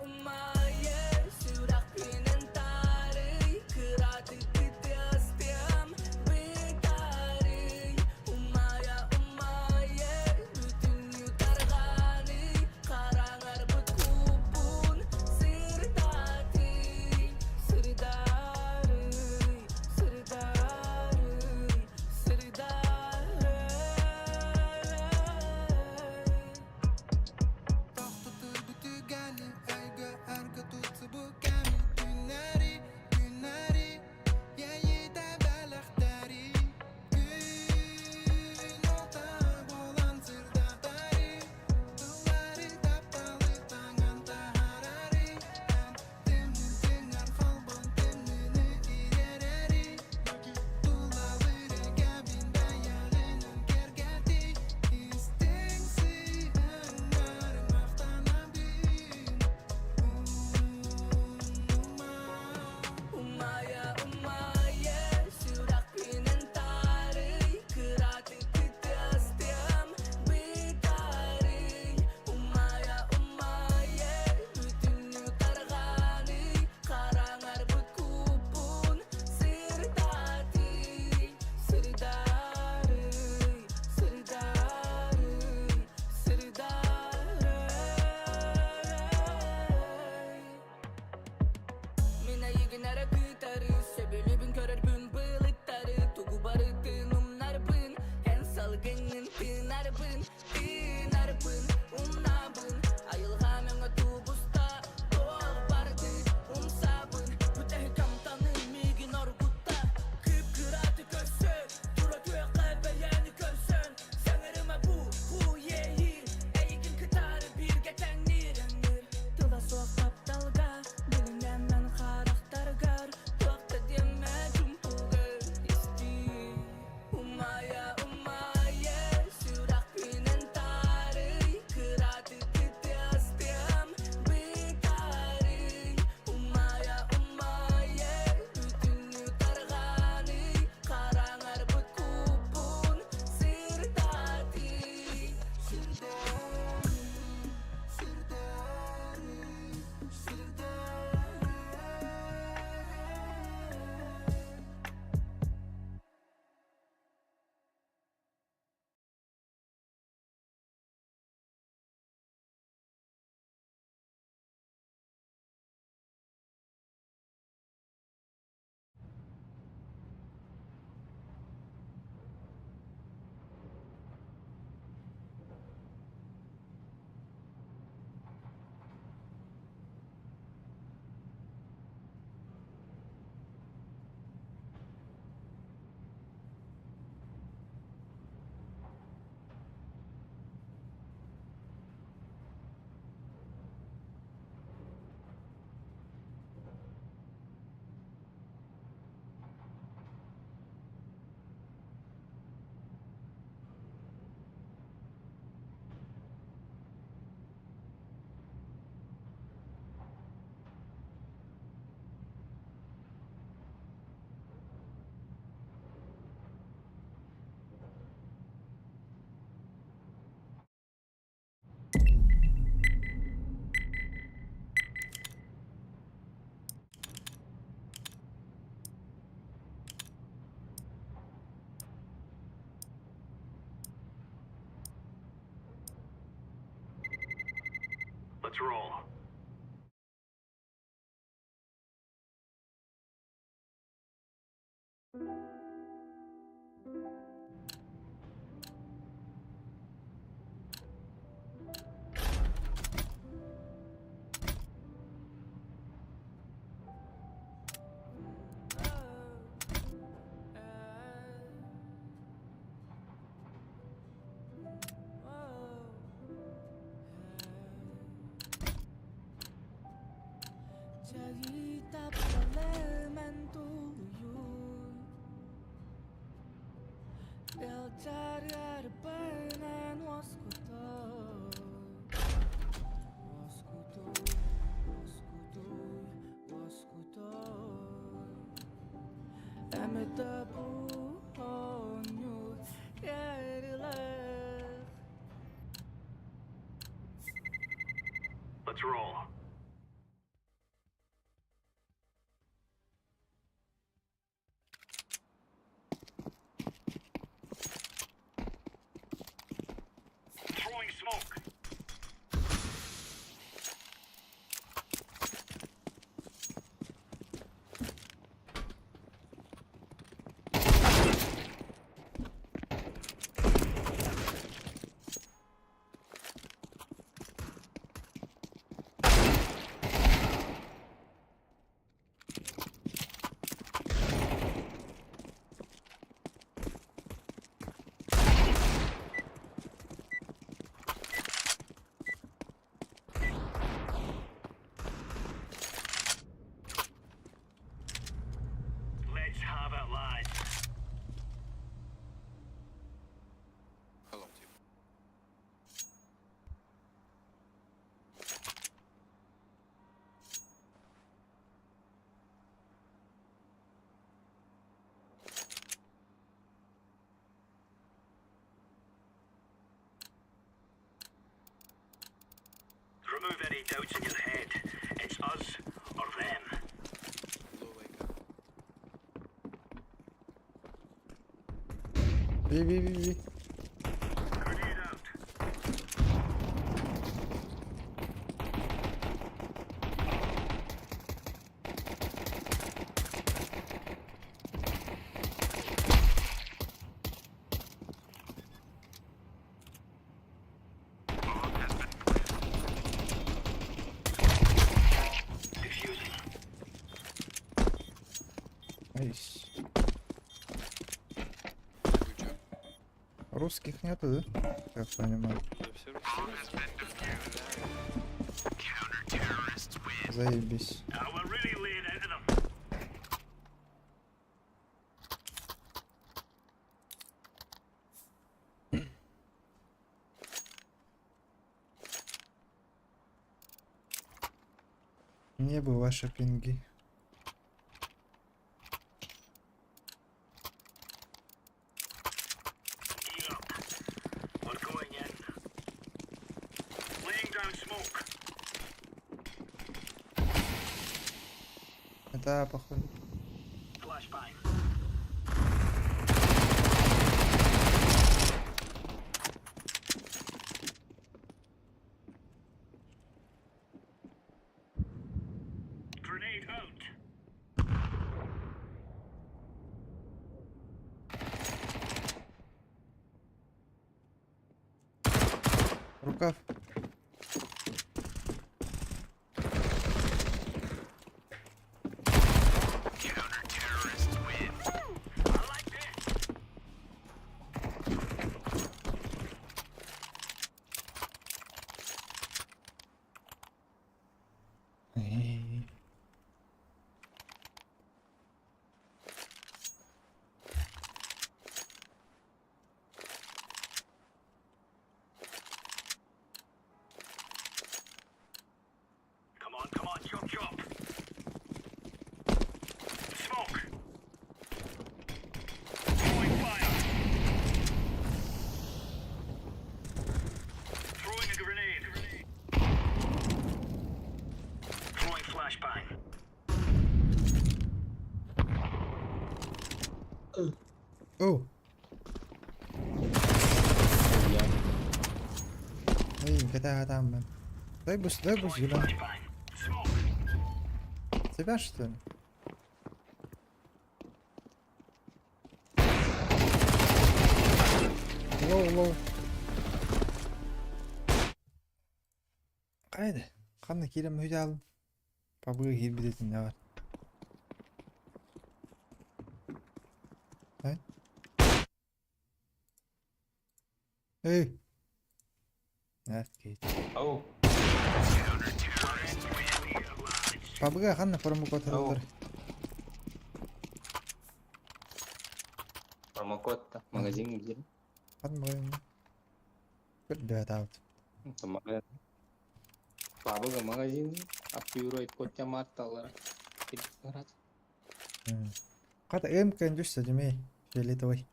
умайар сүрэхпинэн таарый, кыратык кытыастыам бытаарый. Умайа умайар бүтүннүү тарҕаный, хараҥарбыт куппун сырдатый, сырдарый, сырдарый, сырдарый. Тохтотулбут түгэни өйгө өргө тутсубут кэми Күннэри, күннэри иэйиитэ бэлэхтэри Күн уота буолан сырдатари Тыллары тапталы таҥан таһаарари Эн тымнын тыҥар холбон тымныыны ириэрэри Тулалыыр эйгэбин бэйэҕинэн киэргэтий Истиҥ сыһыаннар махтанабын Умнума Умайа, умайа, сүрэхпинэн таарый, кыратык кытыастыам бытаарый. Умайа, умайа, бүтүннүү тарҕаный, хараҥарбыт куппун сырдатый, сырдарый, сырдарый, сырдарый. Мин эйигин эрэ күүтэри, сөбүлүүбүн көрөрбүн былыттары, тугу барытын умнарбын, эн салгыҥҥын тыынарбын, тыынарбын, умнабын, айылҕам өҥө тубуста, туох барды умсабын, бүтэһик амтаным миигин оргутта, кып-кыраты көрсө, тура түөххэ бэйэни көрсөн, саҥарыма бу, бу иэйии, эйигин кытары бииргэ тэҥниир, тыла суох тапталга Билинэммин харахтаргар туох да диэмэ чуумпугар истиий Умайа, умайа, сүрэхпинэн таарый, кыратык кытыастыам бытаарый. Умайа, умайа, бүтүннүү тарҕаный, хараҥарбыт куппун сырдатый. Сирдэри, сирдэри, сирдэри Let's roll. Let's roll. Би би би би. Айс. Good job. Русских нету, да? Как понимаю. Да, все русские. Заебись. Мне бы ваши пинги. Это походу. Рукав. Эй. О! Эй, когда там? Дай бус, Юля. Тебя что ли? Лоу, лоу. Қайда? Қандай келем үйде алдым. Пабыға келіп бітетін не бар? Ай? Эй! Әрт Ау, Пабыға қандай промокод Ау. алдар? Промокод-то. Магазин где? Қандай магазин? Бір бәт алды. Бабыга магазин. Апюройт котя матталар. Қата МК жүшті демей. Фиолетовый.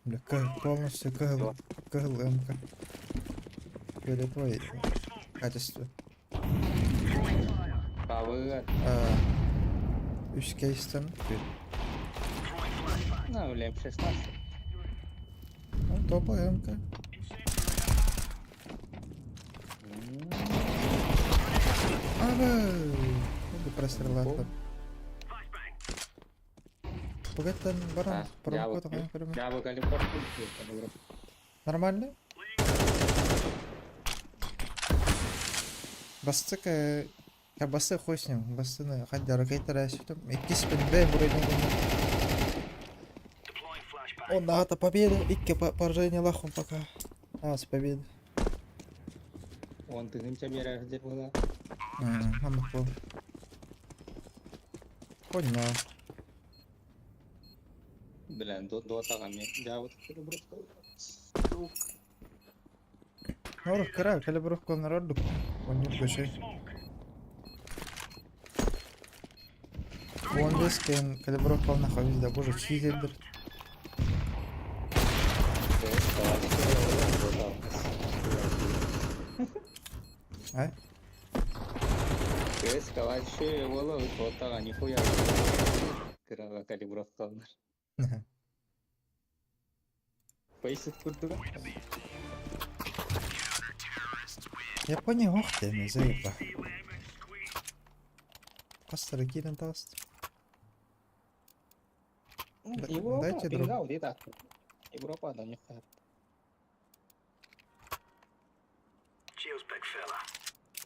Бля, полностью кхл, кхл МК. Фиолетовый качество. Бабыга. Үш кейстен. На, бля, М16. Ну, топовый МК. Аба! Буду прострелать. Погодь, баран, промокод қойын Яблоко легко. Нормально? Бастык, я басты хуй с ним, бастыны хадда ракета сөйтіп, икки спин б вроде. Он на победа, икки поражение лахом пока. А, с победы. Он тыгынча берер деп была. Мама пол. Понял. Бля, до дотаға мен жабыт просто. Норх кыра, калибровка народу. Он не көше. 15 кен калибровка нахуй да, боже, чизелдер. А? КС вообще уола уоттаҕа нихуя кыраҕа калибровкаланар. Фейсит курдуга. Япония ох диэн заеба. Хастара киирэн таҕыста. Европа Дайте друг. пингал где-то. Европа да нихуя.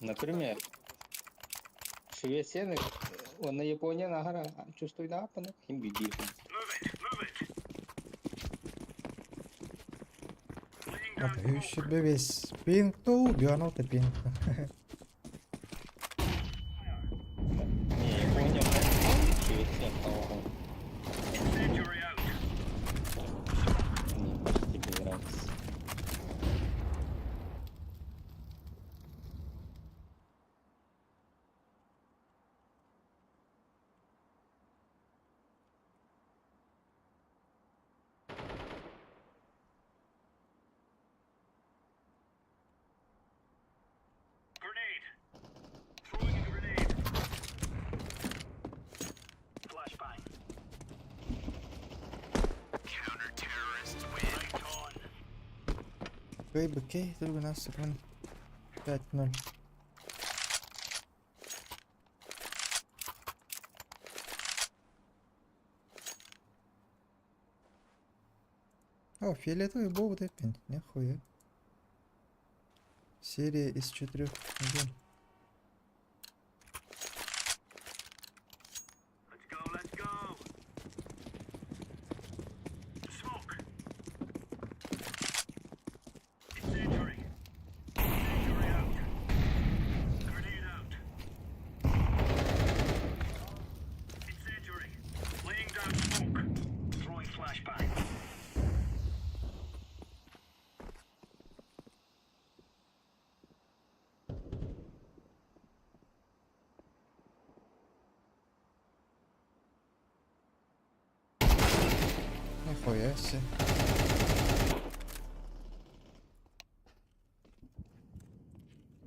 Например, Швеция, уонна Япония наһара чувствуйдаахпына иһин биирдиир. Үс бес пинг ту, 90 пинг. Не, Япония, Швеция, по-моему. Мне почти без разницы. Кей, только нас 5-0. О, фиолетовый боб опять. Нихуя. Серия из четырех недель. Нихуя себе.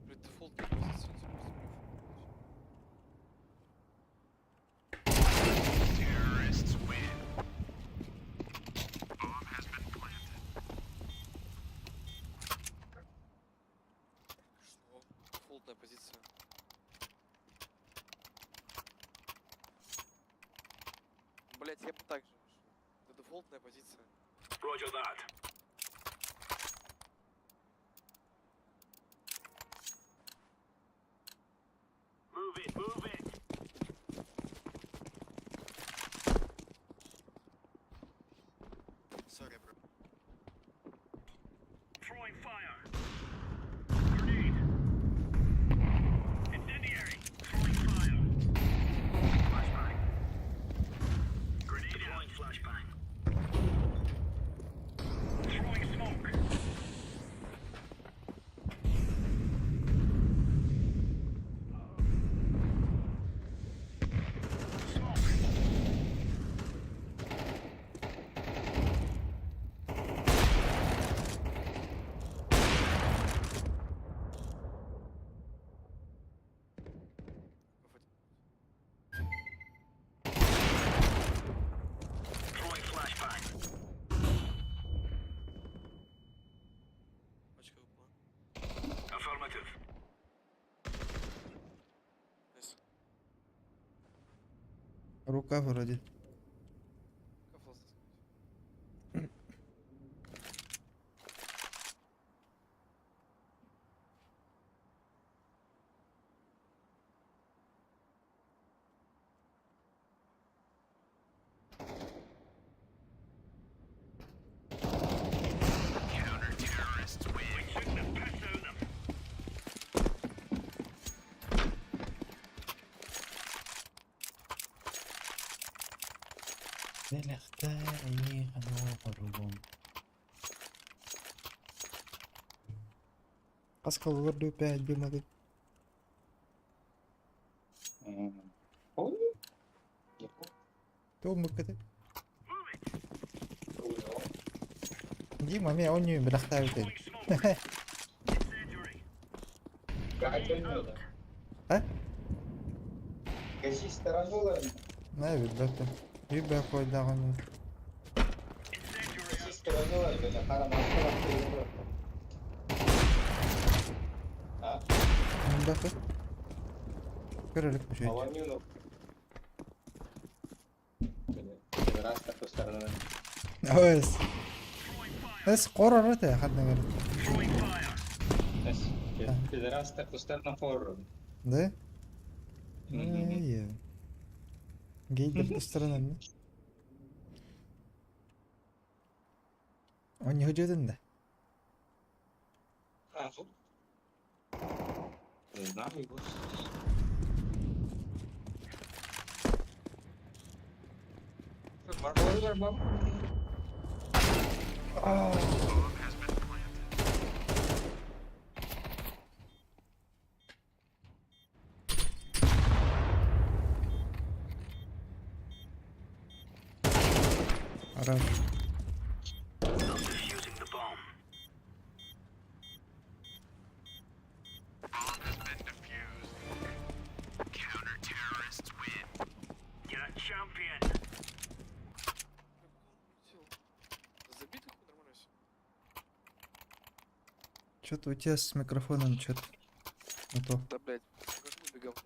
Блядь, дефолтная позиция. Что? Дефолтная позиция. Блять, я бы так же вышел. Это дефолтная позиция. Sorry, bro. Пачка выпала. Nice. Рука вроде. Кафлас заскочил. Аскалылар 5 бимады. Ой. Туоммуккаты. Дима, мен он не білақтабыт. А? Гази сторонолар. Не, билбэппин. Биир бэйэ койдааҕын Гази сторонолар böyle хара маска баттырылар. А? Мындакы. Көрөлүк үчүгэй. Аванюну. Раз такой стороны. Ось. Эс корор этэ ханна көрө. Пидорас тустарна форум. Да? Эй. Гейдер тустарынан ми? Они хөдьөдүн да. Не знаю, его. Арар. Забитый хуй нормально все. Что-то у тебя с микрофоном что-то не то. Да, блядь, как мы говно.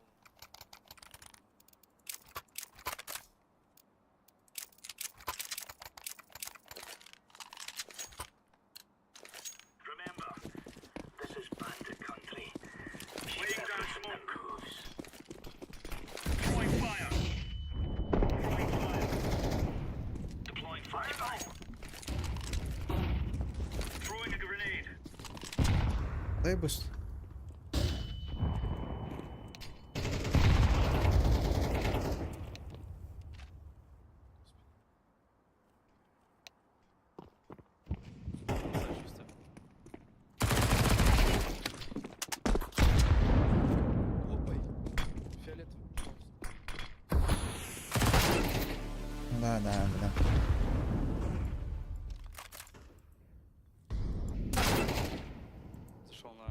Дай boost. Лопай. Фиолетовый, пожалуйста. Да, да, да. Зашел на...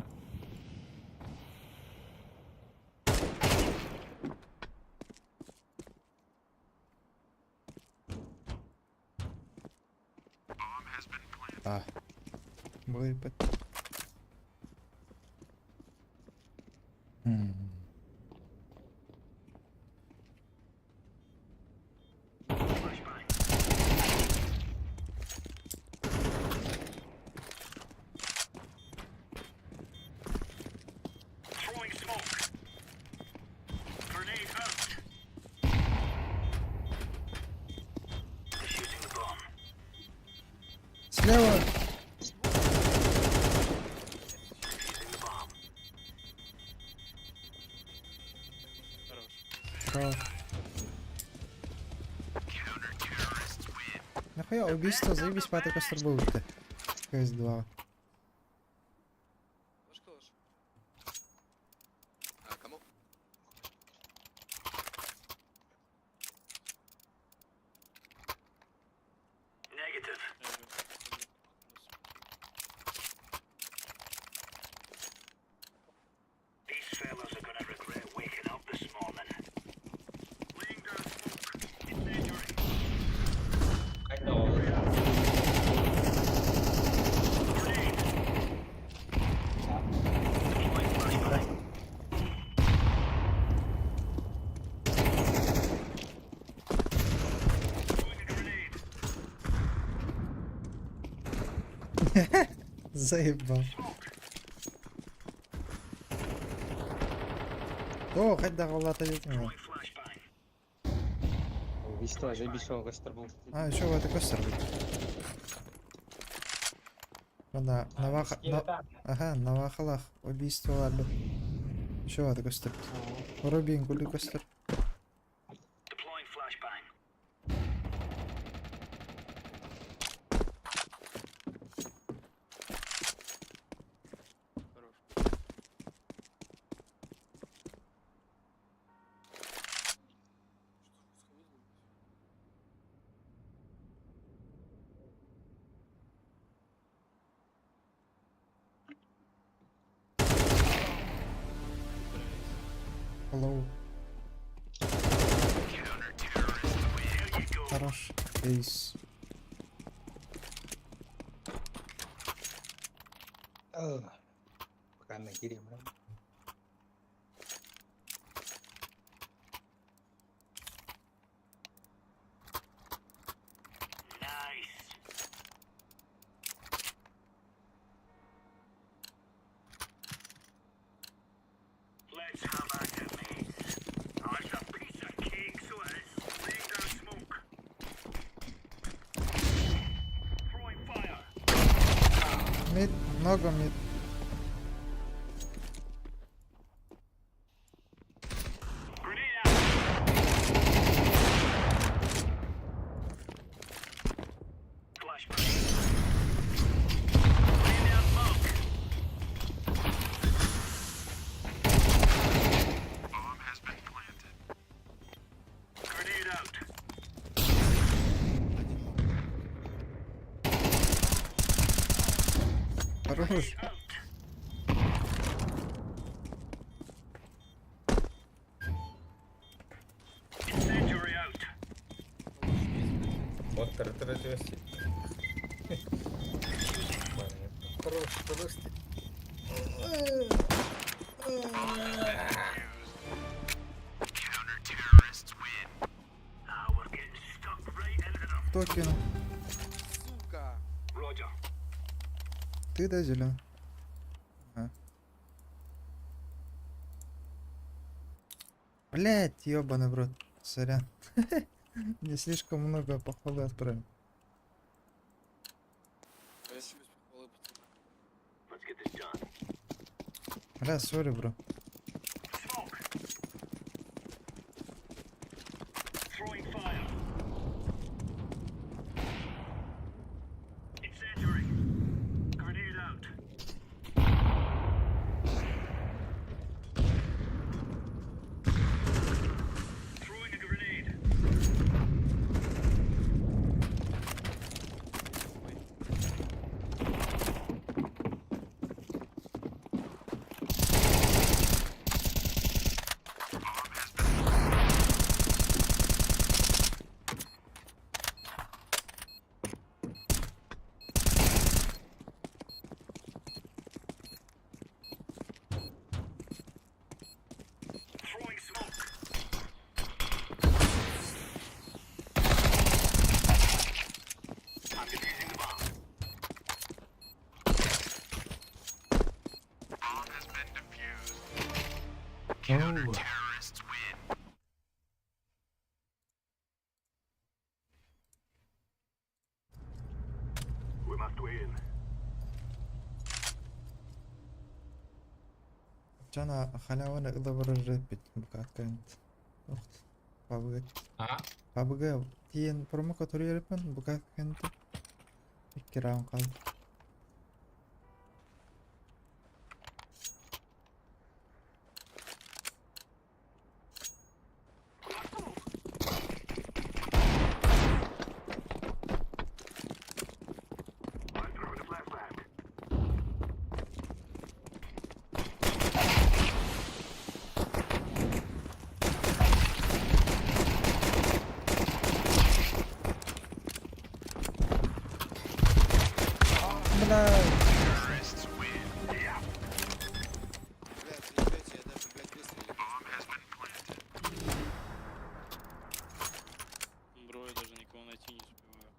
А. Выпад. М. Слева! Хорош. Справа. Нахуя убийство, заебись, пятый костер был ты. КС-2. Наш калаш. А, кому? Заебал. О, хоть да голата детина. Убийство, заебись, он костер был. А, еще в это костер будет. Да, наваха, на... Ага, навахалах, убийство ладно. Еще в это костер. Рубин, гули костер. Хорош. Что, сходил, блядь? Low. Хорош. Ace. Пока на кирием. Mid, много mid. Хорош. Вот тратилось. Хорош, хорош. Кто кинул? Сука! Ты, да, зеленый? Ага. Блять, ёбаный в рот. Сорян. Мне слишком много похвалы отправил. А я себе без похвалы, пацаны. Бля, sorry, bro. Оу. Жана халяваны ылабырыр рэппит букаткант. Охт. PUBG. А? PUBG тиен промокод өрөппүн букаткант. Икки раунд қалды. Бля. Блядь, заебете, я даже, блядь, выстрелить не успеваю. Бро, я даже никого найти не успеваю.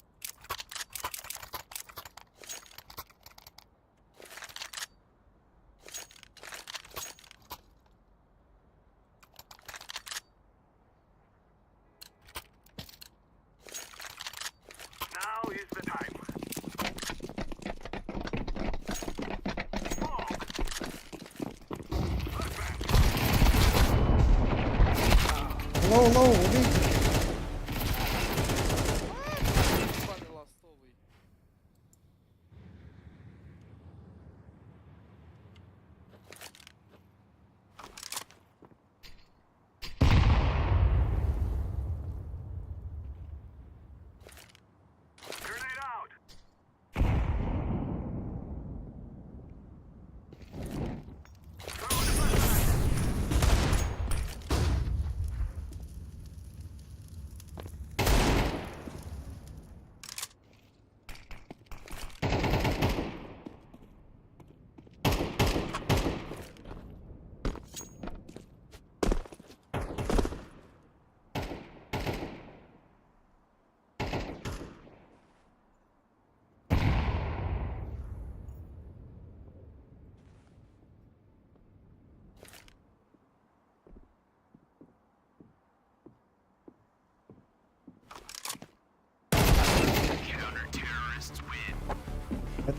Low, low, убейте. Ебаный ластовый.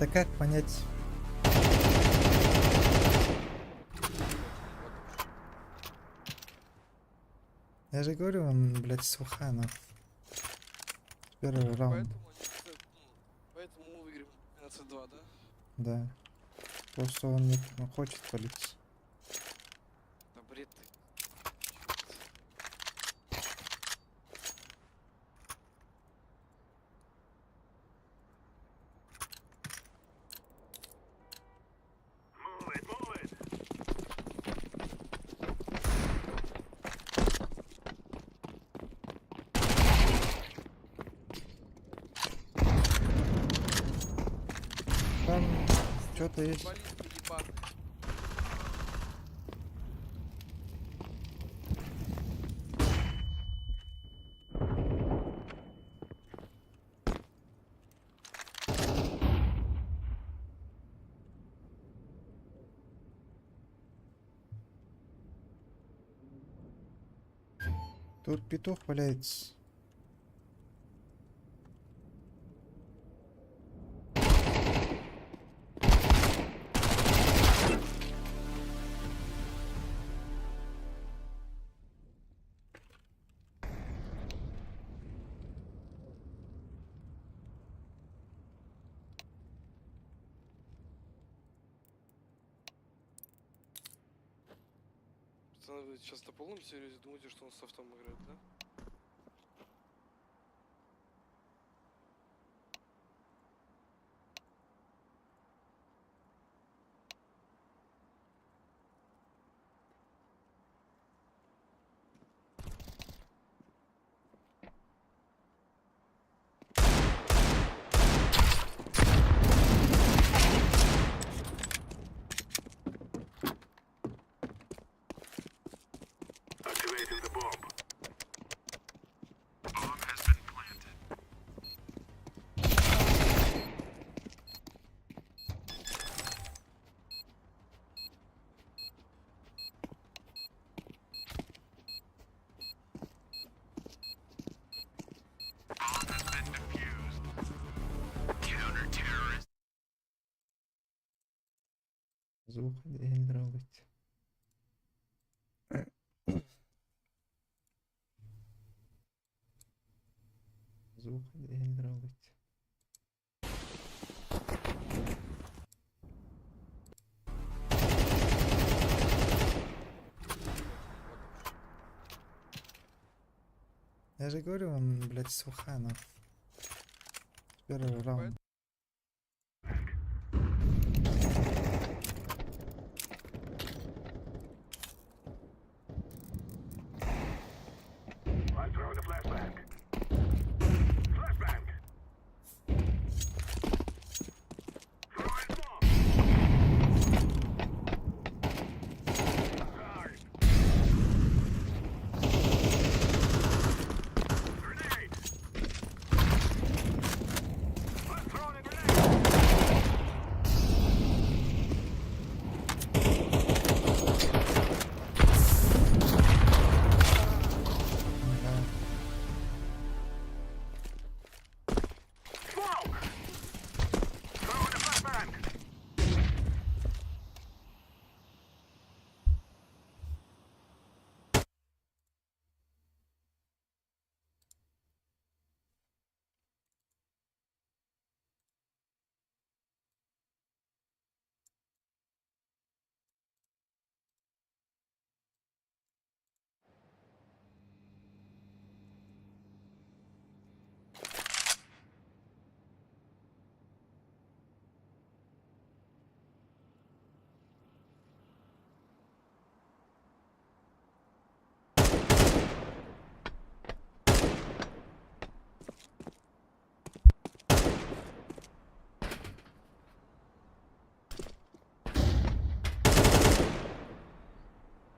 Это как понять? Я же говорю, он, блядь, с Ухана. С первого раунда. Поэтому, они, ну, поэтому мы выиграем 12-2, да? Да. Просто он не ну, хочет палиться. Да бред ты. Там что-то есть. Футболисты ебаные. Тут петух валяется. Пацаны, вы сейчас на полном серьезе думаете, что он с софтом играет, да? Activating the bomb. Bomb has been planted. Bomb has been defused. Counter-terrorist. Звук играть. Звук играть. Я же говорю, он, блядь, с Ухана. С первого раунда. I'm throwing a flashbang. Flashbang. Throwing bomb. Charge. Grenade. I'm throwing a grenade. Да. Smoke. Throwing a flashbang.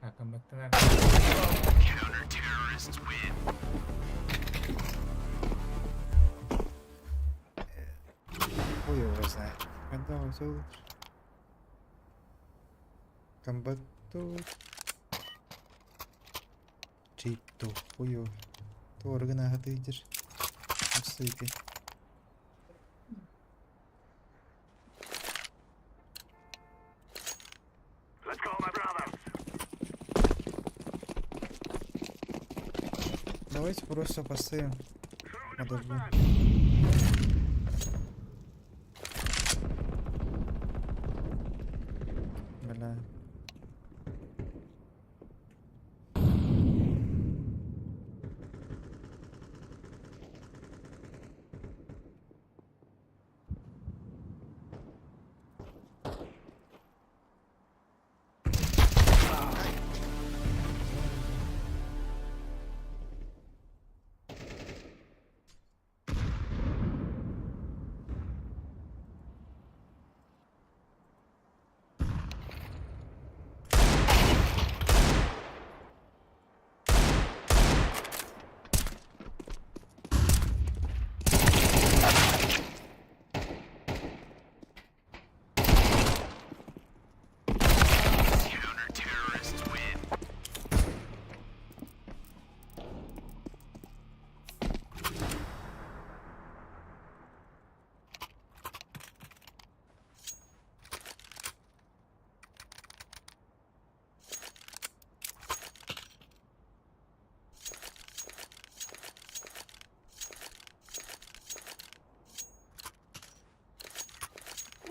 А, комбаттанар. Counter-terrorists win. Хуй его знает. Когда он всё лучше. Комбат тут. Чей-то хуё. Торгана ты идешь. Стойки. Давайте просто поставим. Подожди. Бля.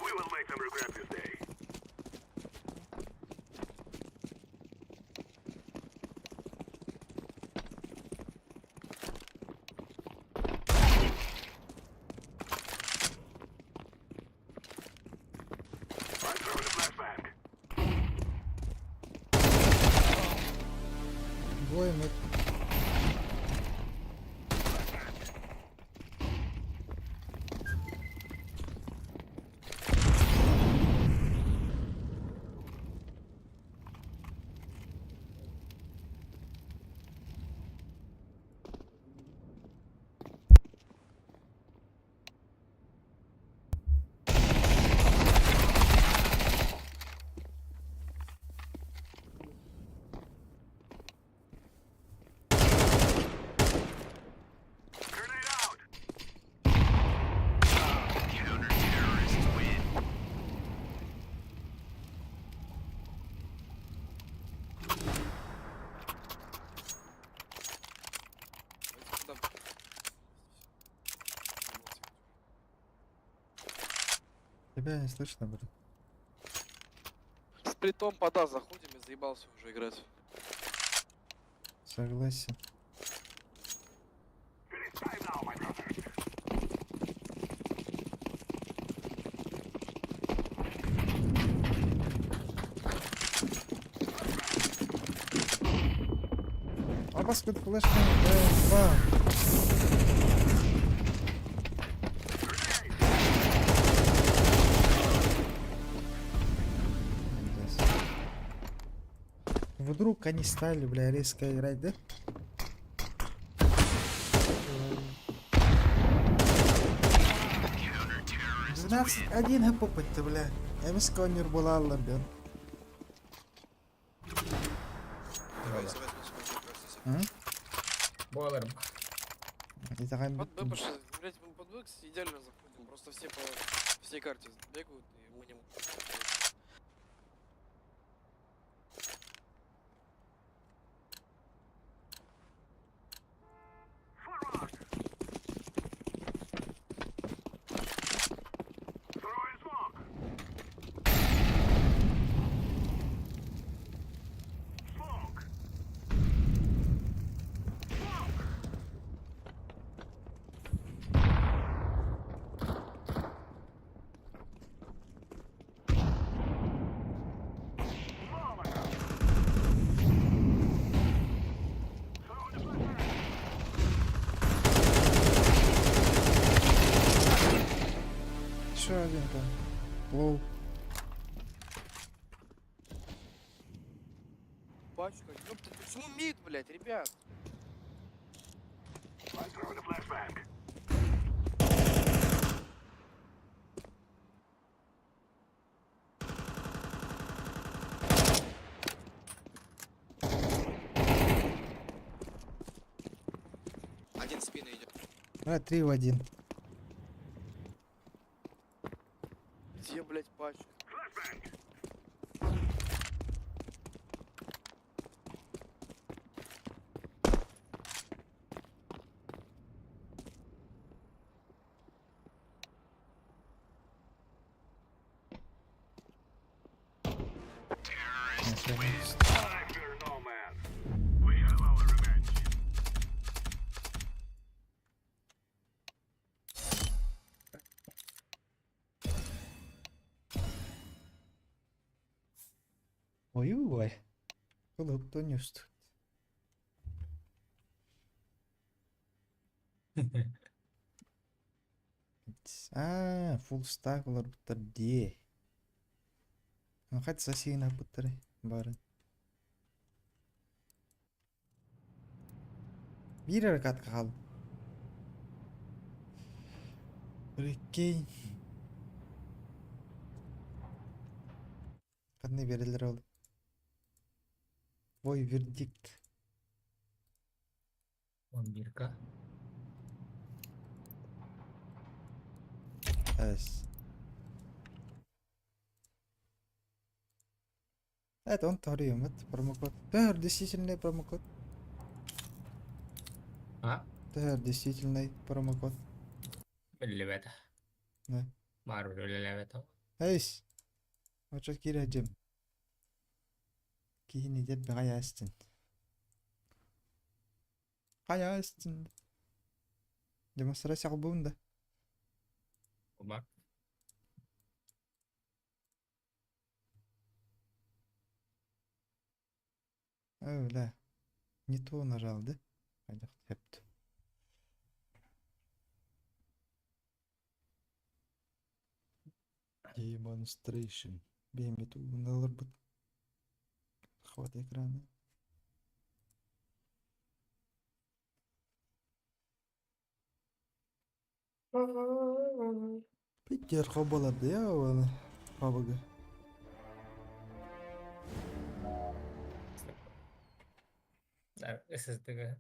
We will make them regret this day. I'm throwing a flashbang. Двое мы. Grenade out! Counter-terrorists win. Давайте сюда. Тебя не слышно, брат. С притом пода заходим и заебался уже играть. Согласен. It is time now, my brother. Абас кыт флешка. Два. Молодец. Вдруг они стали, бля, резко играть, да? 12-1 хаппыт, бля. Эмис конюр була бен. М? Буолар. Итэҕэйбит. Под Б пошли, блять, мы под Б кстати, идеально заходим. Просто все по всей карте бегают, и мы не можем. Forward! Throwing smoke! Smoke! Smoke! Molotov! Throwing a flashbang! Еще один там. Лоу. Пачка, ёпта, почему мид, блять, ребят? I'm throwing a flashbang. Один спины идет. А, 3 в 1. Где, блять, пачка? Flashbang! Ой-ой. Кылыптан үстүт. Аа, full stack олорбуттар дии. Хат сасиин аппыттары барын. Биир эрэ катка хаалла. Прикинь. Ханна биэрэллэр ол? Ой, вердикт. 11К. Эс. Это он торуйуммут промокод. Төр действительный промокод. А? Төр действительный промокод. Биллибэтэ. Да. Баар үлэлээбэтэ. Эйс. Очо киирэ дьим. Киһини дед бэҕэйээстин. Хайаастын. Демонстрация булбун да. Бар. Öyle. Не то нажал, да? Хайдах хепт. Demonstration. Бэмбит уналарбыт. Хват экрана. Питер хобаларды я оны. Хабага. SSD-гэ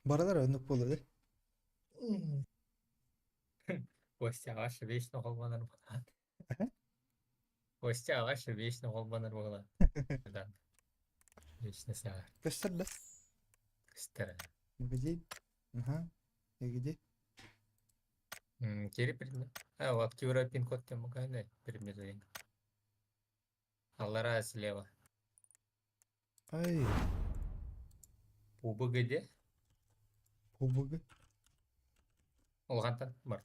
Баралар өнүк болду. Костяҕа вечно холбонор буолан. Костяҕа вечно холбонор буолан. Да. Вечно саҕа. Көстөр да? Көстөр. Где? Ага. И где? Кири предмет. А, вот активировать пин-код тем магазин предмет один. Аллара слева. Ай. Пубы где? ПУБГ. Олғантан бар.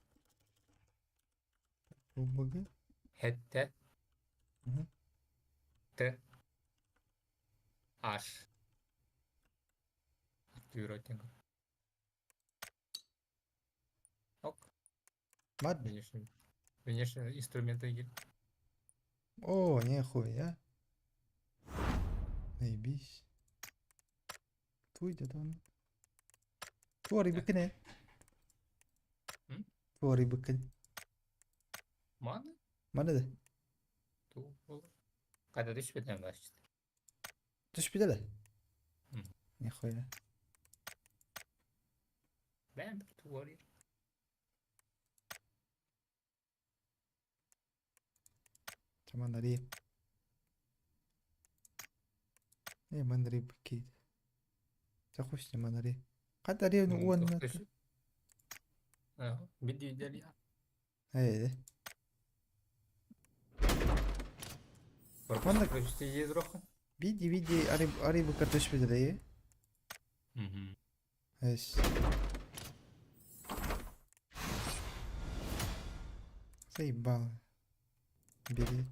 ПУБГ. Хетте. Мгм. Т. H. Активировать пин-код. Ок. Ладно. Конечно. Конечно, инструменты есть. О, нихуя. Наебись. Твой дед он. Твори быкне. М? Твори быкын. Маны? Маны да. Ту бол. Қайда түспеден башты. Түспеді да? М. Нихуя. Бәм бір туар Чаман ари. Э, мандари быкит. Захуй манари. Кадари уон. Биди дели. Э. Манна Биди биди ари ари быкар түспеді да, э? Эс. Заебало. Бери это.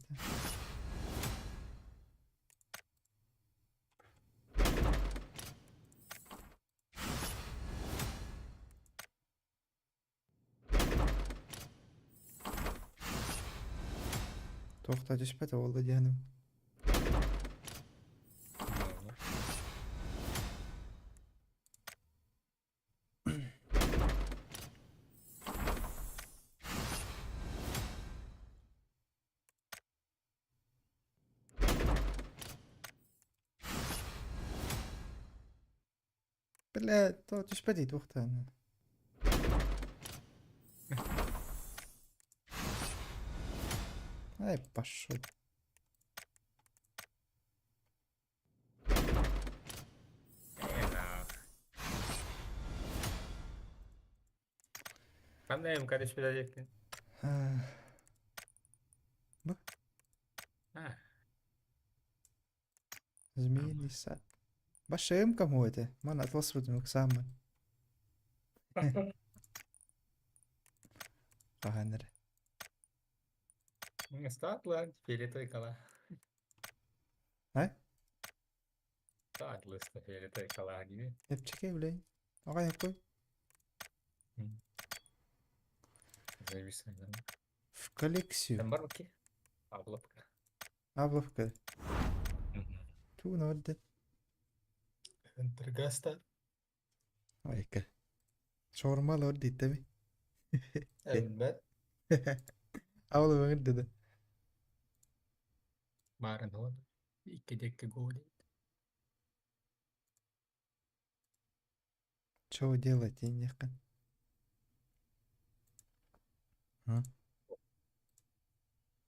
Тоқта түспеді ол да дианым. Бля, то түспеді тоқта. Ай, пошел. Қандай МК түспеді декен? Бу. А, Змеиный сад. Башым кому это? Ман атлас бутым ыксааммын. Хаһан эрэ. Статлан, фиолетовый кала. А? Атласта фиолетовый кала диби. Эпчэкэй блин. Аҕай якой. Зависай. В коллекцию. Там барбаки. Облапка. Облавка. Туу нордет. Интергаста. Айка. Шаурма лор диттеми. Элбет. Аула өңір деді. Барын ол. Икки декке годи. Чего делать, иннеққа?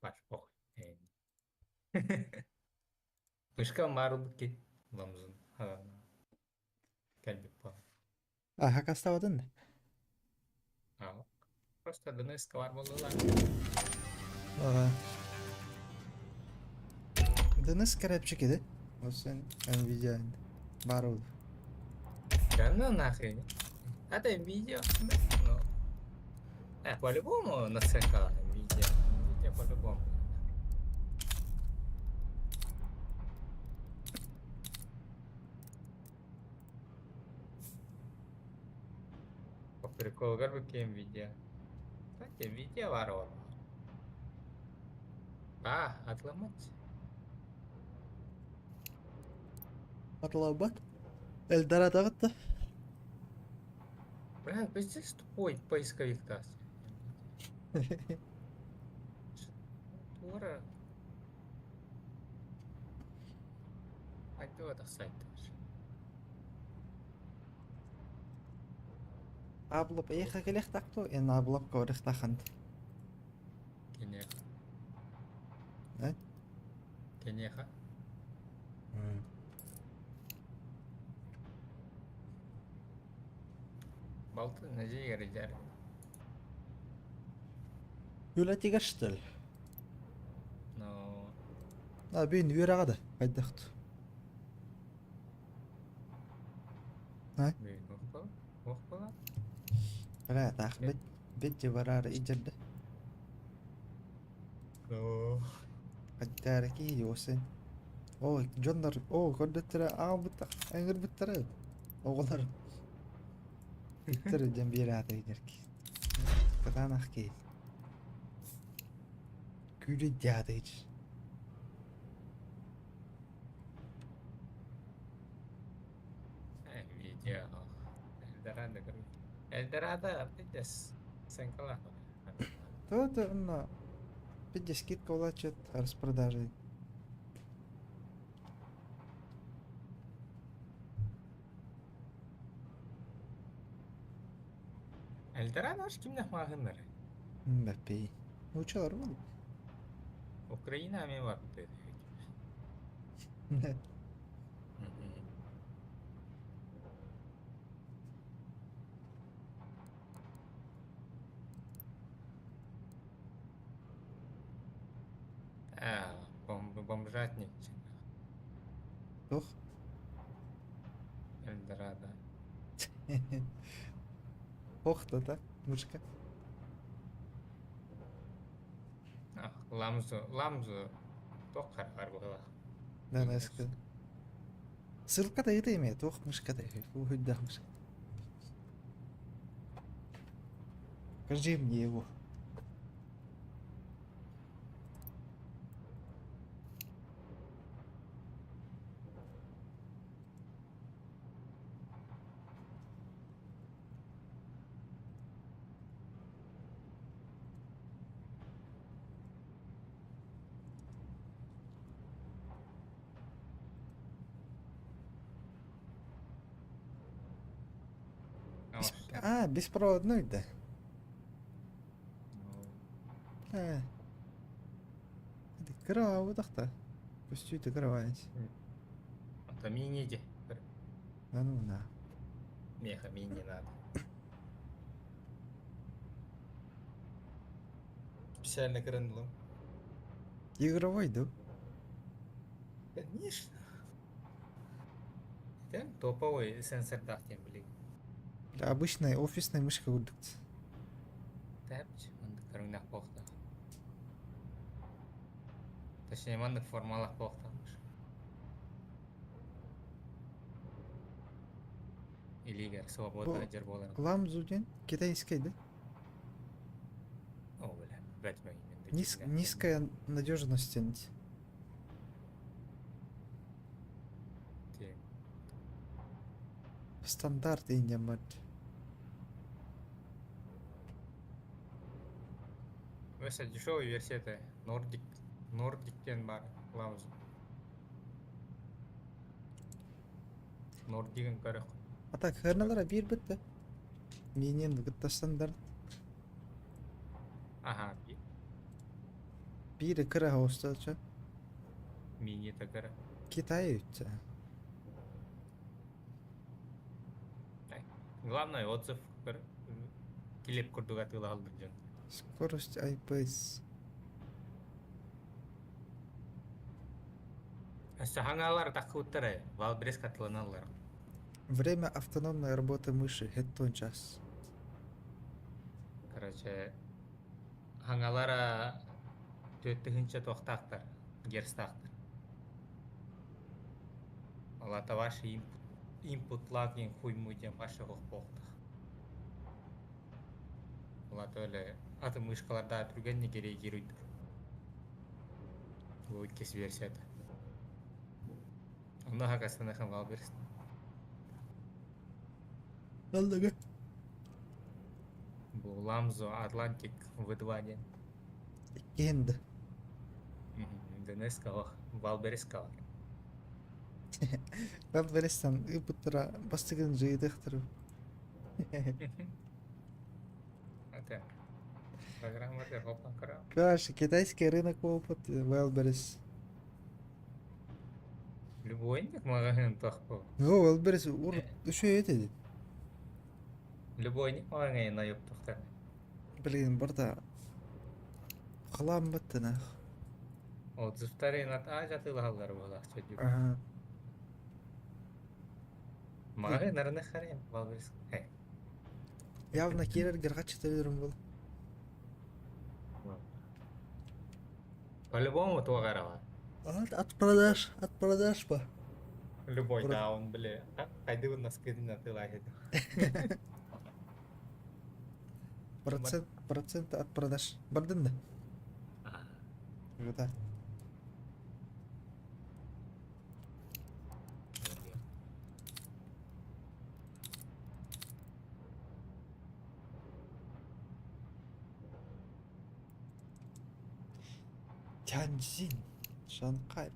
Баш похуй. Мышка марубки. Ламзын. Кәлбек па. А, хакаставадын? А. Просто ДНС бар болдылар. Ага. ДНС кәрәпчик edi. O sen Nvidia бар oldu. Да ну нахрен. Это видео. Ну. По-любому на ЦК видео. Видео по-любому. По приколу, как бы кем видео. Кстати, видео ворот. А, отломать. Атлабат. Эльдора тағытты. Бля, пиздец тупой поисковик даст. Тура. Айдуа сайт. Аблап эйха келех тақту, эн аблап корих тахант. Кенеха. Э? Кенеха. Балты на жигер Юлатига что ли? Но А, бейін үйер Қайдақты. Бейін оқпала. Оқпала. Бля, тақ бет бет же барары иджерді. Но. Қайдары ки осен. О, дьоннор, о, көрдөттөрө аҕа бутта, эҥир буттара. Оҕолор. Иттер дьэн биэр аата идерки. Катанах ки. Күүлэ дьаата ич. Видео. Эльдорадо. Эльдорадо, пиздец. Сенкала. То-то, онно Пидде скидка улачет распродажи. Эльдорадо аж кимнех мағыннары. Бәппей. Учалар был. Украина мен бар бит. А, бомжатник. Тух. Эльдорадо. Ох, та мышка. А, ламзу, ламзу. Тоққар бар бұғыла. Да, наска. Ссылка да это имеет. Ох, мышка да. Ух, да, мышка. Покажи мне его. А, беспроводной, да. А. Это кыра так-то. Пусть это кровать. Это мини де. Да ну на. Меха мини надо. Специально кырындылым. Игровой да? Конечно. Тэн топовый сенсордаах диэн билигин. Бля, обычная офисная мышка курдук. Тэпч, маннык көрүҥнээх буолуохтаах. Точнее, маннык формалаах буолуохтаах мышка. Илиигэр свободно Бу дьэр буоларын. Ламзу диэн китайскай да? О, бля, бэтмэн Низкая надежность диэн. Стандарт индиан бар. Өссө дешевый версия это Nordic Nordic диэн баар Ламзу. Nordic-ын көрөх. А так херналара биир бытта. Минен кытта стандарт. Ага, Биири кыра хоустача. мини такара. Китай үтсэ. Главное отзыв килип курдук атыылаһаллар дьон. Скорость IPS. Өссө хаҥаалар таххыбыттар Валбрес хатыланаллар. Время автономной работы мыши хеттон час. Короче, хаҥалара түөрт тыһыынча туохтаахтар, герстаахтар. Ол аата ваши input lag хуйму диэн ваша буолуохтаах. Ол аата өлө атын мышкаларда түргэнник реагируйдур. Бу иккис версията. Онно хакастанахан Валберс. Аллага. Бу Ламзо Атлантик V2 диэн. Иккиһин да. ДНС-ка Валберес-ка бар. Валберестан ыыппыттара бастакын жыйдыхтар. Это программа хопан кара. Короче, китайский рынок опыт Wildberries. Любой магазин тохпо. Ну, Wildberries ур үшө етеді. Любой магазин наёб тохтар. Блин, барда халам баттына. Отзывтары нат а жатылалар буолар чөдүк. Ага. Магазин нарны харем Валберес. Явно кирер герга читалерим был. По-любому туох эрэ От, от продаж по. Любой даун, бля. Хайдыбын наскыдын атылаахет. Процент от продаж. Бардын да? Да. Тяньцзинь, Шанхай.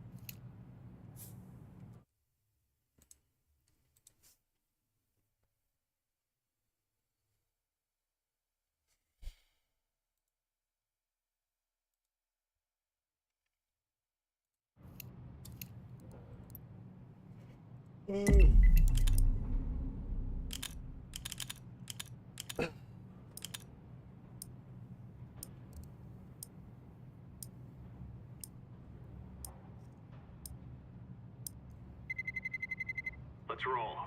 Let's roll.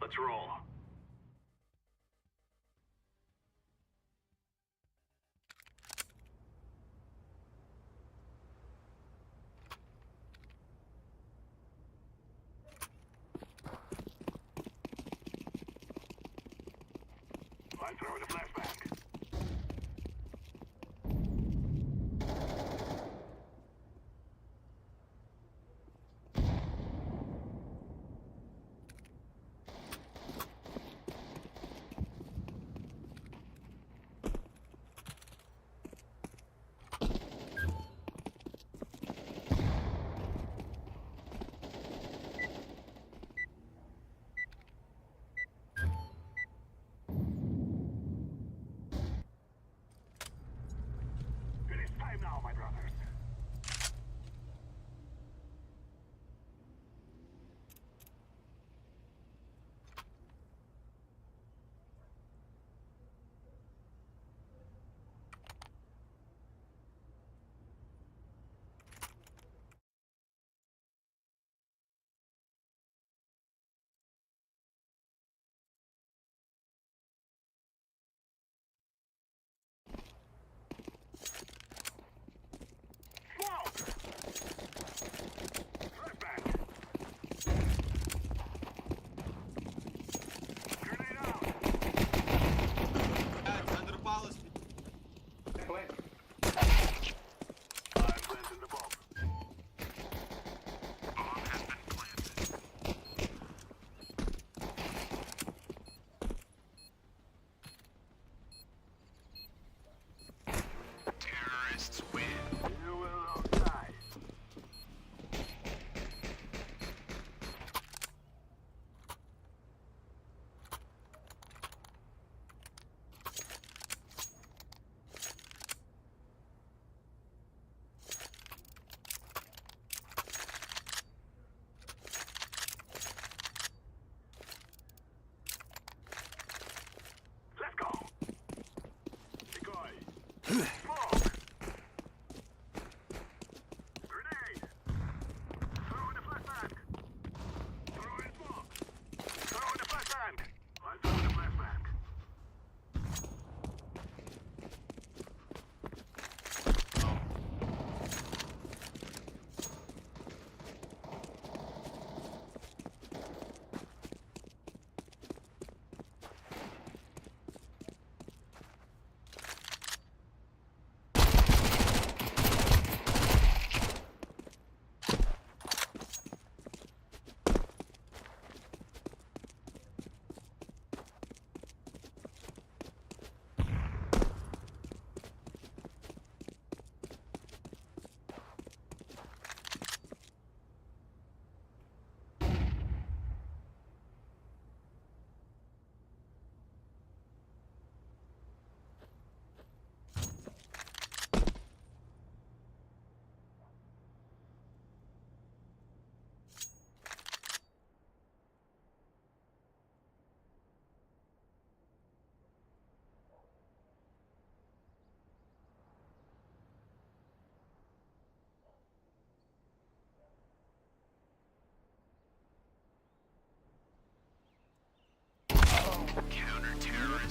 Let's roll.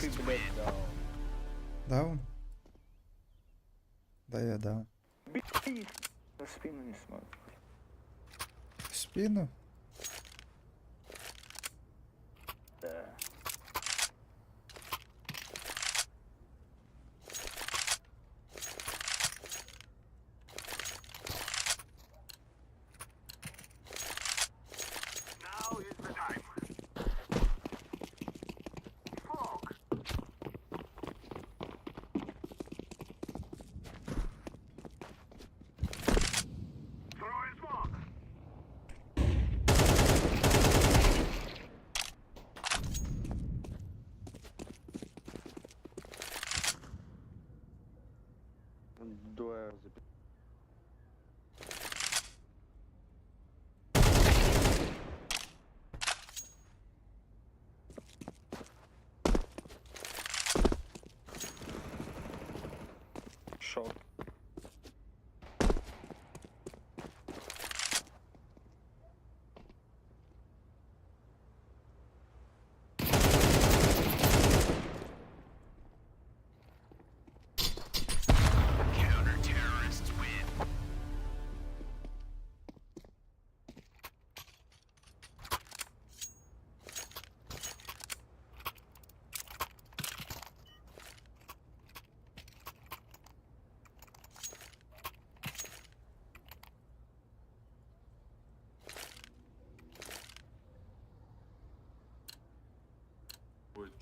Ты, блядь, даун. Даун? Да, я даун. На спину не смотри. В спину? Да. Дуэ Шок.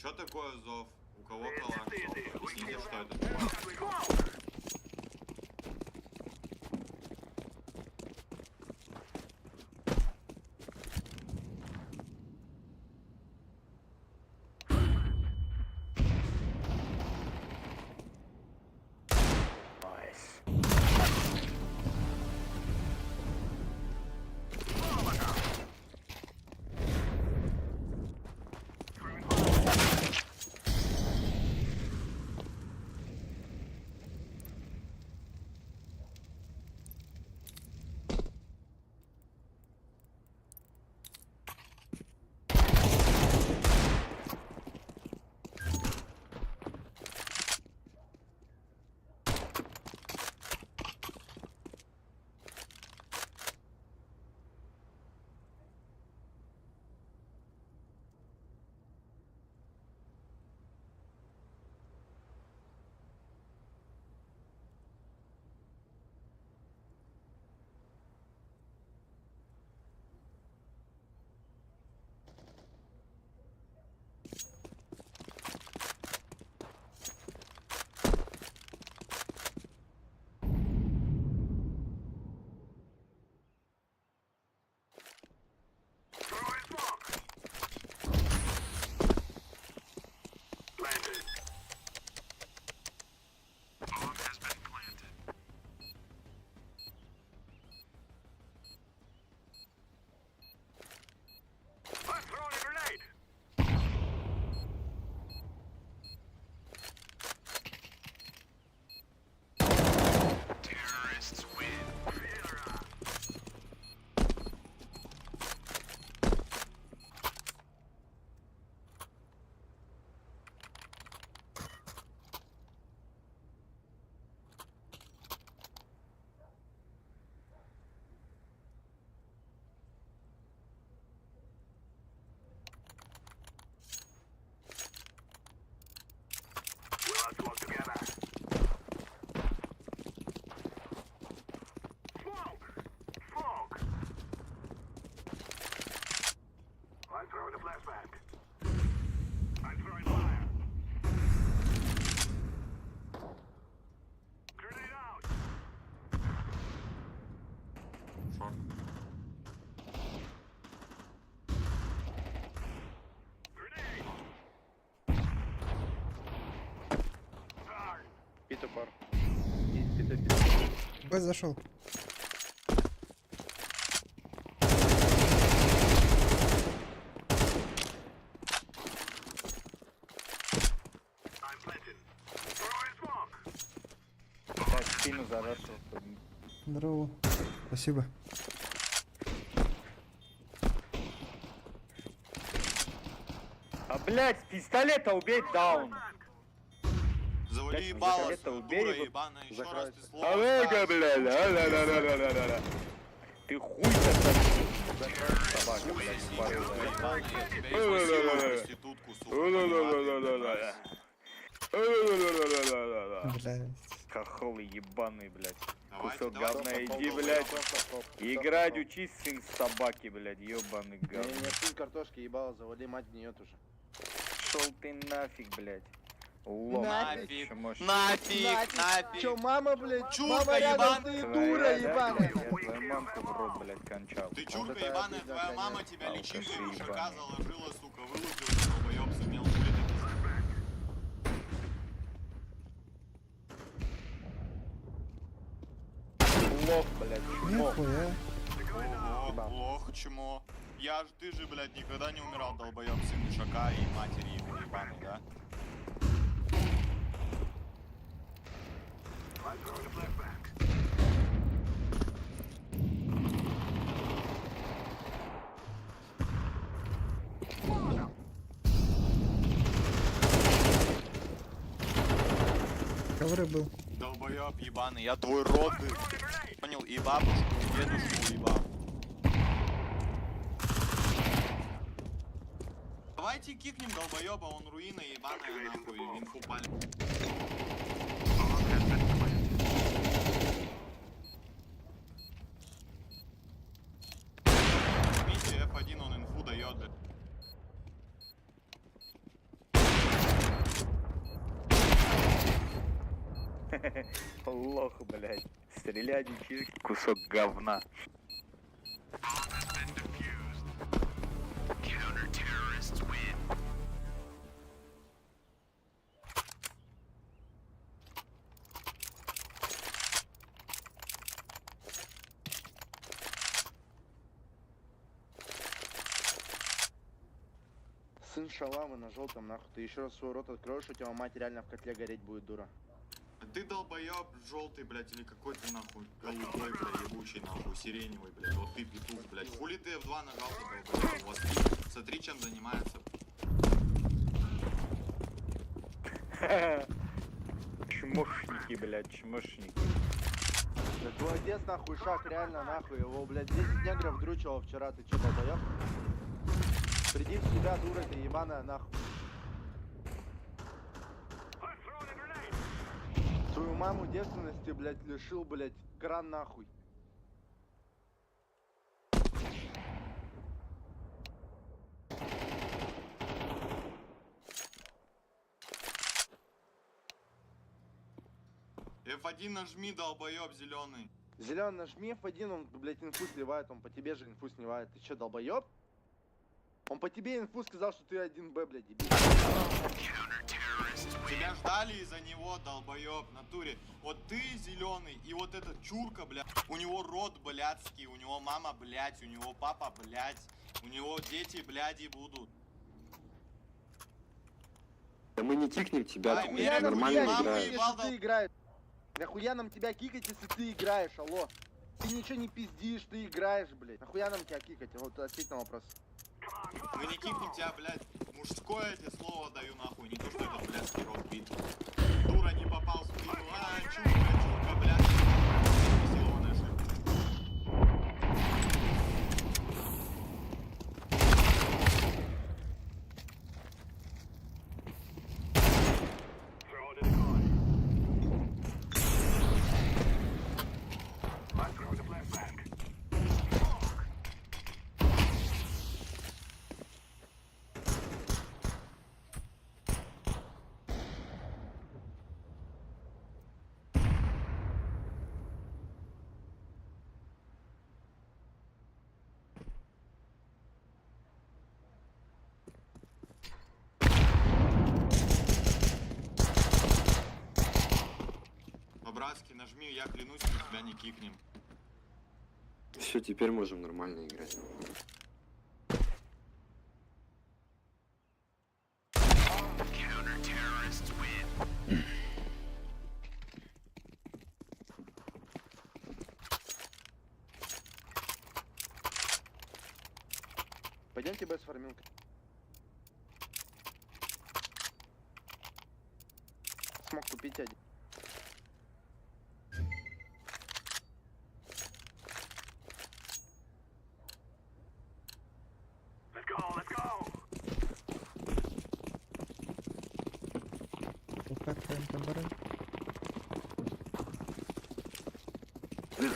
Чё такое зов? У кого калаш зов? Объясните, что это такое. Найс. Bomb has been planted. Terrorists win. Шорт. Пит упор. Б зашел. Блядь, спину зарашил. Здорово. Спасибо. А, блядь, с пистолета убей даун. Завали Блядь, ебало, пистолета свою, убей дура его. ебаная, еще раз ты слово А вы, скажешь. блядь, а-ля-ля-ля-ля-ля-ля. Ты хуй сосать. Собака, блядь, Соси, тупорылая. чурка ебаная, я тебя изнасилую, проститутку, сука, поняла ты, блядь, Ла-ла-ла-ла-ла. Блядь. Хохол ебаный, блядь. Давайте, Кусок давайте, говна, попробуем. иди, блядь. Играть учись, сын собаки, блядь, ебаный говно. Не-не, сын картошки ебало, завали, мать гниет уже. Шел ты нафиг, блядь. Лох, Нафиг, чмошник. Нафиг, нафиг. Чё, мама, блядь? Чурка мама рядом, ебаная. ты Твоя, дура да, ебаная. Я твою мамку в рот, блядь, кончал. Ты Вот чурка это ебаная, обидно, твоя мама конечно. тебя личинкой Алкаши мужика ебаные. заложила, сука, вылупила, долбоёб, сумел хули ты Лох, блядь, чмо. Нихуя. Ого, лох, чмо. Я ж, ты же, блядь, никогда не умирал, долбоёб, сын ишака и матери его ебаной, да? Ковры был. Долбоёб ебаный, я твой род, ты понял, и бабушку, и дедушку ебал. Давайте кикнем долбоёба, он руина ебаная, нахуй, инфу палит. Bomb has been planted. Жмите F1, он инфу дает. Лох, блядь. Стрелять учись, кусок говна. Сын шаламы на желтом, нахуй. Ты еще раз свой рот откроешь, у тебя мать реально в котле гореть будет, дура. Ты долбоеб желтый, блядь, или какой ты нахуй голубой, блядь, ебучий нахуй, сиреневый, блядь. Вот ты петух, блядь. Хули ты F2 нажал, ты, долбоеб? У вас смотри, чем занимается. Чмошники, блядь, чмошники. Да твой отец нахуй шаг реально нахуй. Его, блядь, 10 негров дрючило вчера, ты че, долбоеб? Приди в себя, дура ты ебаная нахуй. Твою маму девственности, блядь, лишил, блядь, кран нахуй. F1 нажми, долбоеб зеленый. Зеленый, нажми F1, он, блядь, инфу сливает, он по тебе же инфу сливает. Ты че, долбоеб? Он по тебе инфу сказал, что ты 1Б, блядь, дебил. Тебя ждали из-за него, долбоеб, в натуре. Вот ты зеленый и вот этот чурка, блядь. У него рот блядский, у него мама, блядь, у него папа, блядь. У него дети, бляди будут. Да мы не кикнем тебя, Ай, ты меня блядь, нормально маму играешь. ебал, если ты играешь? Нахуя нам тебя кикать, если ты играешь, алло? Ты ничего не пиздишь, ты играешь, блядь. Нахуя нам тебя кикать? Вот ответь на вопрос. Мы не кикнем тебя, блядь. Мужское тебе слово даю нахуй, не то что этот блядский рот бит. Дура не попал в спину. А, чурка, чурка, блядь. Зеленая шибко. По-братски нажми, я клянусь, мы тебя не кикнем. Все, теперь можем нормально играть. Пойдемте без фармилка. Смог купить один. Укатываем баран. Бля.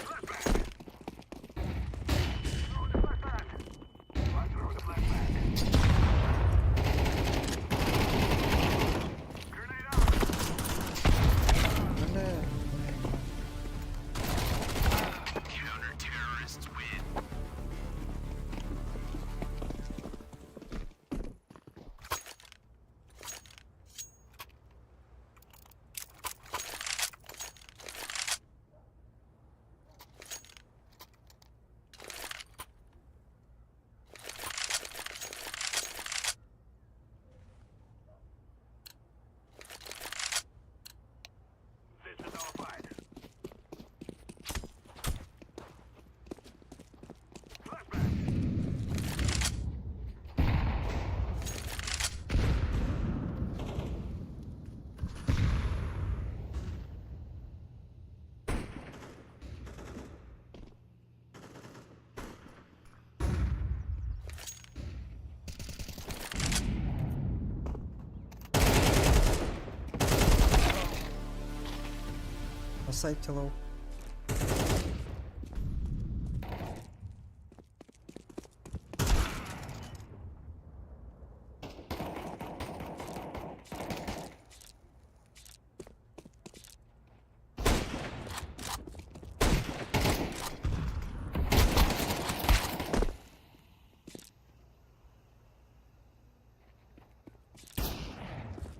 На сайте лоу.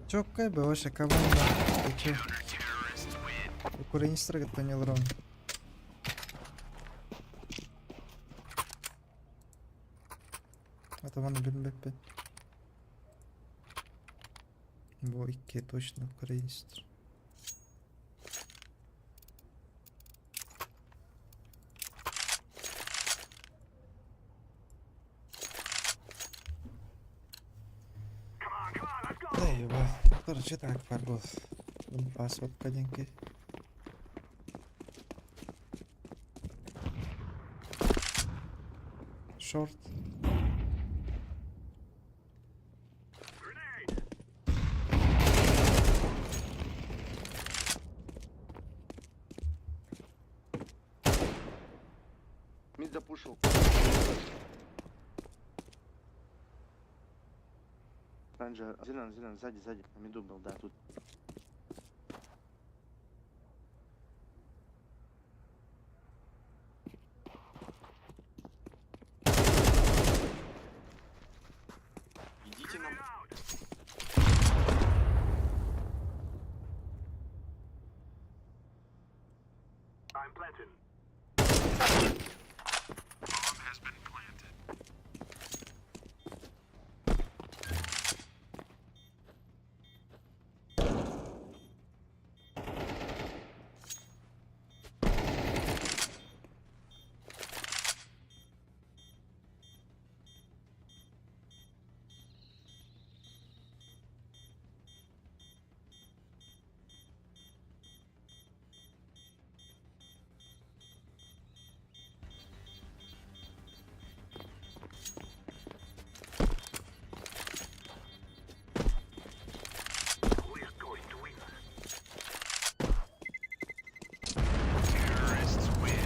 Чоккай бөҕө команда. Ты чё? Украинецтар кытта ньылырон. Атаманы билбэппин. Бу икки точно украинецтар. Да, еба. Короче, так, Фаргос. Пас вот каденький. Шорт. Мид запушил. Ранжа, зелен, зелен, сзади, сзади. На миду был, да, тут. Идите на... Bomb has been planted. Terrorists win.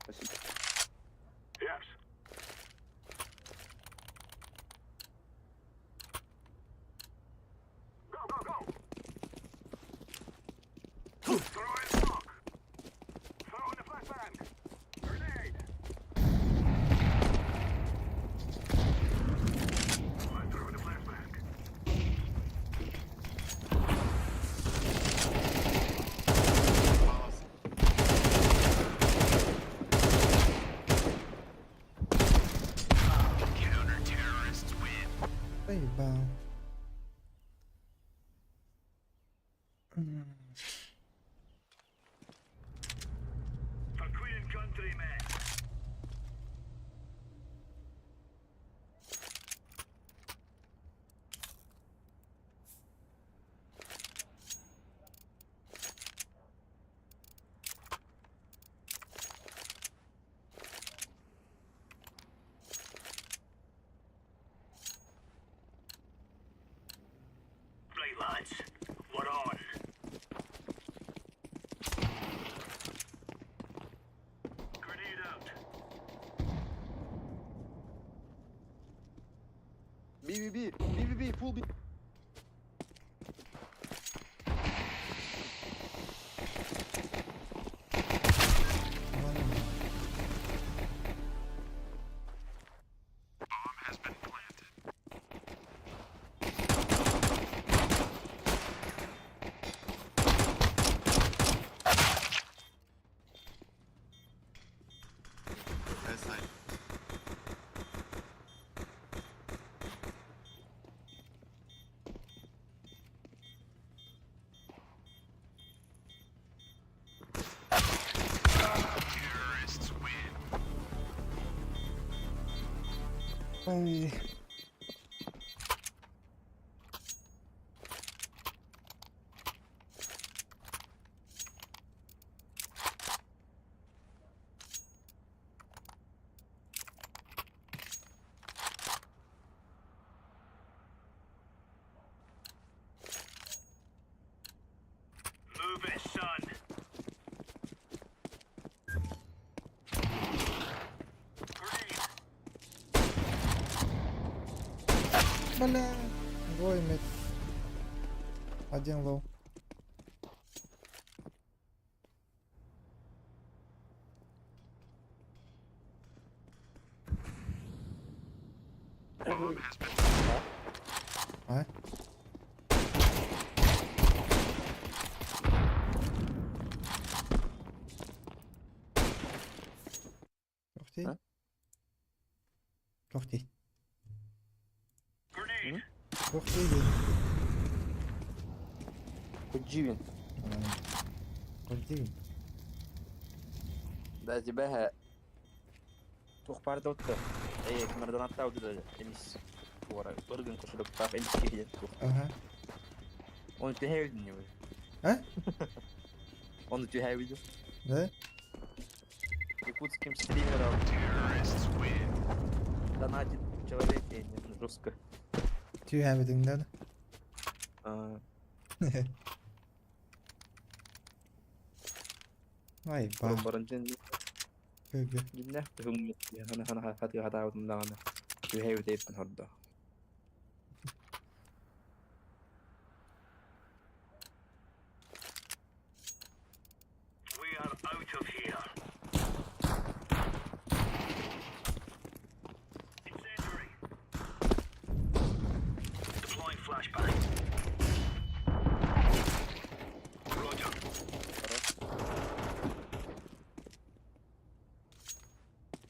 Спасибо. Палас. Counter-terrorists win. Да еба. Би, би, би, би, би, би, фул би. Ладно. Bomb has been planted. Сайт. Terrorists win. Ой. Бля. Двое mid. Один low. А? Туох дии? А? Туох дии? М? Туох дии? Кудживин. Кудживин. Да, тебя туох баар да отто. Э, кимэрдонаттаа да эмис туора ыргын кошелектаах эмис киһи туох. Ага. Оны түһээбитин не А? Оны түһээбитин. Да? Якутским стримером. Донатит человек, я не жестко. Түһээбитиҥ да? А, Ай, ба. баран дьин Көгө. дьиннээх түһүҥҥүт хана хана хатыга хатаабытым даҕаны түһээбит эйпин хордо.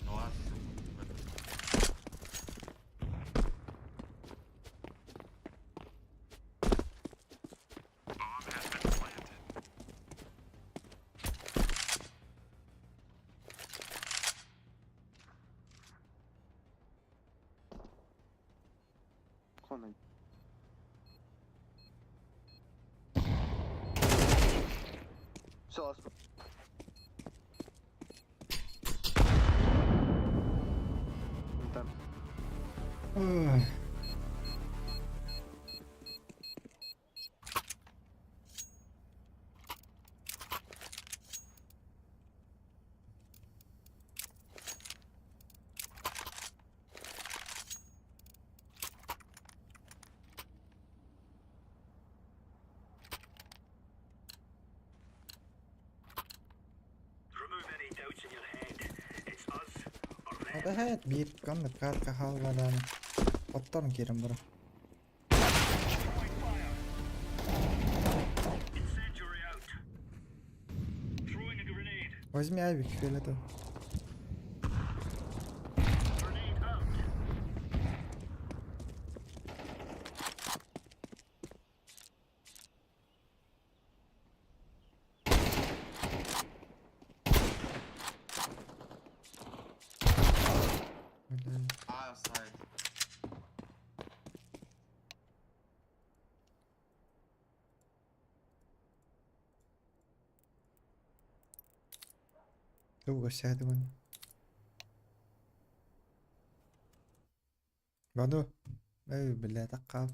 Ну ладно, в этом. Конан. Все, ласку. Там. Ой. Эбэһээт биир коннук каарка хаалла Оттон киирэн баран. Возьми авик фиолетовый. Бля. А, сайт. Туга сядыван. Баду. Эй, бля, такка.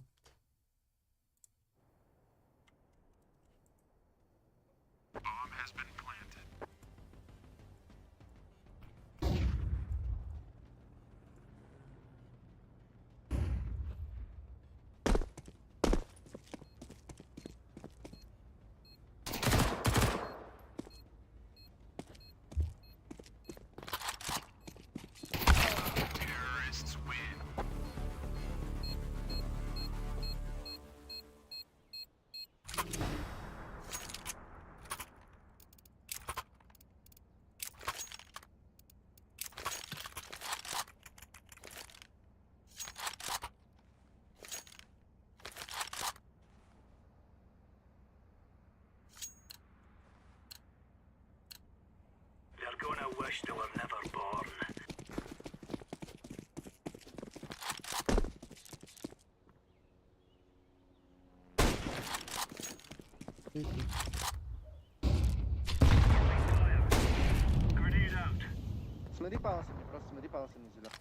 Смотри паласами, просто смотри паласами зеленый.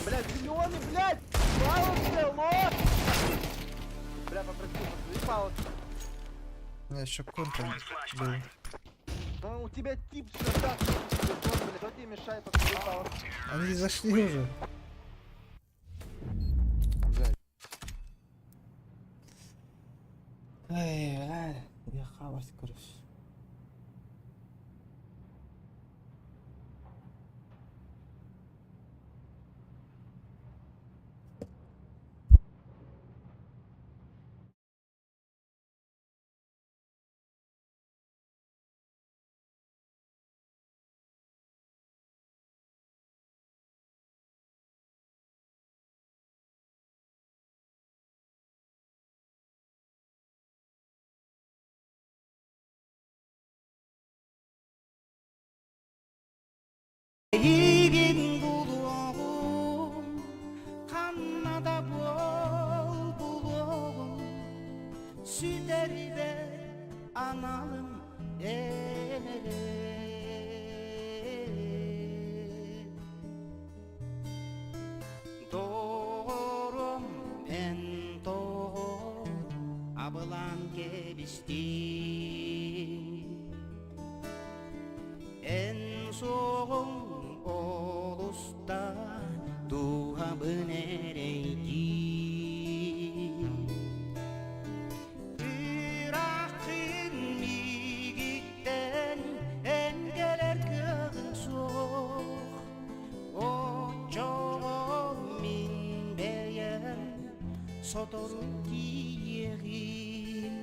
Блядь, зеленый, блядь! Паласы, лох! Бля, попроси, посмотри паласы. У меня еще контр был. Ну, у тебя тип сюда, телефон, блядь. Кто тебе мешает открыть пауэр? Они зашли уже. Ай, ай, я хавать, короче. Эйигин булуоҕум, ханна да буол булуоҕум, сүтэрбэт аналым эн эрэ. Доҕорум эн тоҕо абылаан кэбистиҥ? Эн суоҕуҥ олуста дууһабын эрэйдиир. Ырааххын миигиттэн эн кэлэр кыаҕыҥ суох. Оччоҕо мин бэйэм сотору тиийиэҕим.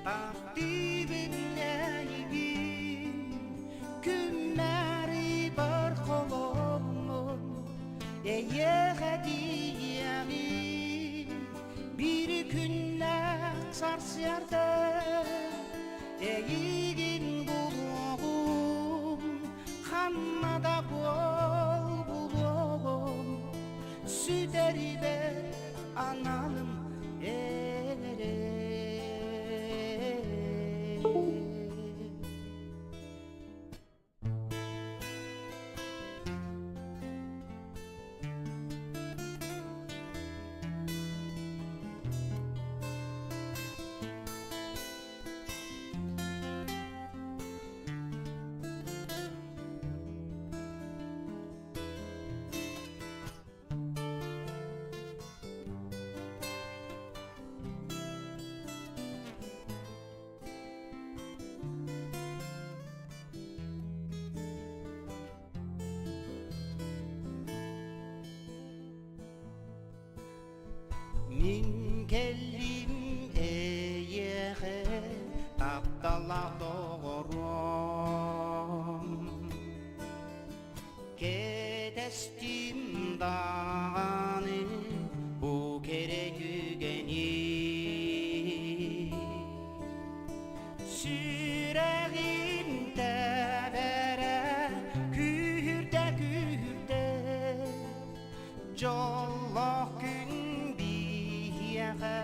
Таптыыбын эйигин, күннэри бар холоммун, эйиэхэ тиийэҕин, биир күннээх сарсыарда эйигин булуоҕум, ханна да буол булуоҕум, сүтэрбэт аналым эн эрэ. Мин кэллим эйиэхэ тапталлаах доҕорум Кэтэстим даҕаны бу кэрэ түгэни Сүрэҕим тэбэрэ күүһүрдэ күүһүрдэ Дьоллоох күн биһиэхэ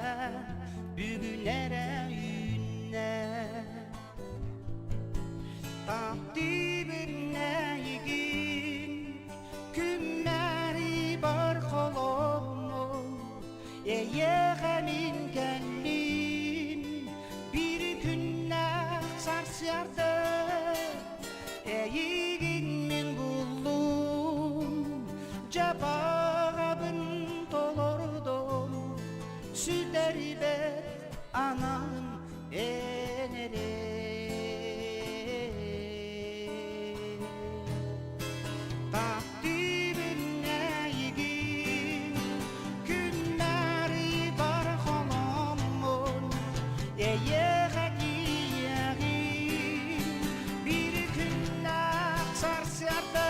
бүгүн эрэ үүннэ Таптыыбын эйигин, күннэри бар холоммун, эйиэхэ мин кэллим, биир күннээх сарсыарда эйигин мин буллум, дьэ баҕабын толордум, сүтэрбэт аналым эн эрэ. Таптыыбын эйигин, күннэри бар холоммун, эйиэхэ тиийэҕин, биир күннээх сарсыарда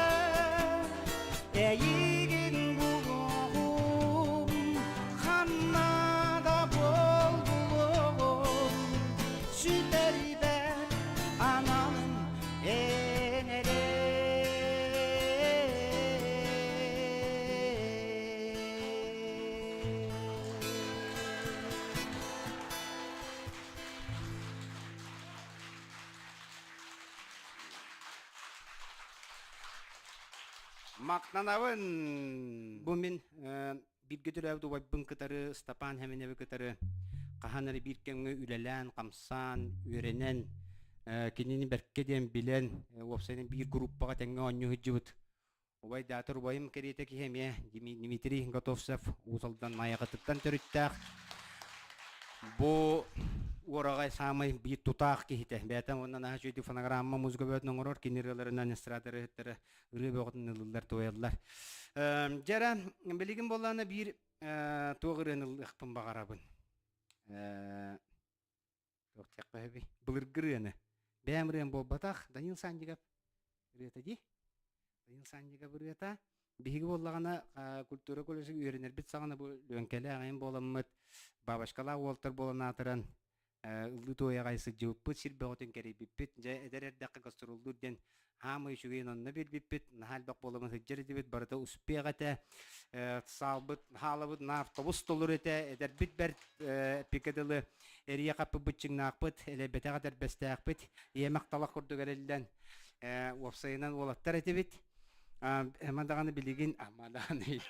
Эйигин булуоҕум, ханна да буол булуоҕум, сүтэрбэт аналым эн эрэ. Махтанабын. Бу мин бииргэ төрөөбүт убайбын кытары Степан Хэминэви кытары хаһан эрэ биир кэмҥэ үлэлээн, хамсаан, үөрэнэн. Кинини бэркэ диэн билэн, уопсайынан биир группаҕа тэҥҥэ оонньуу сылдьыбыт убайдаатар убайым кэриэтэ киһи эмиэ Дмитрий Готовцев Уус Алдан Майаҕатыттан төрүттээх. Бу уораҕай саамай биир тутаах киһитэ. Бэйэтэ уонна наһаа үчүгэйдик фонограмма музыка бөҕөтүн оҥорор, кини ырыаларынан эстрада ырыаһыттара ырыа бөҕөтүн ылыллар, туойаллар. Дьэ эрэ, билигин буоллаҕына биир туох ырыаны ылыахпын баҕарабын. Туох диэххэ сөбүй? Былыргы ырыаны. Бэйэм ырыам буолбатах, Данил Сандиков ырыата дии. Данил Сандиков ырыата. Биһиги буоллаҕына культура колледжыгар үөрэнэрбит саҕана бу Лүөҥкэлээх эҥин буоламмыт, бабочкалаах уолтар буолан аатыран ыллыы туойаҕай сылдьыбыппыт, сир бөҕөтүн кэрийбиппит. Дьэ, эдэр эрдэххэ гастроллуур диэн хаамай үчүгэйин онно биэрбиппит, наһаа элбэх буоламмыт сылдьар этибит, барыта успех этэ. Саалбыт, хаалабыт наар тобус толору этэ, эдэрбит бэрт эппиккэ дылы эрийэ хаппыт быччыҥнаахпыт, элэйбэтэх этэрбэстээхпит, иэмэх талах курдук эриллэн уопсайынан уолаттар этибит. Ама даҕаны билигин, ама даҕаны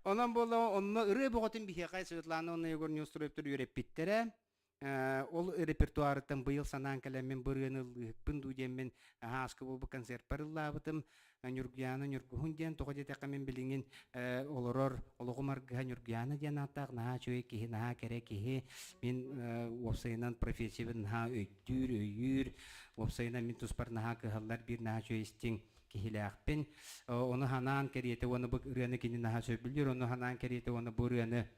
Онон буолла онно ырыа бөҕөтүн биһиэхэ Светлана уонна Егор Неустроевтар үөрэппиттэрэ. Ол репертуарыттан быйыл санаан кэлэммин бу ырыаны ыллыыһыкпын дуу диэммин ааскы буолбут концертпар ыллаабытым. Ньургуйаана Ньургуһун диэн тоҕо диэтэххэ мин билигин олорор олоҕум аргыһа Ньургуйаана диэн ааттаах наһаа үчүгэй киһи, наһаа кэрэ киһи. Мин уопсайынан профессиябын наһаа өйдүүр, өйүүр. Уопсайынан мин туспар наһаа кыһаллар биир наһаа үчүгэй истиҥ киһилээхпин. Ону ханаан кэриэтэ уонна бу ырыаны кини наһаа сөбүлүүр, ону ханаан кэриэтэ уонна бу ырыаны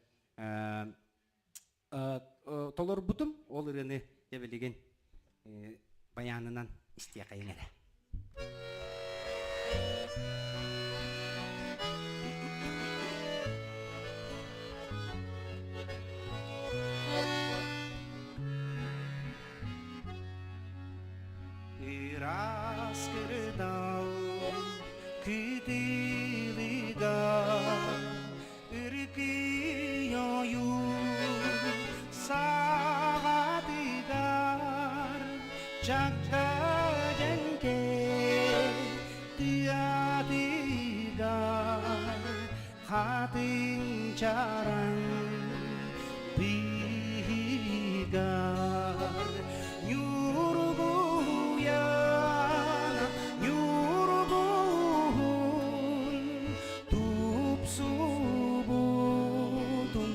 толорбутум. Ол ырыаны дьэ билигин баянынан истиэхэйиҥ эрэ. Ыраас кырдал кытылыга Ыркый-ойуу саҕатыгар чакка дьэҥкэ тыатыгар хатыҥ чараҥ быыһыгар ньургуйан ньургуһун Тупсубутун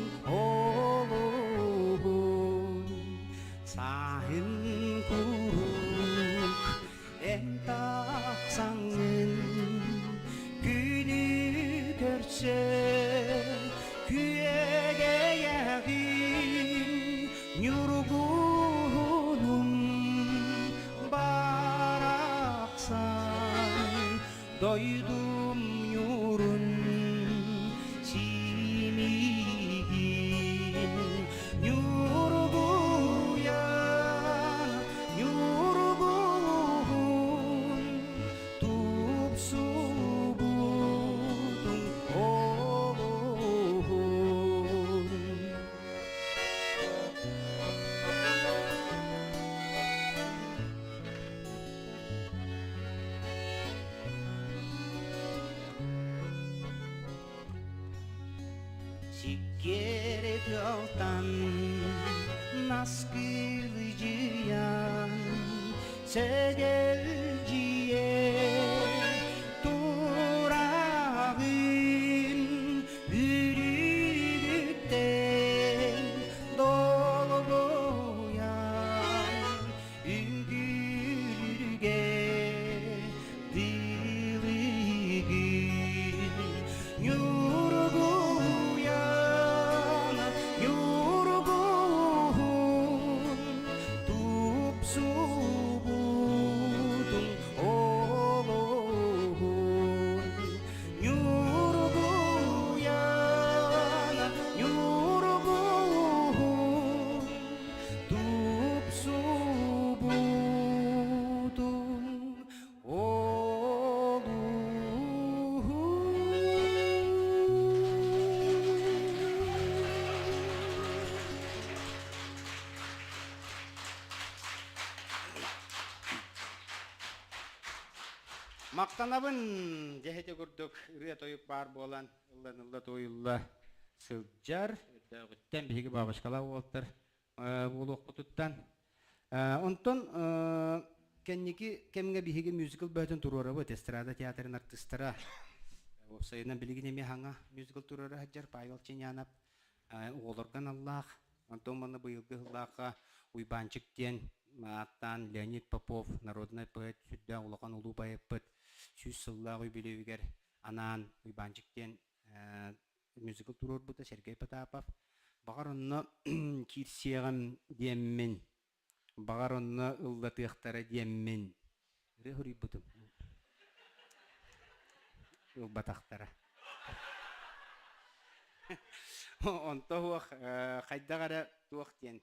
олуһун сааһын куруук эн тахсаҥҥын күнү көрсө күөгэйэҕин ньургуһунум барахсан Дойдум ньуурун симиигин ньургуйан ньургуһун тупсубутуҥ олуһун. Сиккиэри тыалтан наскылыдьыйан сэгэлдьийэ тураҕын үрүгүттэн долгуйан Үҥкүүлүүргэ дылыгын Ньургуйан ньургуһун тупсубутун олуһун Ньургуйан ньургуһун Тупсубутун олуһун. Махтанабын дьэһити курдук ырыа-тойук баар буолан ылланылла туойулла сылдьар. Өрдөөҕүттэн биһиги бабочкалаах уолтар. буолуохпутуттан. Онтон кэнники кэмҥэ биһиги мюзикл бөтөн туруорабыт эстрада театрын артыыстара. Уопсайынан билигин эмиэ хаҥа мюзикл туруора сылдьар Павел Ченянов оҕолорго аналлаах. Онтон манна быйылгы сыллаахха Уйбаанчык диэн ааттаан Леонид Попов народнай поэт сүрдээх улахан улуу поэппыт 100 сыллаах үбүлүөйүгэр анаан Уйбаанчык диэн мюзикл туруорбута Сергей Потапов. Баҕар онно киирсиэҕим диэммин, баҕар онно ыллатыахтара диэммин ырыа суруйбутум. Ылбатахтара. Онто суох хайдах эрэ туох диэн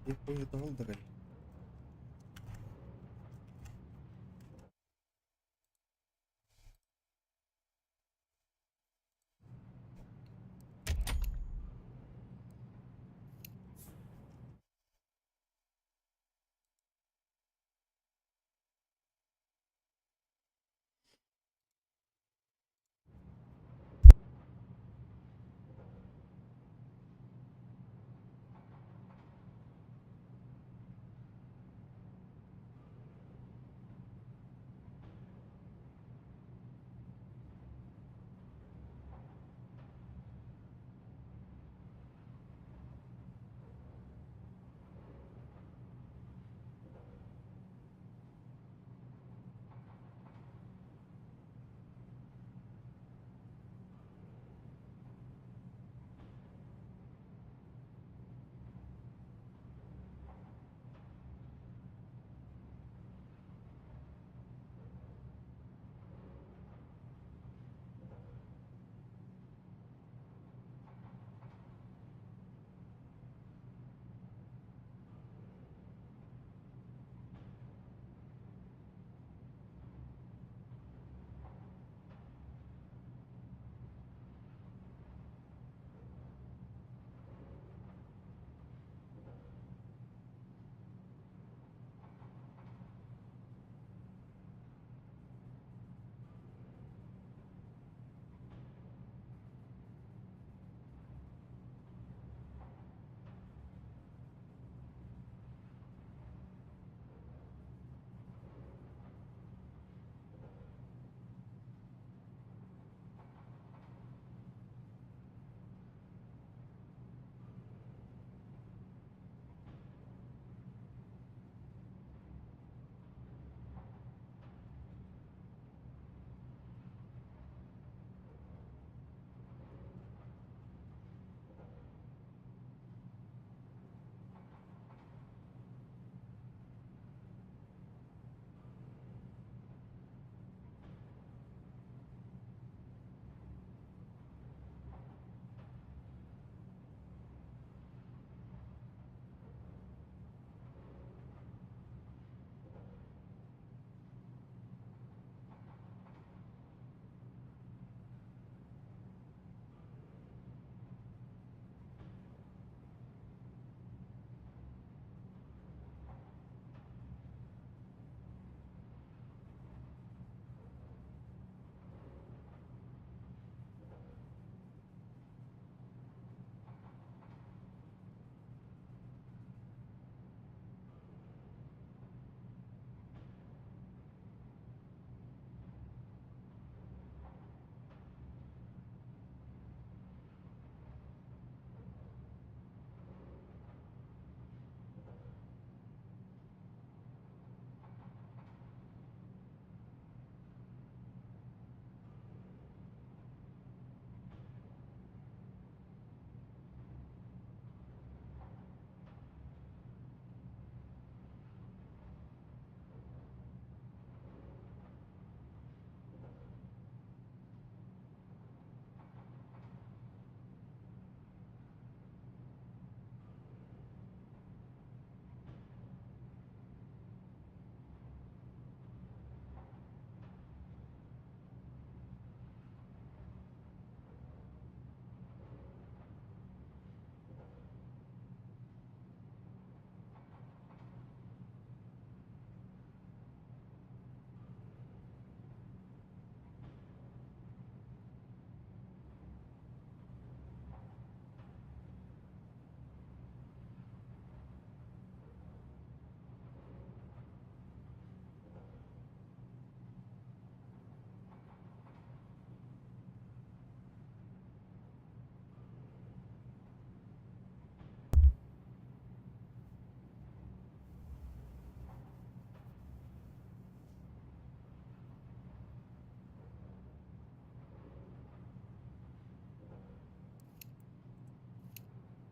Я понял,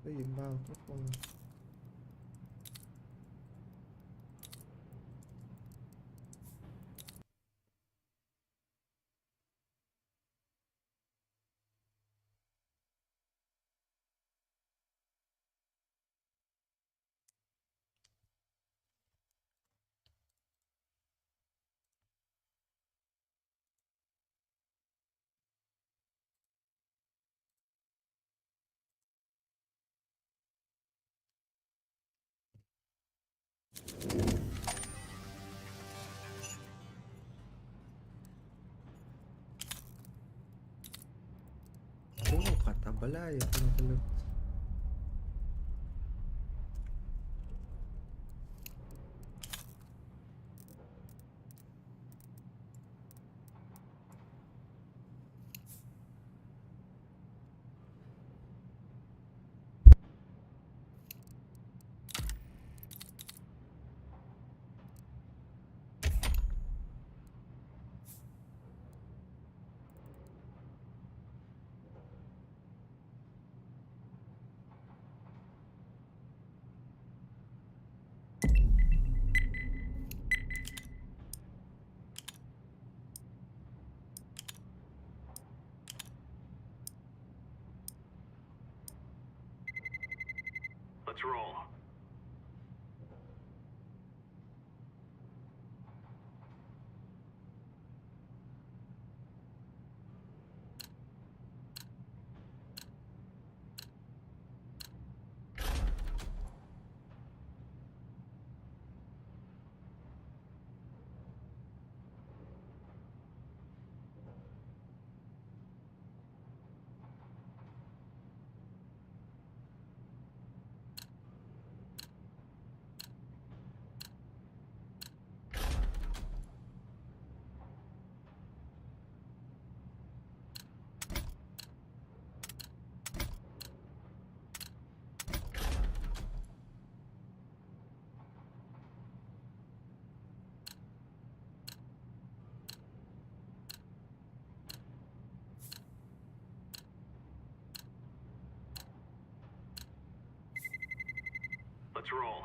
Ебал, буолла. Оо, хата, бля, я понял. Let's roll. Let's roll.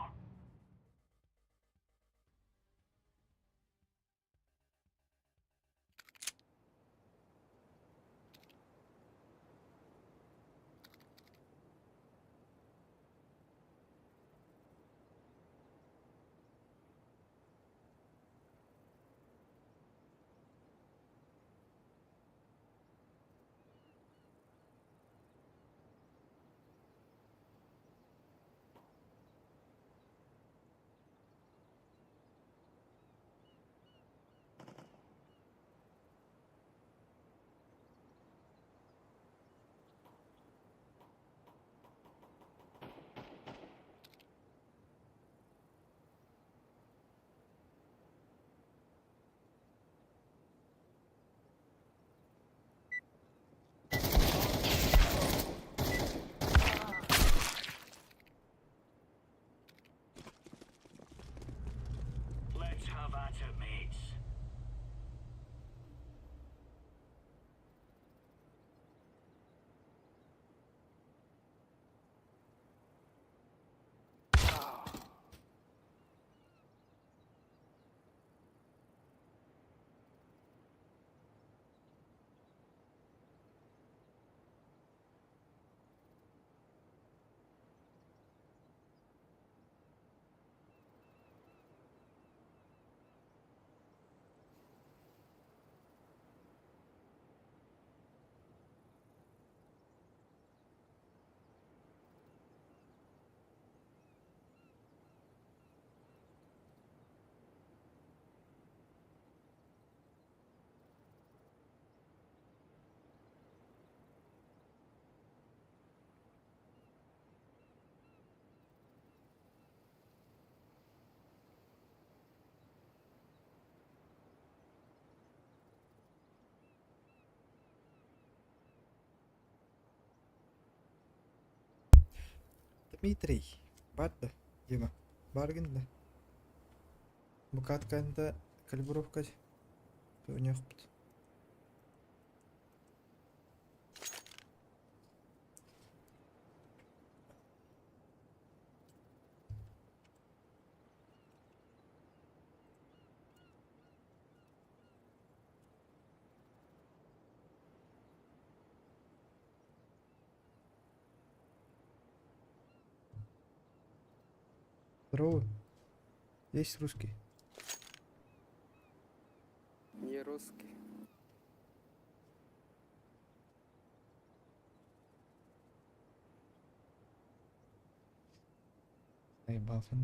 Let's have at it, mates. Дмитрий, бар да, Дима, баргын да. Букатканда калибровка туһунуохпут. Здорово. Есть русский? Не русский. Заебался,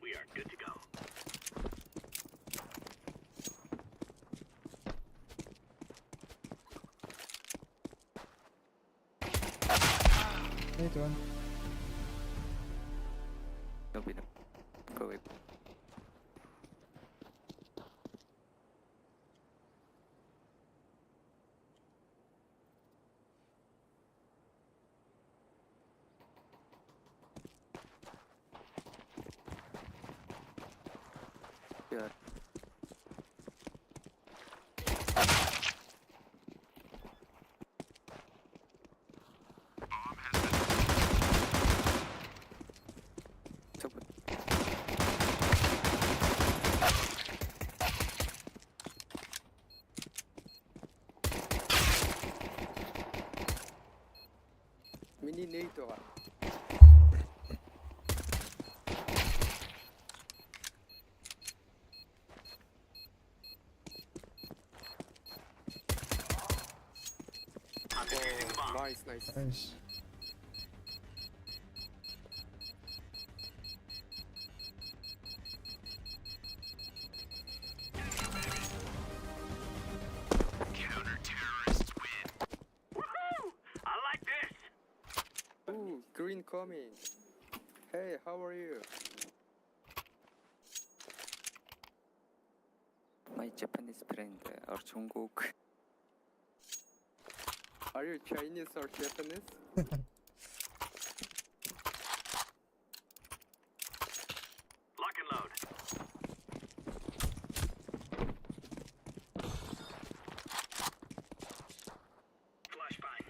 We are good to go. How you doing? No, no. Go away. Yeah. Top. Mini Natora. Oh, nice, nice. Nice. Counter-terrorists win. Woohoo! I like this. Ooh, green coming. Hey, how are you? My Japanese friend or Jungkook. Are you Chinese or Japanese? Lock and load. Flashbang.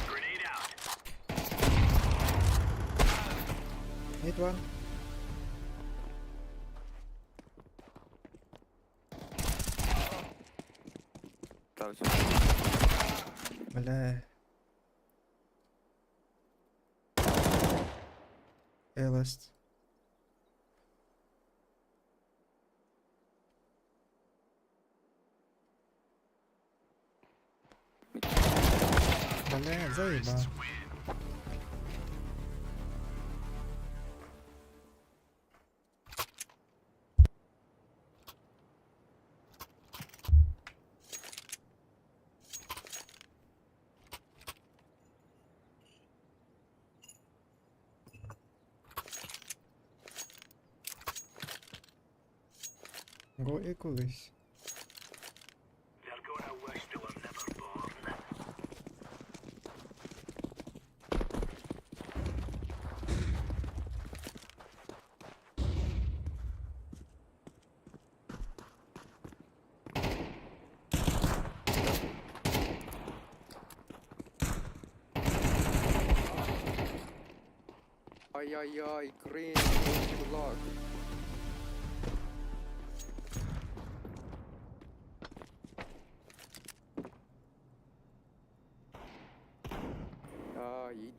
Grenade out. Hit one. Бля. A-list. Бля, заебал. Go eco guys. They're gonna wish they were never born. Ay ay ay, green, don't you luck.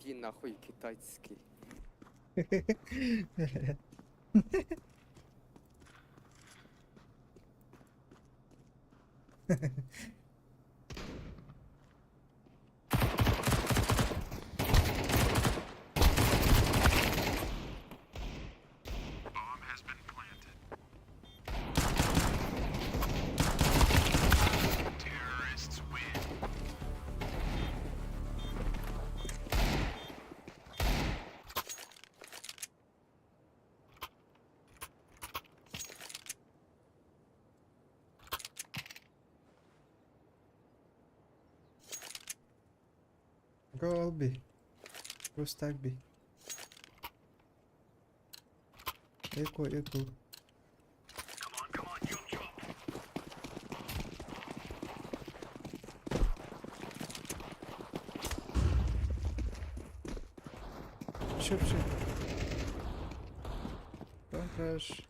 Иди нахуй, китайский. Go all B. Go stack B. Eco, eco. Shoot, shoot. Don't rush.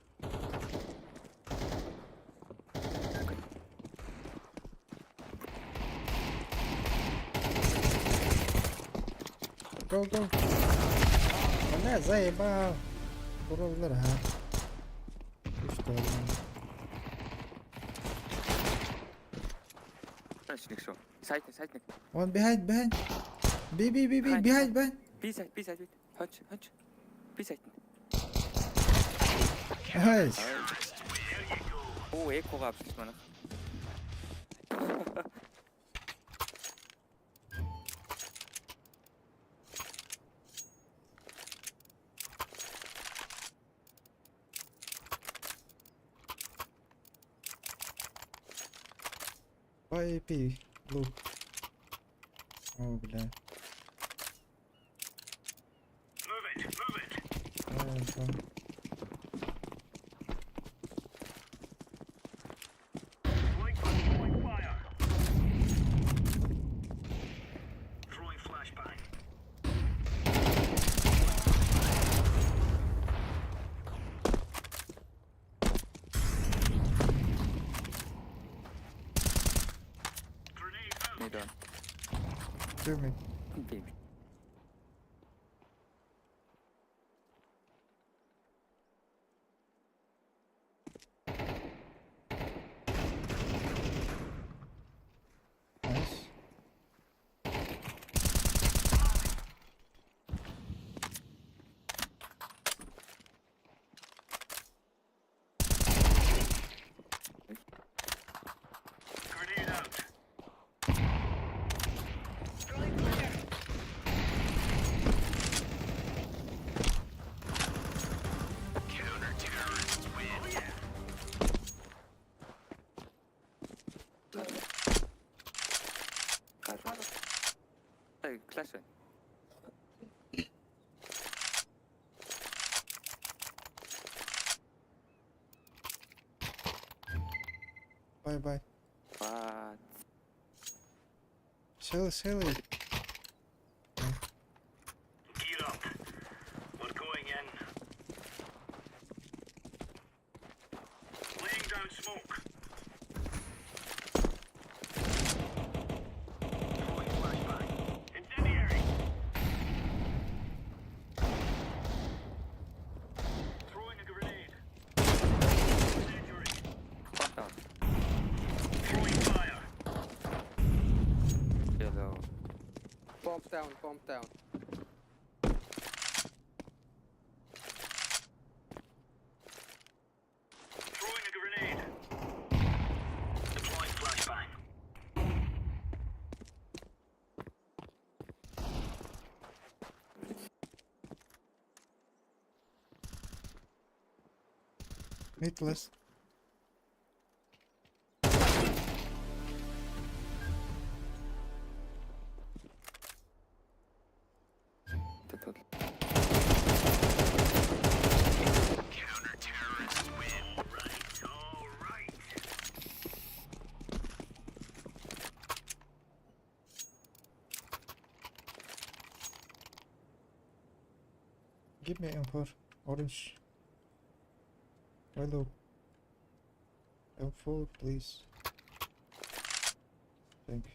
Go, go. Бля, заебал. Куровлар, ха. И что? Нэг шүү. Сайт сайт нэг. One behind, behind. B, B, B, B, behind, behind. Би сайт, би сайт. Хонч, хонч. Би сайт. Nice. Оо, экого авчих манайх. Buy AP, blue. О, бля. Move it, move it. А, да. Throwing fire. Throwing flashbang. Grenade out. Mid one. Two mid. B. Nice. Grenade out. Throwing fire. Counter-terrorists win. Oh, yeah. Гар. Клаш байна. Bye bye. What? Sell, sell it. Gear up. We're going in. Laying down smoke. Throwing flashbang. Incendiary. Throwing a grenade. Incendiary. Fuck down. Throwing fire. Yellow. Bomb down, bomb down. Throwing a grenade. Deploying flashbang. Mid last. Тэтэл. Counter-terrorists win. Right, all right. Give me M4. Orange. Hello. M4, please. Thank you.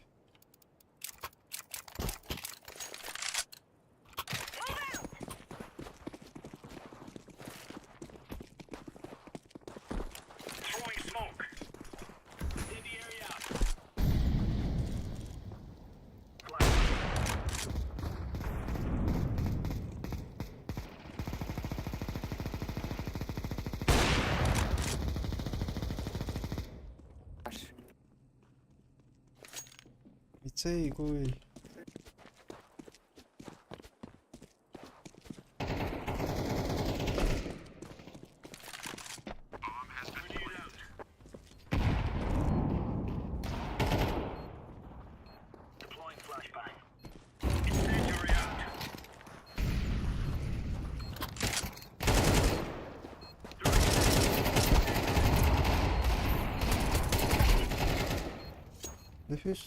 Лицей куй. Deploying flashbang. Incendiary out. Nefis.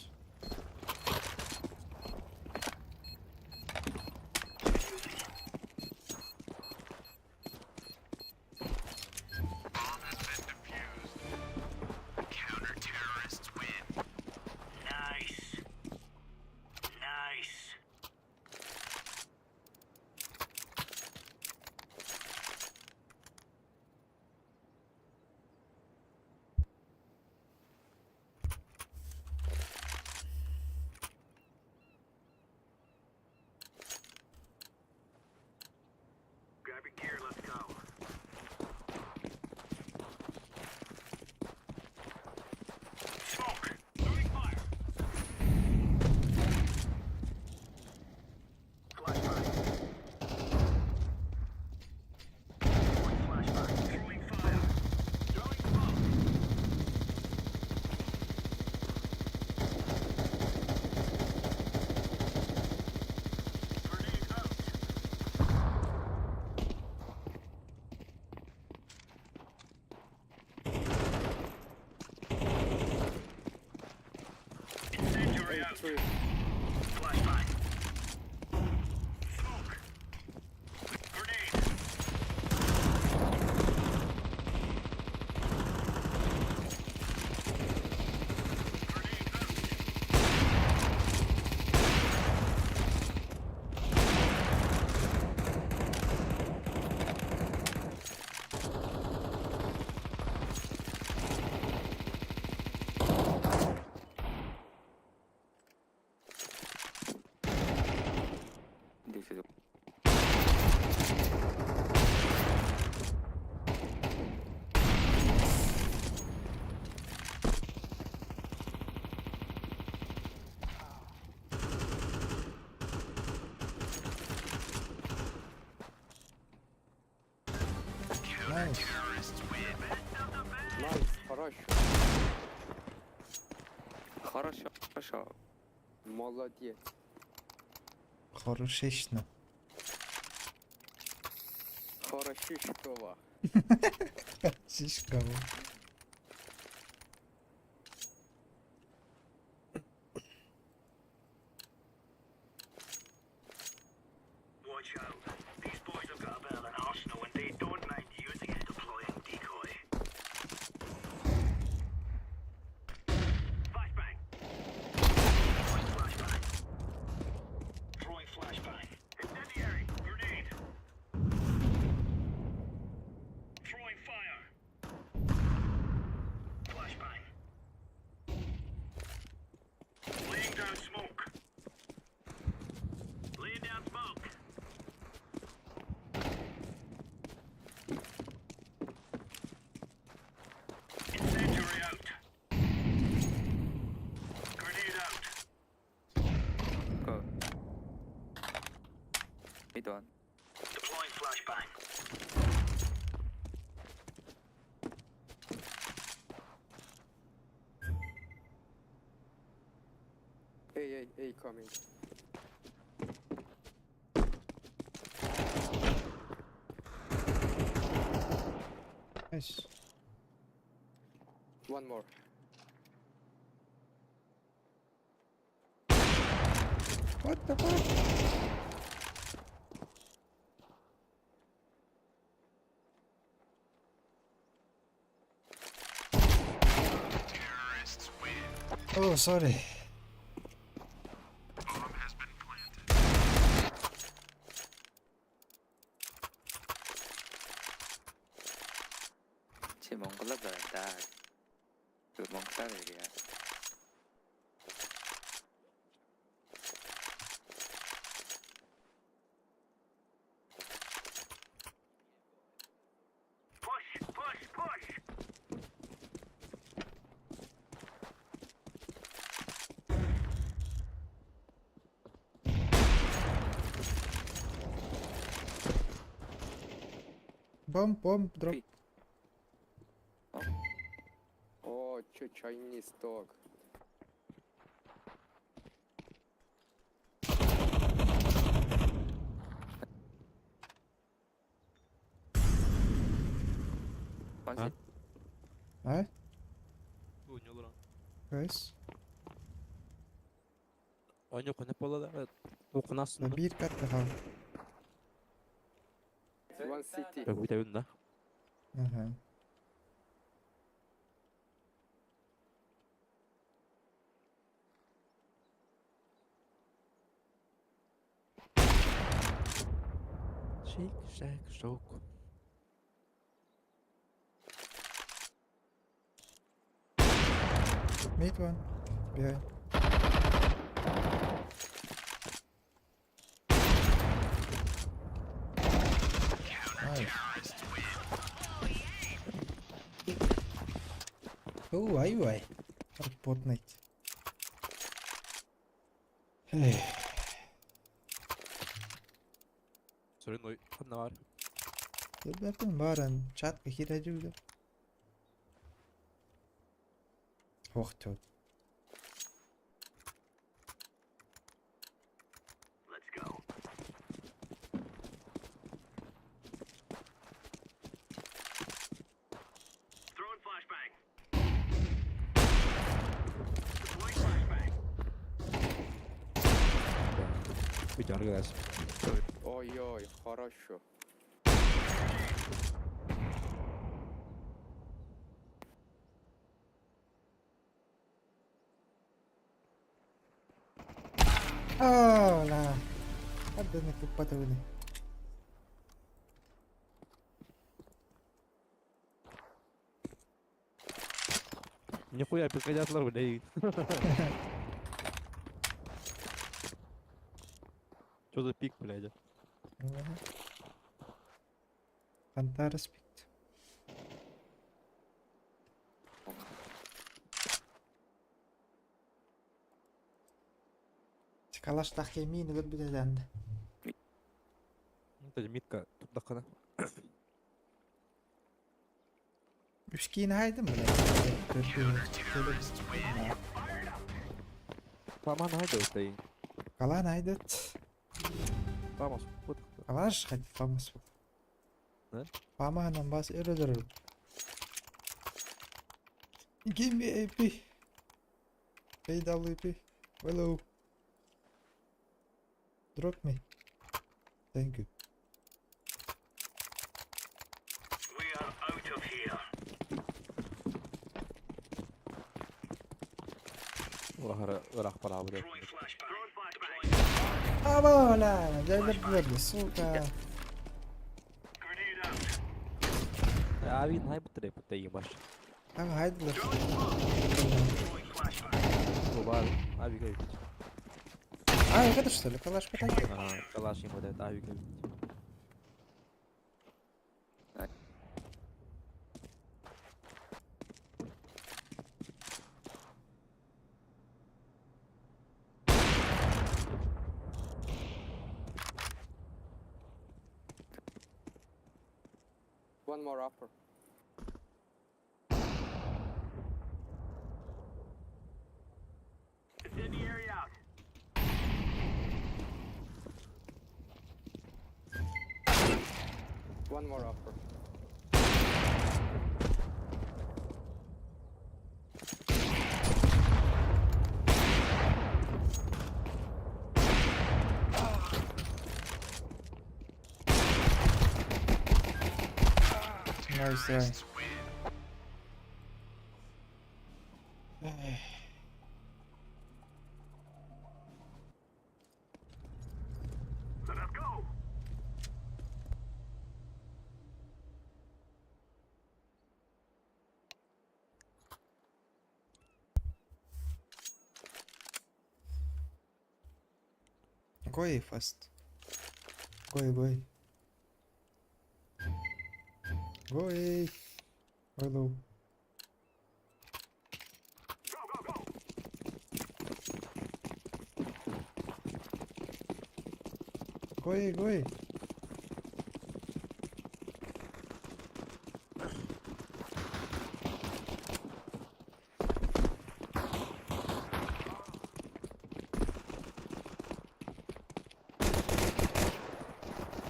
Nice. Nice. Grab your gear, let's go. Smoke! Throwing fire! Flashbang. Throwing flashbang. Throwing fire. Throwing smoke. Grenade out. Incendiary out. Flashbang. Smoke. Grenade. Grenade out. This is Nice. Найс, хорошо. Хорошо, хорошо. Молодец. Хорошечно. Хорошишкова. Шишка bu. Watch out. These boys have got a bit of an arsenal and they don't mind using it. Deploying decoy. Flashbang. Throwing flashbang. Throwing flashbang. Incendiary. Grenade. Throwing fire. Flashbang. Laying down smoke. Laying down smoke. Incendiary out. Grenade out. Go. Mid one. Deploying flashbang. Эй, эй, эй, coming. Nice. One more. What the fuck? Oh, sorry. Чи Монголоор байна да. Түр Монголоор ирья. Push, push, push. Bomb, bomb, drop. О, чё, Chinese dog. А? Guys. Биир катта хаал. One city. Ага. Shake, shack, шок. Mid one. Behind. Nice. Оо, аюу ай. Fortnite. Эй. Көрбөппүн баран чатка киирэ Ох, тё. Let's go. Throwing flashbang. Deploying flashbang. Ой-ой, хорошо. Аа, ла. Хадданы туппатыбыны. Нихуя, пизгадятлар, блядь. Чё за пик, блядь? Хантара спикт. Калаштах хемиин өлбүтэ Это митка, тут дахана. Үскиин хайдым блядь. Паман хайда өтейін. Калан айдат. Памас, вот. Калаш хать фамас. Да? Памаһынан бас өрөлөр. Give me AP. AWP. Hello. Drop me. Thank you. We are out of here. Ырах пора, блядь. Throwing flashbang. Throwing flashbang. Абола! Дәлер, сука. Grenade out. А вин хай бутыры путay ебаш. Там хайдылар. Throwing flashbang. Бубар, авик авик. А, это что ли? Калаш потаки? А, калаш ему дает авик авик. One more upper. Incendiary out. One more upper. Nice try. Let us go. Go A first. Go A, go A. Go A. Hello. Go, go, go. Go A, go A.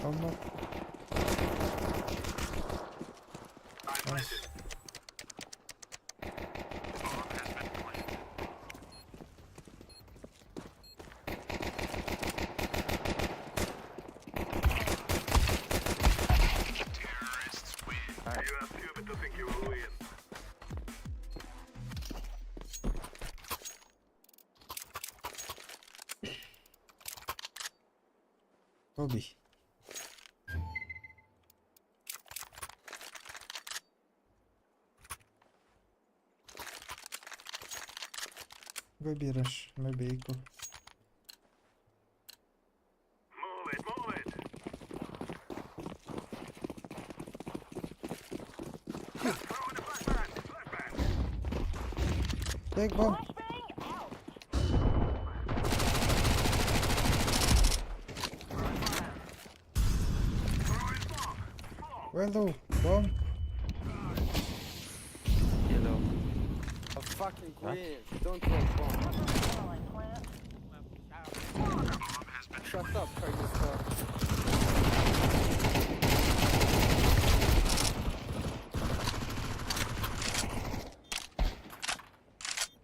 One more. Nice. You are stupid to think you will win. Kobe. Go B rush. Maybe eco. Move it, move it. Throwing a flashbang, flashbang. Take bomb. Window, bomb. Yellow. A fucking queen. Don't throw bomb. Shut up, Kyrgyzstan.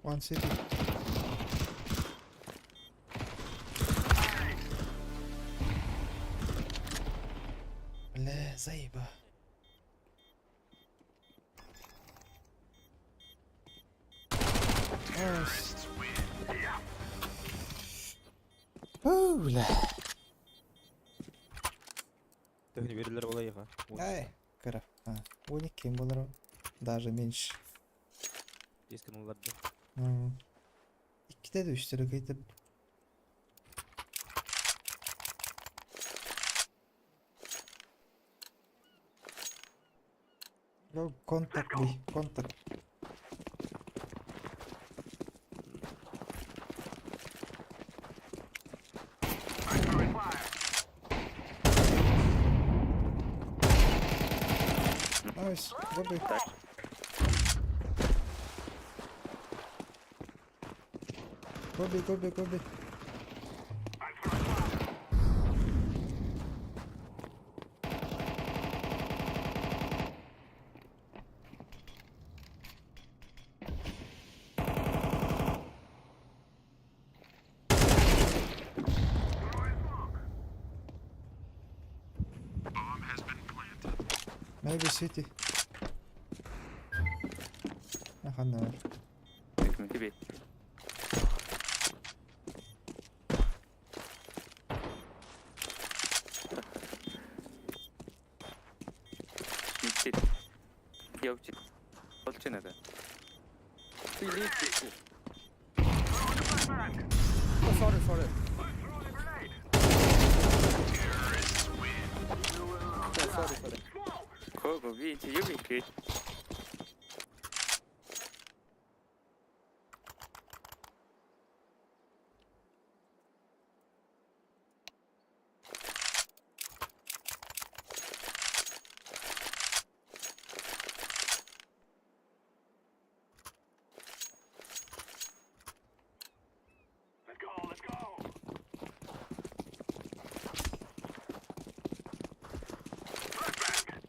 One city. Бля, заеба. Nice. Фу, бля. Төхні берілер олайға. Ай, кыра. А, 12 болар. Даже меньше. Ескен оларды. Ikkide de 3 lira kayıt. Go contact me, contact. Nice, go B. Go B, go B, go B. Maybe city. Aha, ne var? Ты лифт. Oh, sorry, sorry. Yeah, sorry, sorry. Let's go, let's go. Flashbang.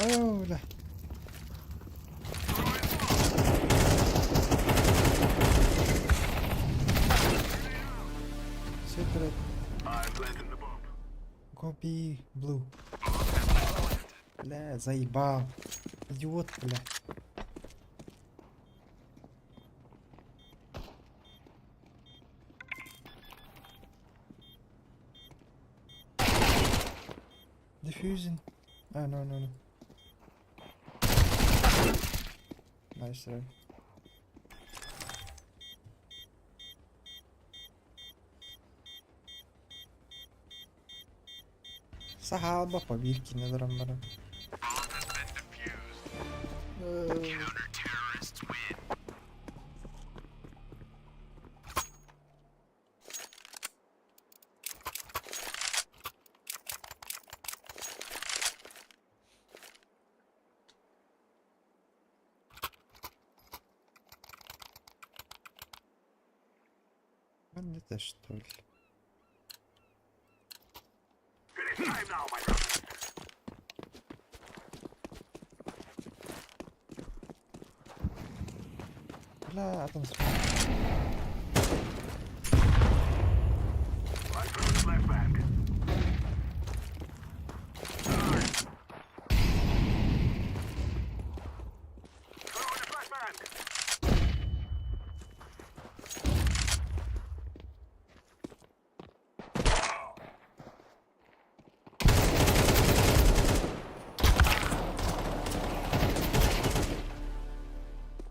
Oh, бля. Secret. I'm planting the bomb. Go B, blue. Бля, заебал. Идиот, бля. Diffusing. Ah, no, no, no. Nice try. Сахалба побирки не драмбара. Это что ли? Бля, атом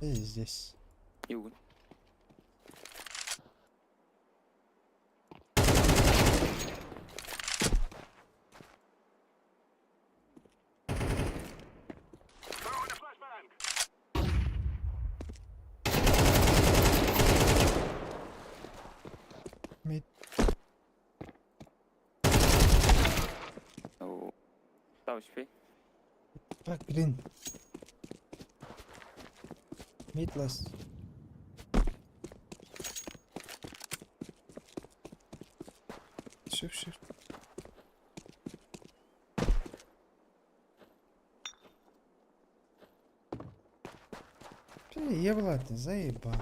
И здесь. Югун. Mid. Там HP. Fuck green. Mid last. Shift shift. Ты ебла ты, заеба.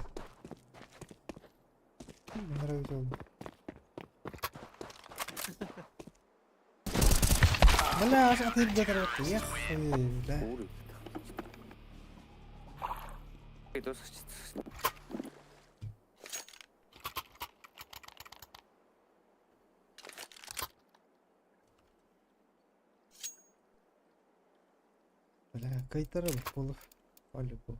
Нравится. Бля, аж ты где-то я хуй, бля. Бля, кайтарып болов. По-любому.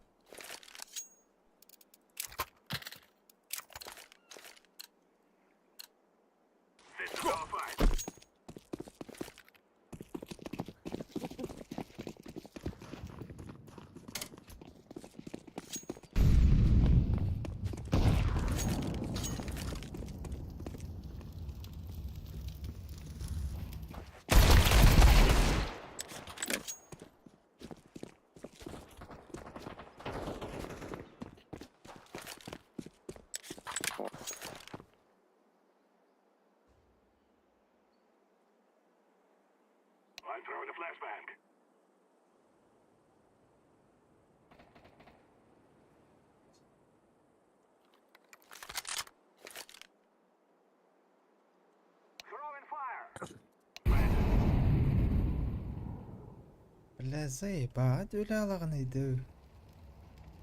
Бля, заебать, өлі иду.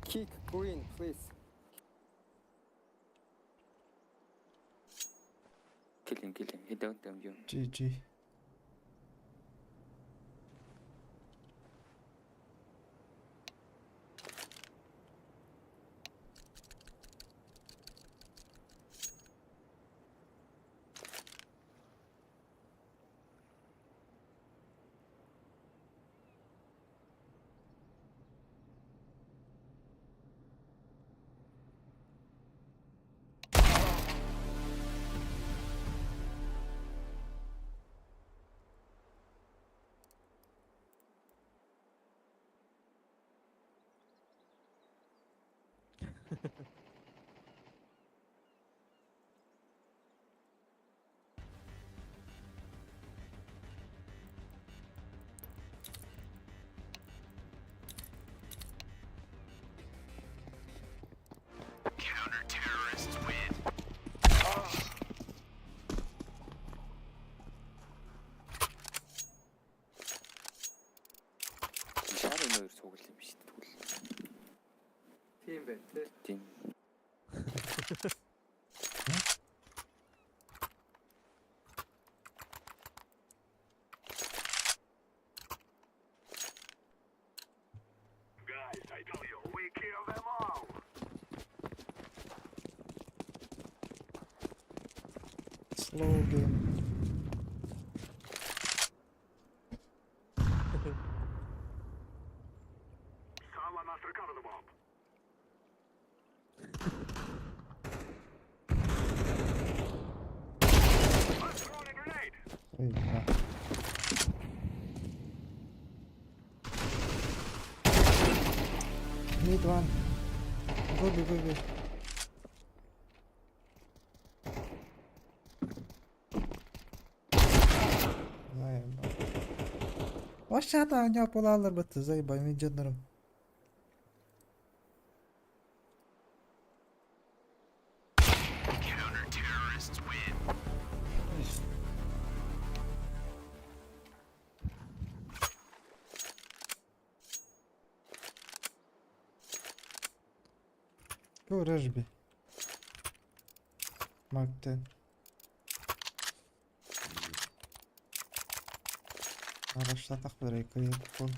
Kick green, please. Kill him, kill him. He don't damn you. GG. Шар энэ хоёр цугл юм биш тэгвэл. Тийм байна тий. Тийм. Guys, I tell you, we kill them all. Slow game. Someone must recover the bomb. I'm throwing a grenade. Ой, бля. Mid one. Go B, go B. Вообще оонньоот буолаалларбыт заебай мин дьоннорум. Go Rushby. Mark 10. Araçlataq bir kıyıp bu.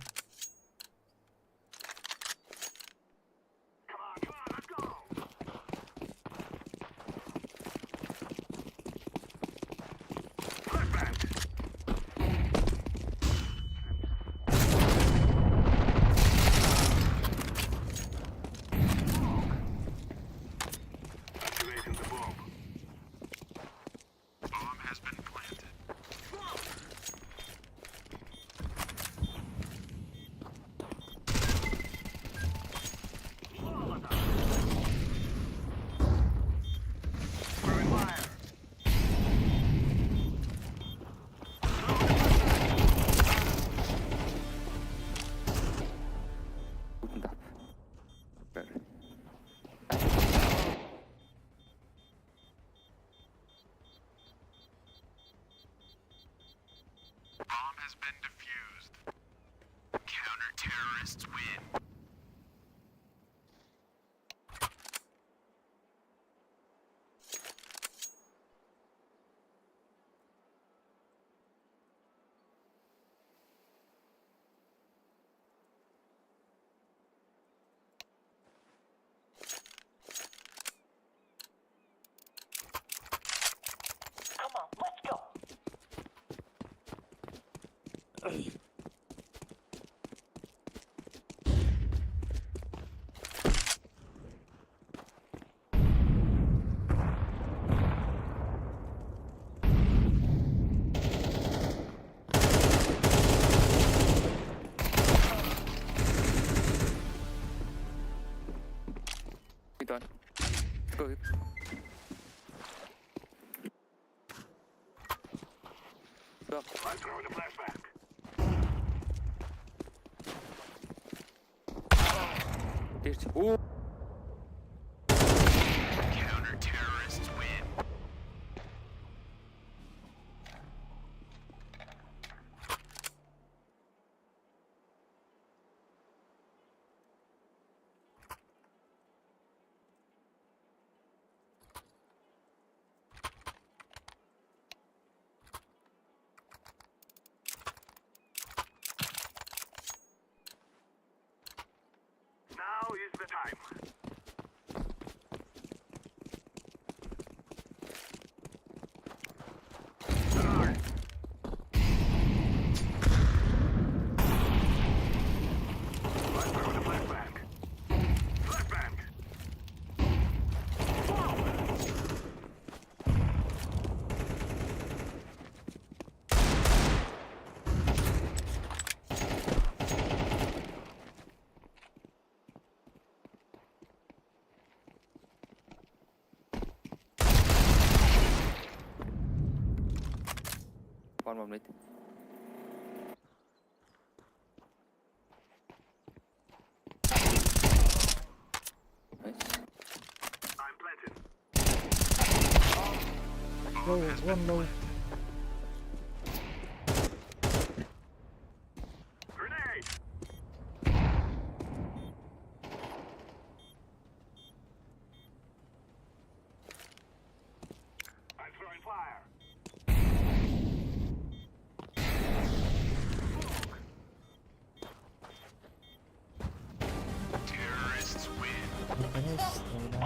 Activating the bomb. Bomb has been planted. Throwing fire. Bomb has been defused. Counter-terrorists win. I'm throwing a flashbang. Counter-terrorists win. Now is the time. I'm throwing a flashbang. Flashbang. I'm planted. Low, one low. Grenade! I'm throwing fire. Terrorists win. Наконец-то, да.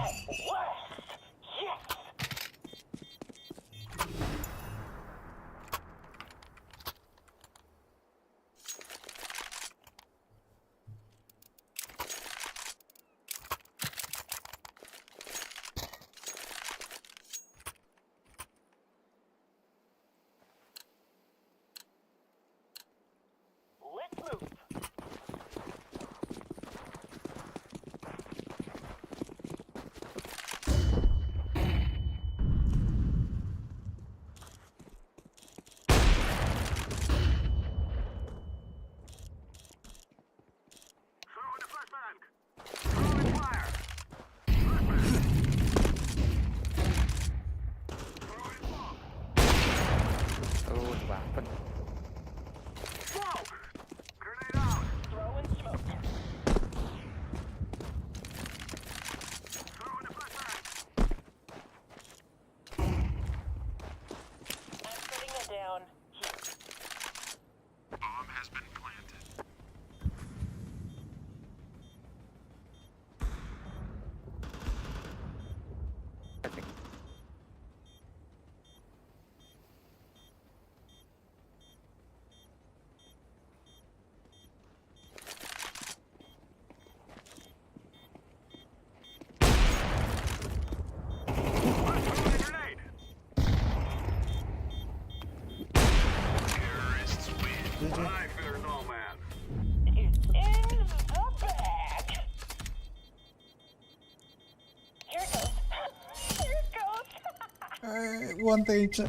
Уон тыһыынча.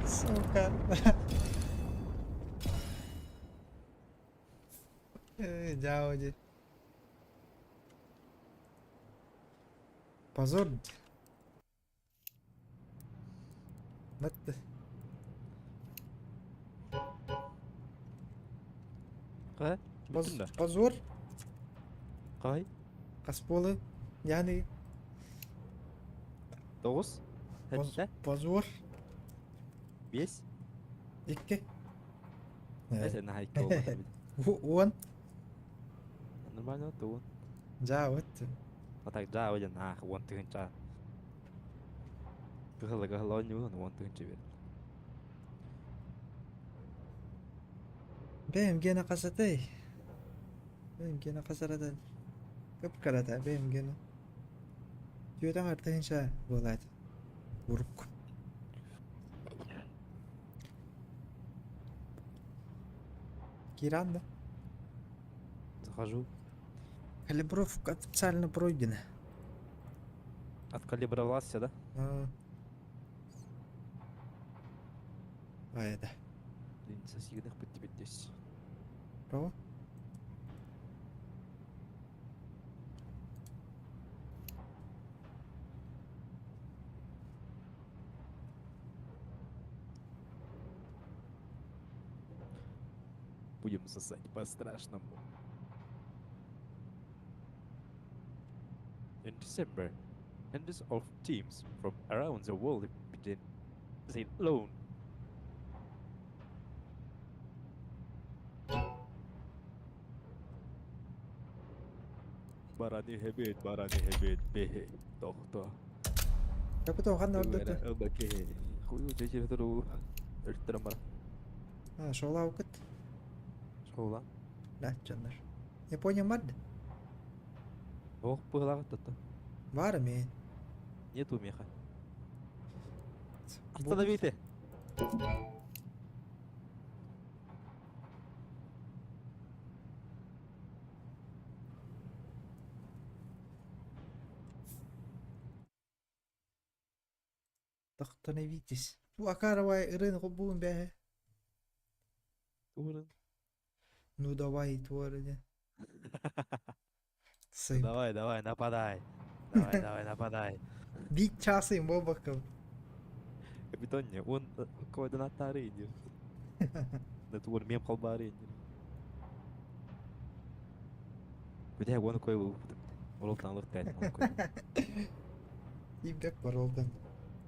Сука. Дьао дии. Позор. Бат. Хай? Бүттүм да. Позор. Хай? Хас буолай? Яны Тоҕус? Сэттэ? Позор. Биэс? Икки. Эсэ наһаа икки буолбат эбит. Уон. Нормально уон. Дьаа вот. А так дьаа диэн аах 10 000. Кыһылла кыһылла оонньуун 10 000 биэр. Бэйэм гиэнэ хасатай. Бэйэм гиэнэ хасарата. Кып-кырата бэйэм гиэнэ. Түөтэн артыһынча буолаат. Урук. Киран да? Захожу. Калибровка официально пройдена. Откалибровался, да? А, а это. Блин, сосигнах под тебе здесь. Кого? Будем сосать по-страшному. In December, hundreds of teams from around the world began the loan. Барани хебет, барани хебет, бе, тохто. Капитан ханна ордута? Ылбаке. Хую жечер туру. Өлтөрөн бара. А, шола укыт. Шола. Да, дьоннор. Япония бар да? Ох, быһылаах тотто. Бар мен. Нету меха. Остановите. Остановитесь. Бу акаровай ырын буун бэһэ. Урын. Ну давай, твори. Сын. Давай, давай, нападай. Давай, давай, нападай. Бит часы бобаков. Капитоне, он координатары идет. Натур мем халбары идет. Куда он кой был? Ролтан лыктает. Ибек Ролтан.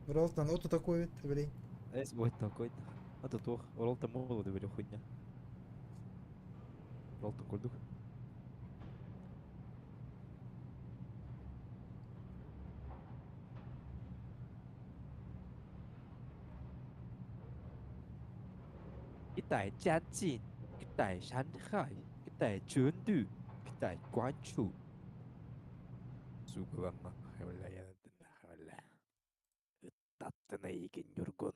Ролтан, вот такой вот, блин. Эс вот такой. А то тух, Ролтан молоды были хуйня. Ролтан курдук. 一代嘉靖，一代山海，一代成都，一代关注。Сугуланна хавля Ыттаттына иген юргун.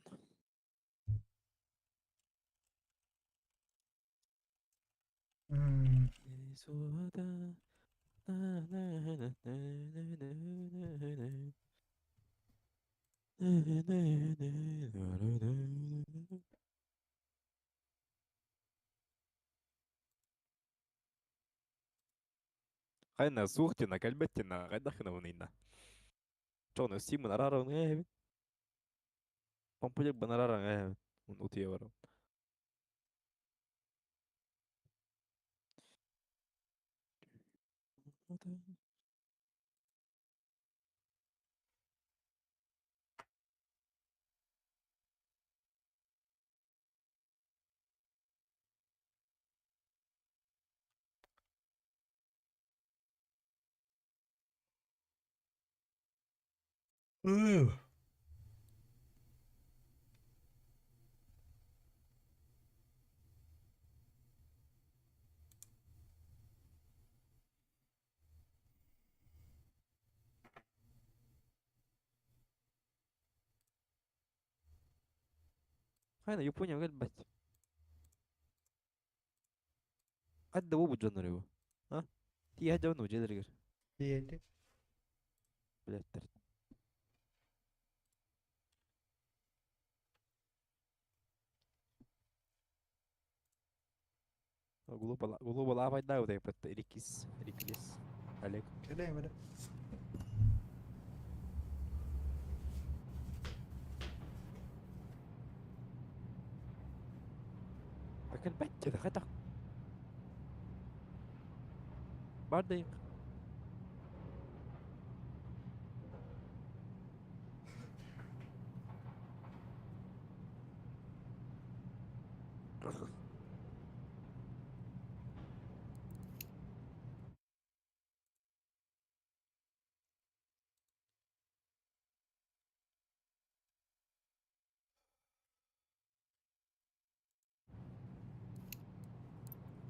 Хайна суухтина кэлбэттина хайдахына унина. Чоно симын араран эбит. Помпулек банараран эбит. Un утие барам. Хайна Япония кэлбэт. Адда бу дьоннор его. А? Тиэ дьону дьэлэригэр. Тиэти. Билеттер. Глупо лапайда вот это Рикис, Риклис, Олег. Кэлэм эрэ. Так elbette de хата. Бардайык.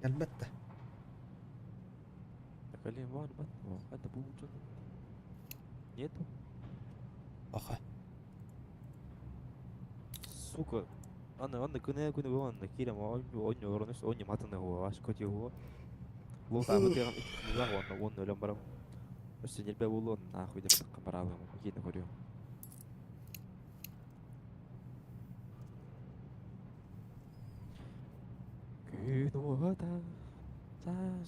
Elbette. Кэлиэм бар бат. Хата бу Нету? Аха. Сука. Аны аны күнэ күнэ бу аны кирем ойну оронус ойну матыны хуа ашкоти хуа. Лота бу теган икки уонна уонна өлөн барам. Өссө нелбе болуон нахуй деп таккан баралым. Кийин көрүм. Күн уота Сань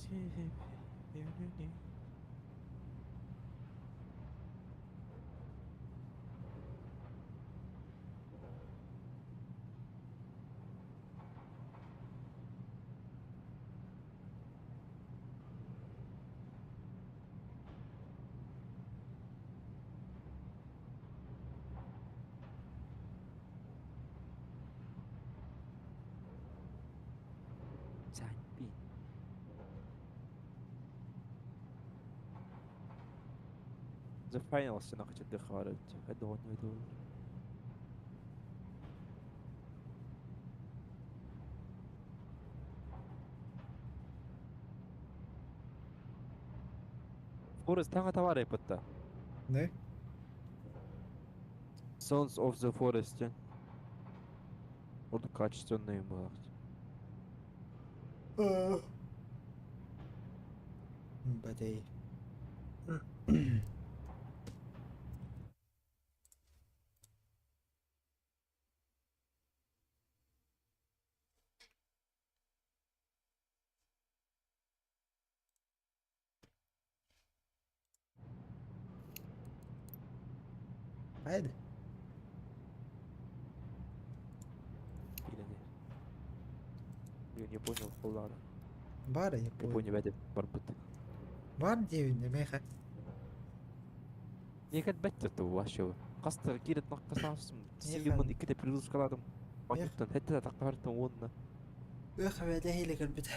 The Final сына хочу дыхарать. Хадон веду. Forest таҥа товары пытта. Не? Sons of the Forest. Orada качественные было. Бадей. Haydi. Или нет? Я не понял, ладно. Бары Я Япония. понял, это барбыт. Бар диэбин меха. Не бәттә ту вообще. Кастыр кирет наққасасым. Сигман иккете прилускаладым. Бакыттан хәтта таққартан онна. Эх, бәдә кэлбит.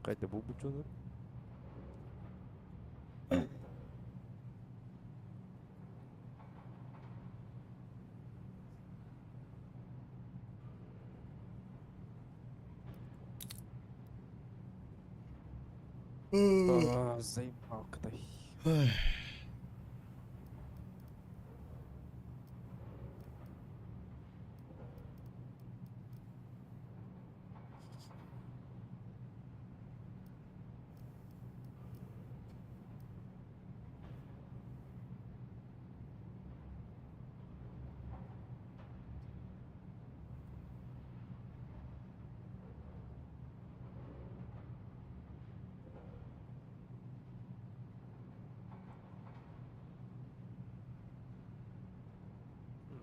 Кайда бу бучонор? А, заебал катай.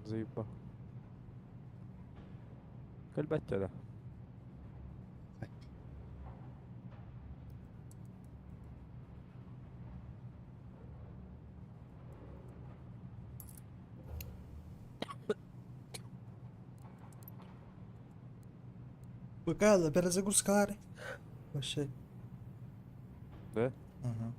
Заебал. Кэлбәттә да. Пока перезагрузкалары. Вообще. Да? Ага.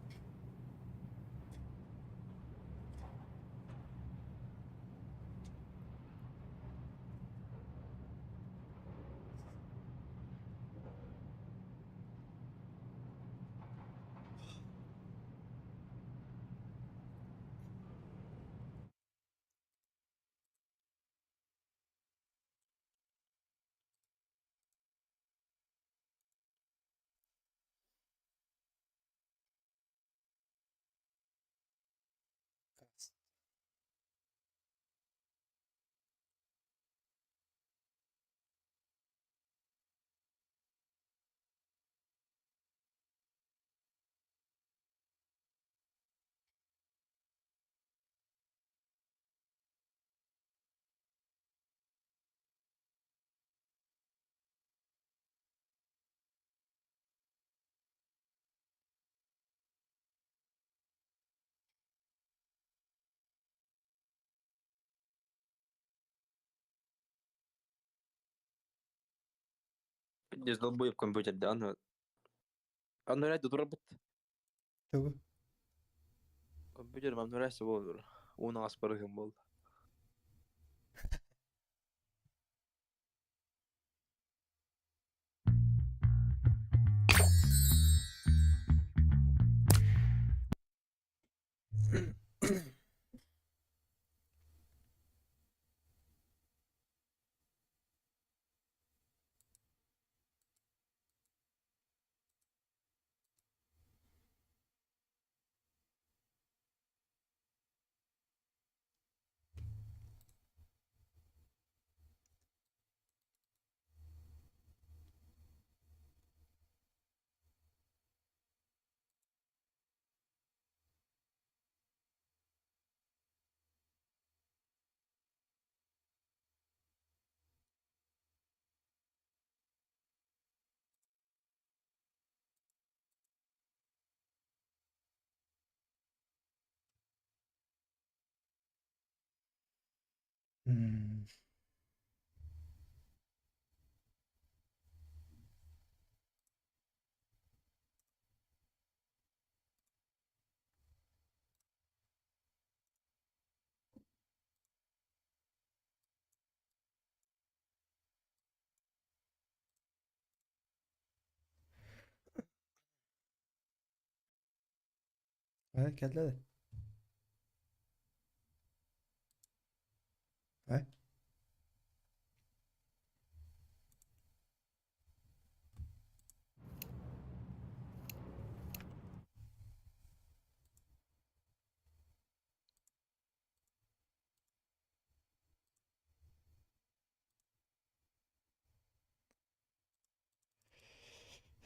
Дез долбоеб компьютерда аны. Аны рәт турар бит. Тугу? Компьютер мам нөрәсе болдур. Уны аспарыгым болды. Ha geldi hadi. Ha?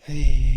Hey.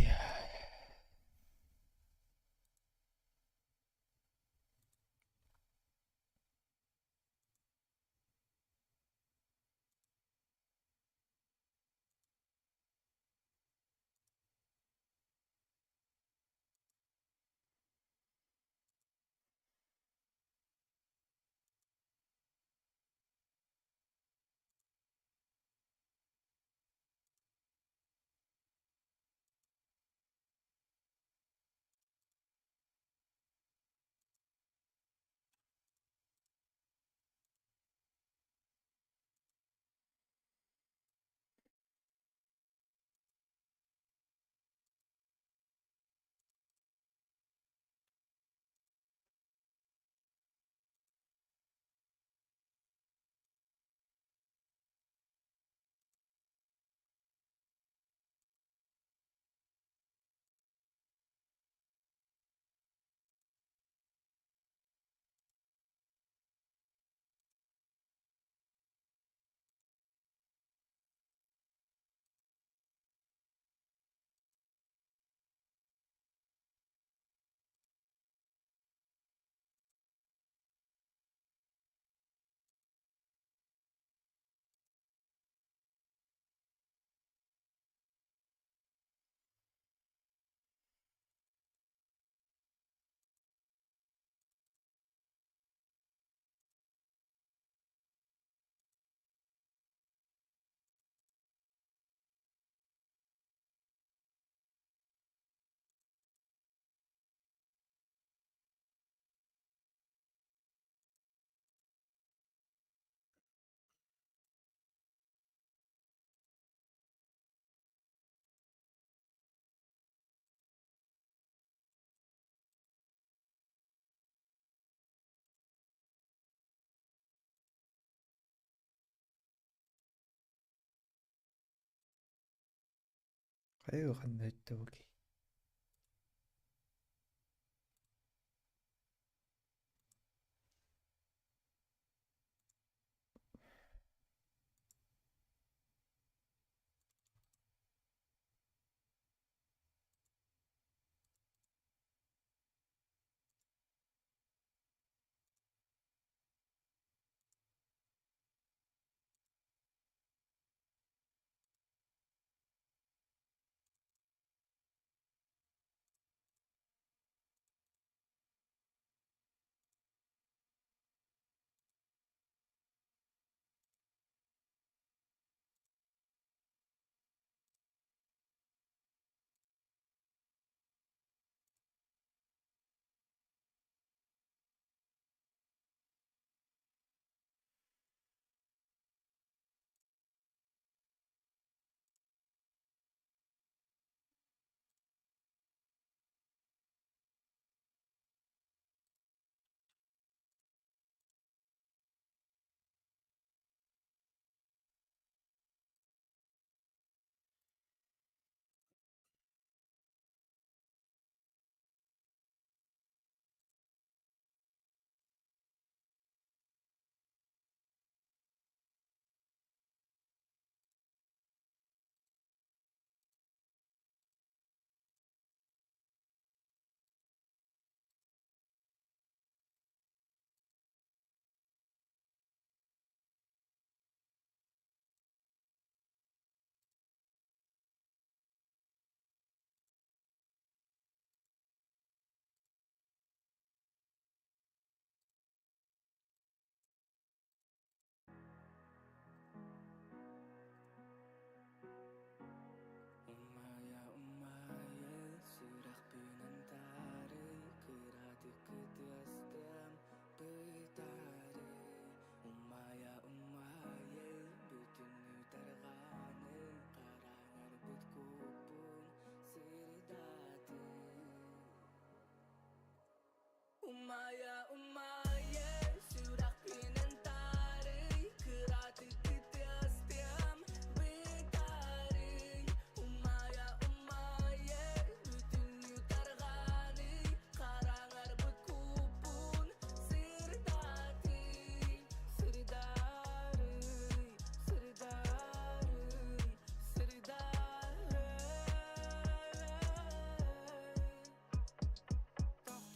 Хайы ханна өттө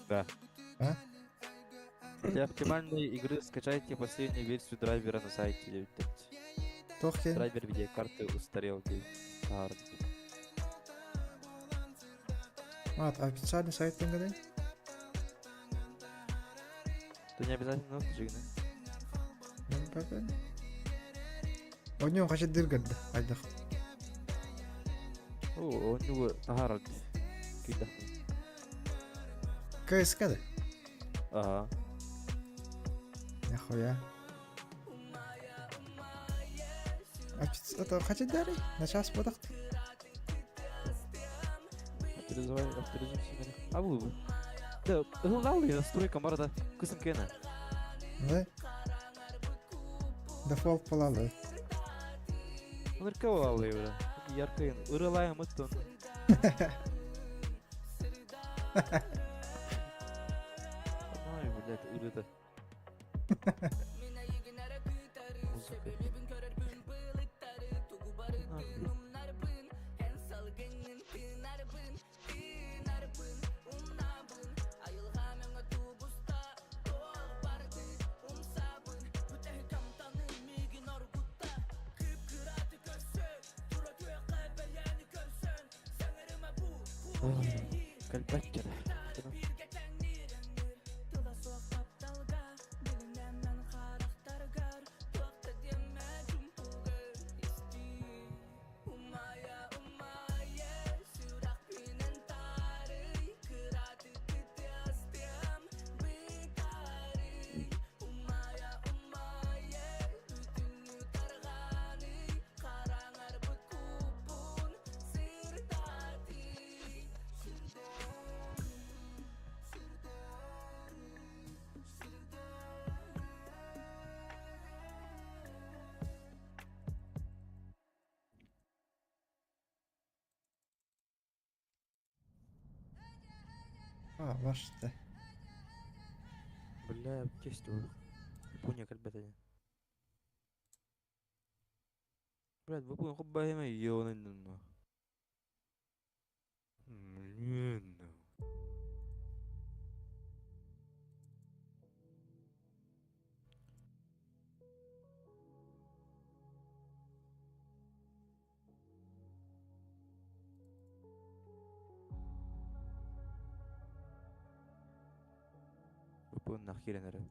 Да. А? Для оптимальной игры скачайте последнюю версию драйвера на сайте 9.5. Туох диэн? Драйвер видеокарты устарел диэн таһаарбыт. Маат, официальный сайттан кэлэн? Это не обязательно жигны. Бапен. Онньон хача дыргарды, айдах. О, оннугу таһаарар күйдах. КСК да? Ага. Нахуя? Это хача дары? На час бодах. Авторизовай, авторизуй себя. А бұл. Да, ылғал настройка барда. Кысым кені. Да? Дефолт полалы. Нырка алды бля. Яркайын. Ырылайым ыттын. Ай, блядь, ырыды. Музыка. Кальпаччер. А, вашты. Бля, тесть Япония кальбета. Блядь, выполнил хоббайма ёбаный ну. Блин. Ну. Выполнил нахерен эрэ.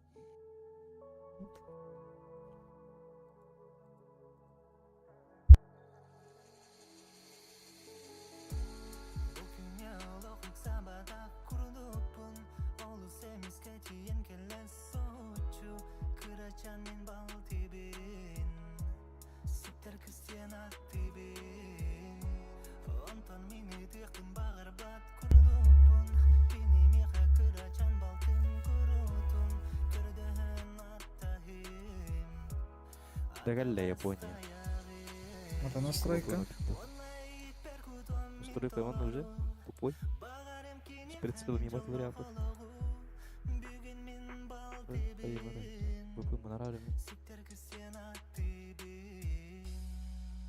Дәгәллә Япония. Это настройка. Настройка он уже тупой. С прицелом ебать вариантов.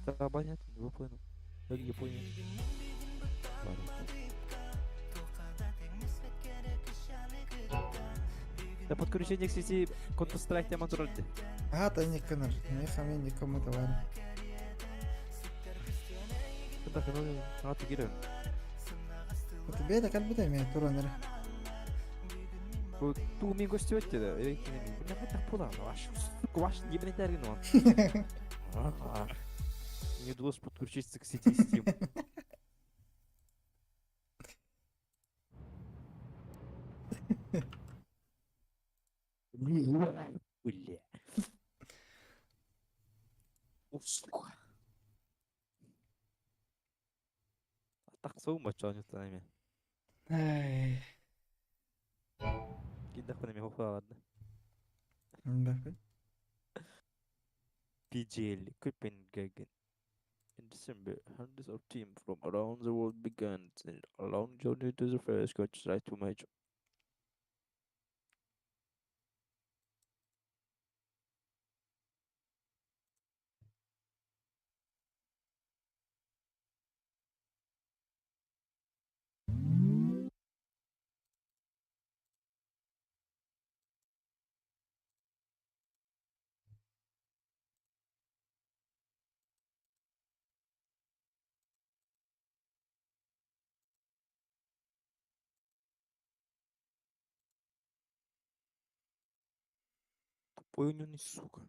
Да, понятно, не понял. Как Япония. Да подключение к сети Counter-Strike тема туралды. А, та не канар. Не хамин никому давай. Это ханон хаты кирен. Это беда как бы мен тураныр. Ту ми гостёте да. Я не Бля, вот так пола. Ваш, сука, ваш ебаный термин он. Не удалось подключиться к сети Steam. Бля. О, сука. Так соумача нами. Ай. Кидах на меня ладно. Да. PGL Copenhagen. In December, hundreds of teams from around the world began a long journey to the first Counter-Strike 2 major. Тупой сука.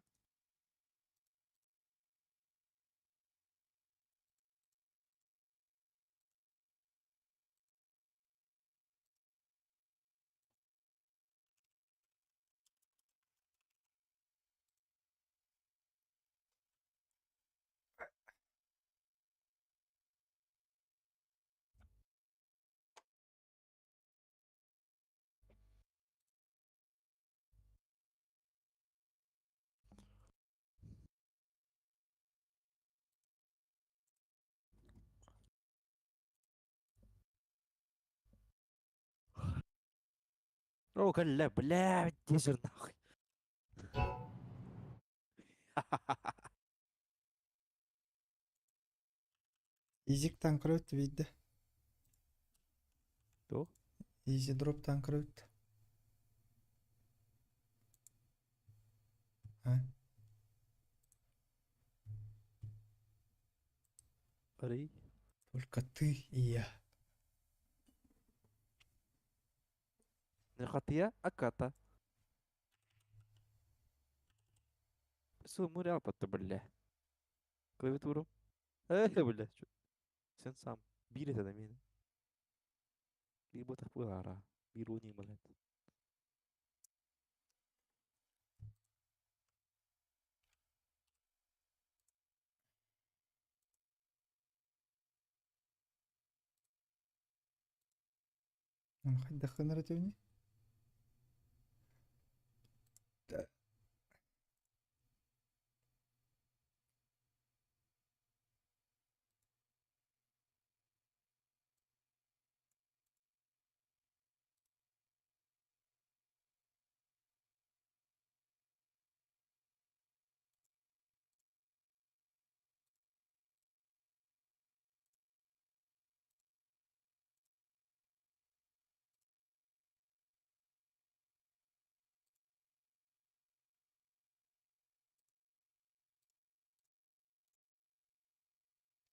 О, бля, бля, дезер нахуй. Изиктан крөт видді. Кто? Изи дроптан крөт. А? Арый. Только ты и я. Не хатия, аката. Су мурял патта, бля. Клавиатуру. Бля, чё? Сен сам. Биир этэ да миэнэ. Биир буотах буолаара. Биир уон блядь. Хайдах гынар этибиний? Да.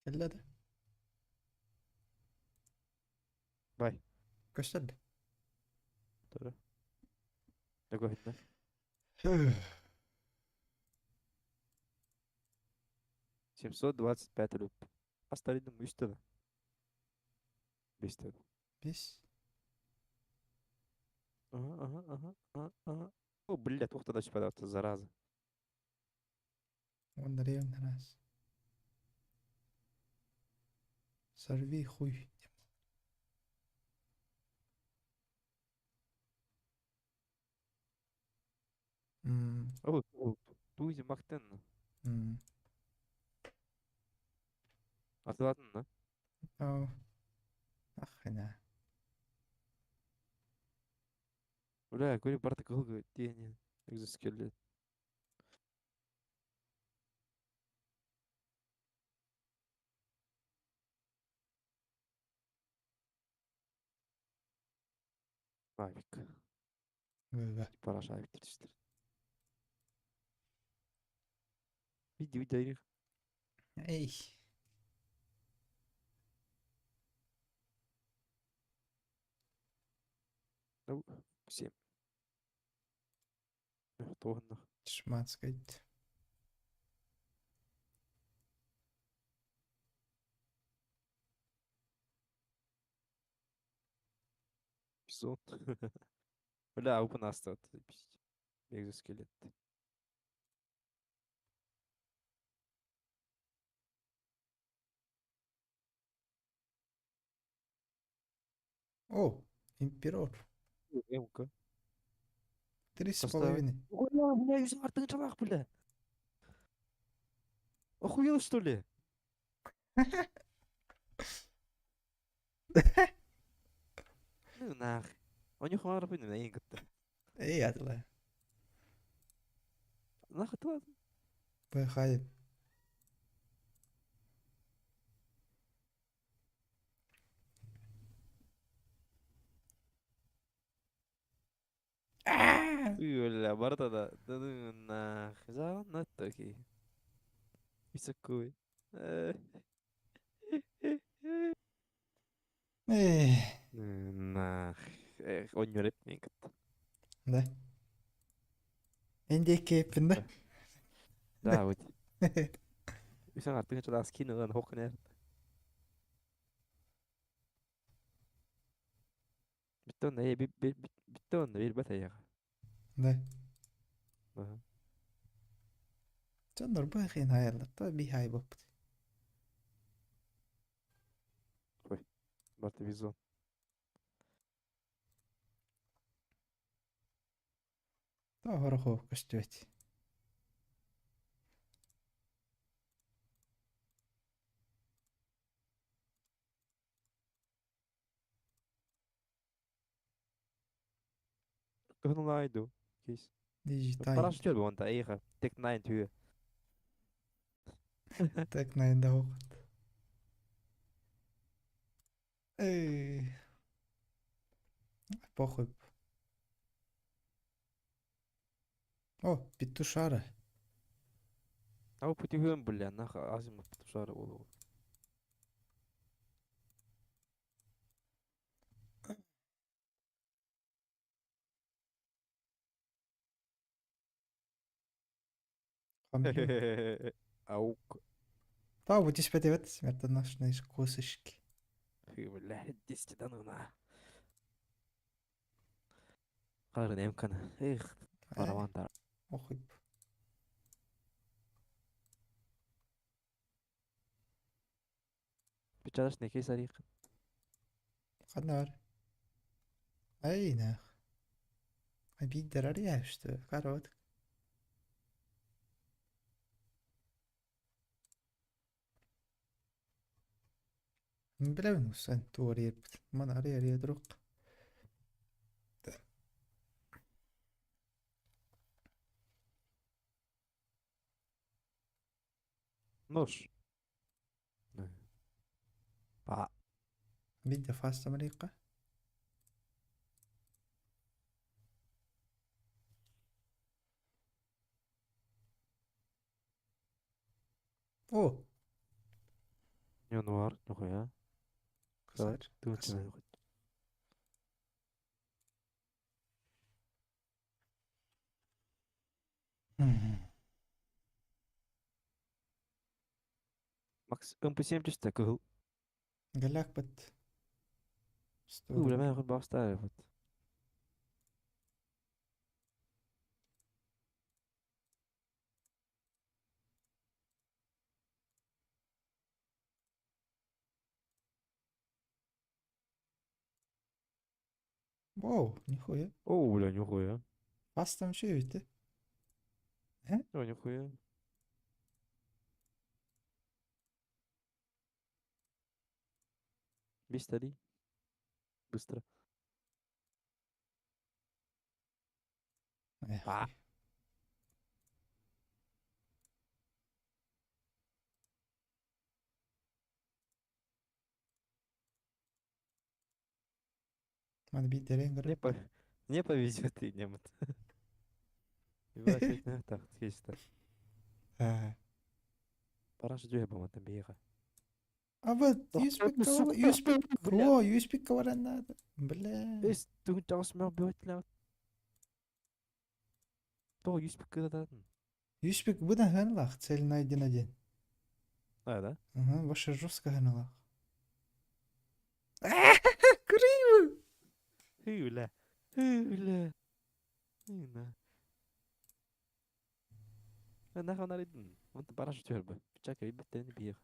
Кэллэ да? Бай. Көстөр да? Тура. Көһүннэ. 725 руб. Астаридым үс да. Бес да. Бес. Ага. О, блядь, ух ты, дальше зараза. Ондарыйым раз. Сорви хуй. О, туизи мактен. Атылатын, да? О. Нахрена. Бля, говори, барта кылгы, тени, экзоскелет. Авик. Б. Параш авик 34. Види, види, Айрих. Эй. Ну, 7. Тоғыннах. Шмацкайт. Бизон. Бля, open астат. Экзоскелет. О, император. МК. 3,5. Бля, бля, юза артын чалах, бля. Охуел, что ли? Ну нах. У них мара бин на ингатта. Эй, атла. Нах атла. Б хайп. Бля, барта да. Да ну нах. За на таки. Високой. Эй. Нах. Онньореп мингатта. Да. Эн диэки эппин да? Да, вот. Үсэн артыгын чалаас кин ылан хок нэр. Бүттэ онно бүттэ онно биир бат айаҕа. Да. Аха. Дьоннор бу хин хайаллар та би хай боппут. Ой, барты визон. Та хорохо көстүбэт. Кыһын Кейс. Digital. Парашютер буонта эйха. Тек 9 түйе. Тек 9 да хоқ. Эй. Похуй. О, петушара. А у путихуем, бля, нах азимут петушара болу. Аук. Та, будешь подеваться смертоносные косочки. Фу, бля, 10 данына. Қарын эмканы. Эх, барабандар. Охуй. Печаташ не кейс арих. Қанар. Ай, нах. Обидер ария, что? Корот. Билэбин усан туор Ман ария ария друг. Нож. Па. Видя фаста Марика. О! Январ, нихуя. Косарь. Ты Макс, МП-70 кыһыл. Галяк бат. Бля, мен бастар вот. Воу, нихуя. О, бля, нихуя. Вас там еще ведь, О, нихуя. Быстро. Быстро. Эх. А. Надо бить дерен Не, по... не повезет и немат. Так, есть А. Параша дюя бамата бега. А вот USB USB О, USB говоря надо. Бля. Эс, ты чаус мэр бөтлә. То USB кыдатын. USB будан ханлах, цель найден один. А, да? Ага, ваше жестко ханлах. Криво. Хуля. Хуля. Ина. Нахуй наридын. Вон параша дюя б. Чака битен бег.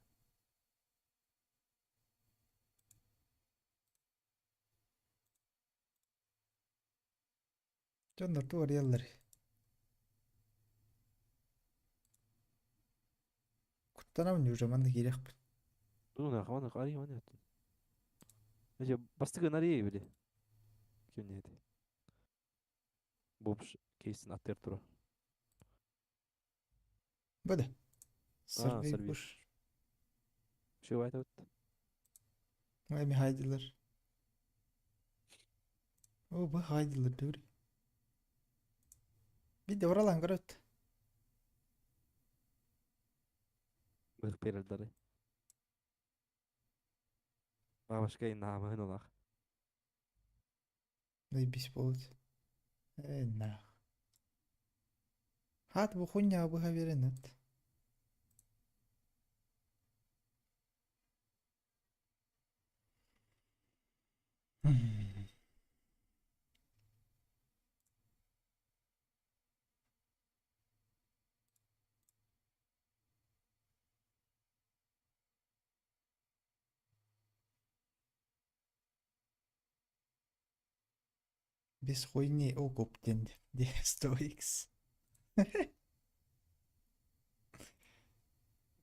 Дьоннор туар яллар. Куттанам уже манна кириэхпит. Ну нахуй, вон ари вон это. Эти бастыгы нари били. Ким не это. Бобш кейсин аттер тура. Бада. А, Сорви сорви. буш. Шо это вот? Эми хайдылар. О, бу хайдылар дури. Бидде оралан көрөт. Бых перелдары. Бабашка намын олах. Заебись болот. Э, нах. Хат бу хуйня быһа биэрэн эт. Без хуйни окуп диэн 100 икс.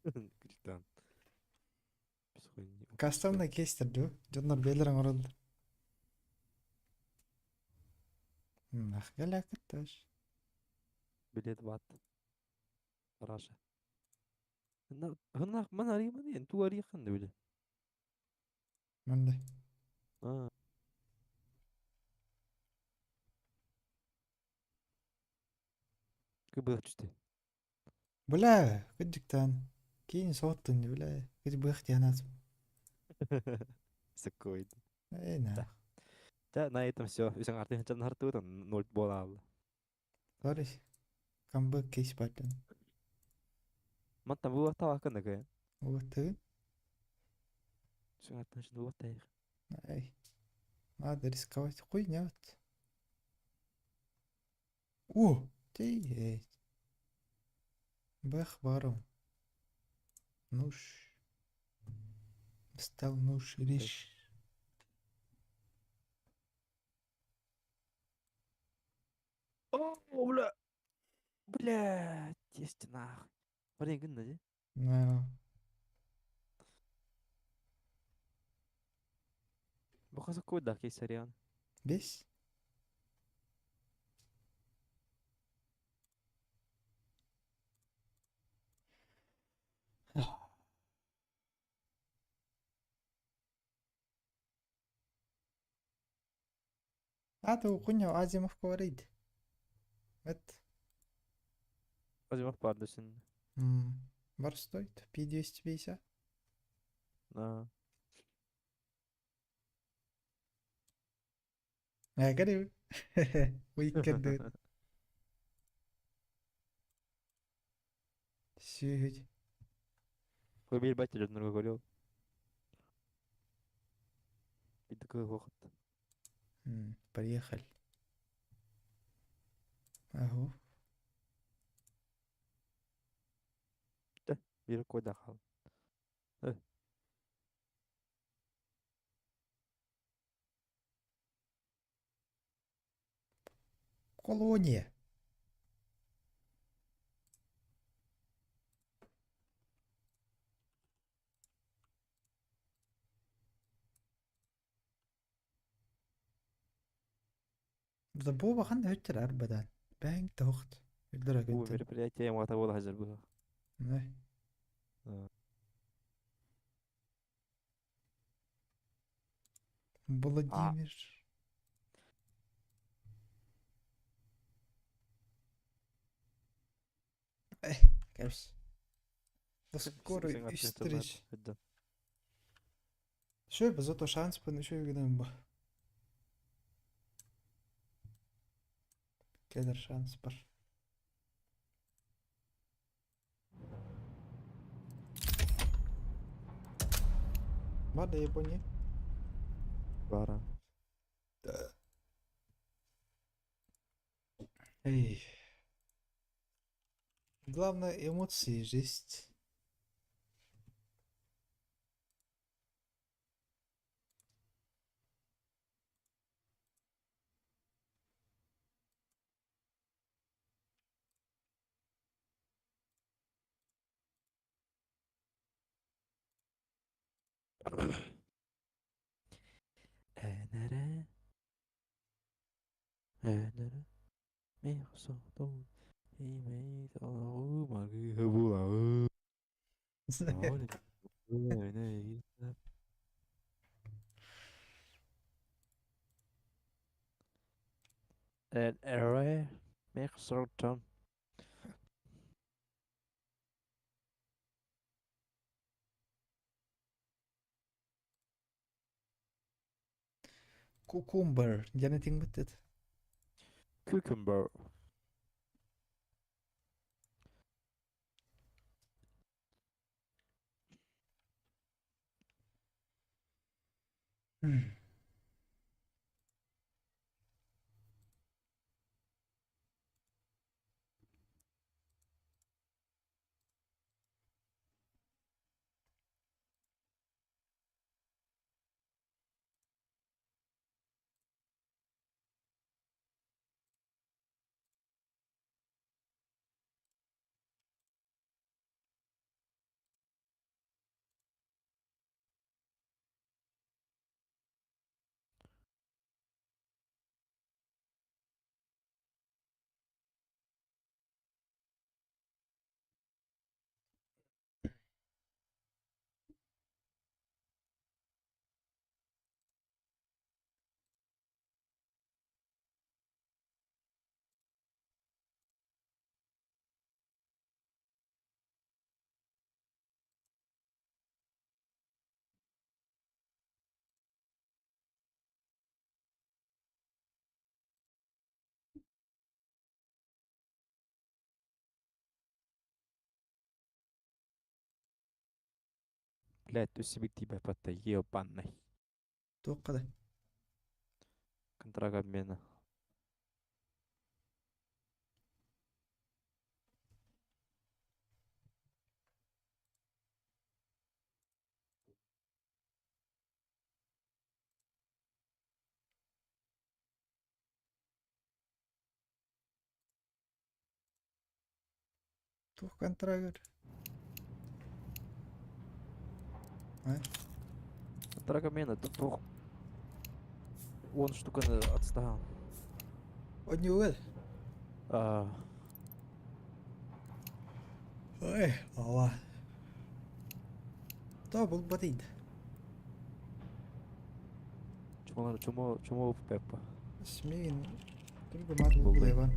Кристиан. Без хуйни. Кастомный кейстер дуу? Дьоннор бэйэлэрин оҥороллор. Нах галякытташ. Билет бат. Раша. Хынна ман арыймын ен ту арыйхан да биле. Манда. Аа. Кыбых түсте. Бля, кыдьыктаан. Киин соттун, бля. Кыдь бых дианат. Сыккойд. Эй на. Да, на этом все. Үсәң артын хачан хартыбыт, ноль бола алды. Сори. Камбэк кейс баттан. Маттан бу вакта вакында кэ. Вот ты. Үсәң артын хачан бу вакта. Эй. Надо рисковать. Хуйня вот. О, ты эй. Бэх баром. Нуш. Стал нуш риш. О, бля. Бля, есть нахуй. Блин, гынна ди. На. Бу хаса койда кейсариан. Бес? А то хуйня Азимов говорит. Это. Азимов бардысын. Бар стоит. Пи 250. На. Я говорю. We can do it. Сүйүт. Көбел бәтер жөннөргө көрөм. Бидики вакыт. Приехали. Ага. Да, бир койда кал. Колония. Забова хан өттер арбадан. Бәң тоқт. Үлдір Бу күнтен. мероприятие мата бола хазыр бу. Не. Владимир. Эх, короче. До скорой встречи. Шөй, зато шанс пын шөй генем ба. Кедер шанс бар. Бар да Япония. Бара. Эй. Главное эмоции, жесть. Энере. Энере. Мехсотон. Имейт алау магы була. Энере. Мехсотон. Cucumber. Диэн этиҥ быттыт. Cucumber. Блядь, үс сибик тиийбэт ебаный. Туохха да. Контракт обмена. Туох контрагар. А? Контракт обмена, тут туох он штуканы отстал. Онньугар. А, Ой, ала. То булбат ида. чмо, чмо, чмо Пеппа. Смин. Только мат Булбай. булбайбан.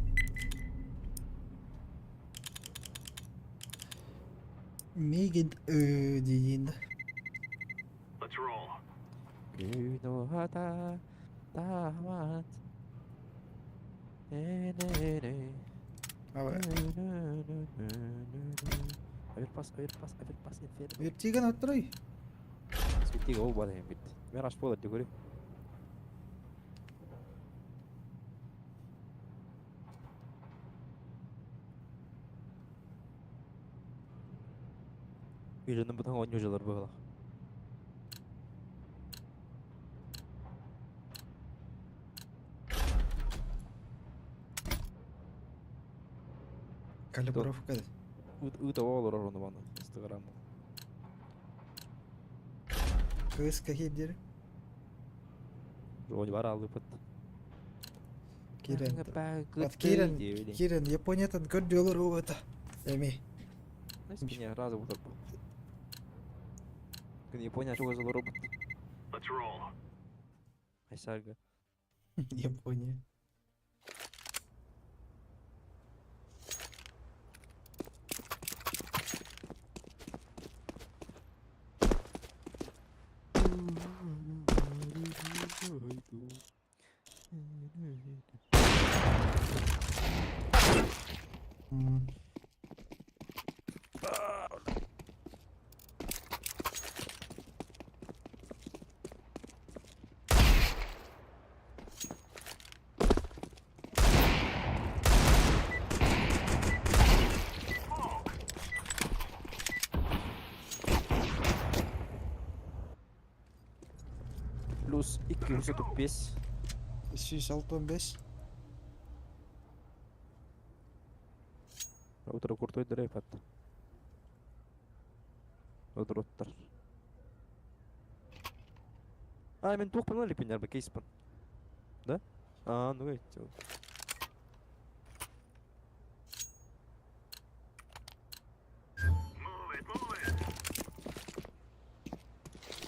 Мигин диин. Let's roll. Күн таамат. Не-не-не. А Оверпас, оверпас, оверпас, инферно. Вертиген оттырай. Светига ол бада бит. Мен аш болады дегөрі. Үйленіп бұтан ойын жылар бұғылақ. Калибровка. Ыта олар орны баны. Инстаграм. Кыз какие Жон бар алып. Кирен. Вот Кирен, Кирен, Япониятан көрдүөлөр угата. Эми. Меня разы утыр. Күн Япония чуга жылы робот. Let's roll. Айсарга. Япония. М. Плюс 235. 365. Утро куртой дрейф атты. Отыр оттар. А, мен туох панали пинер кейспан. Да? А, ну эти. Move it, move it.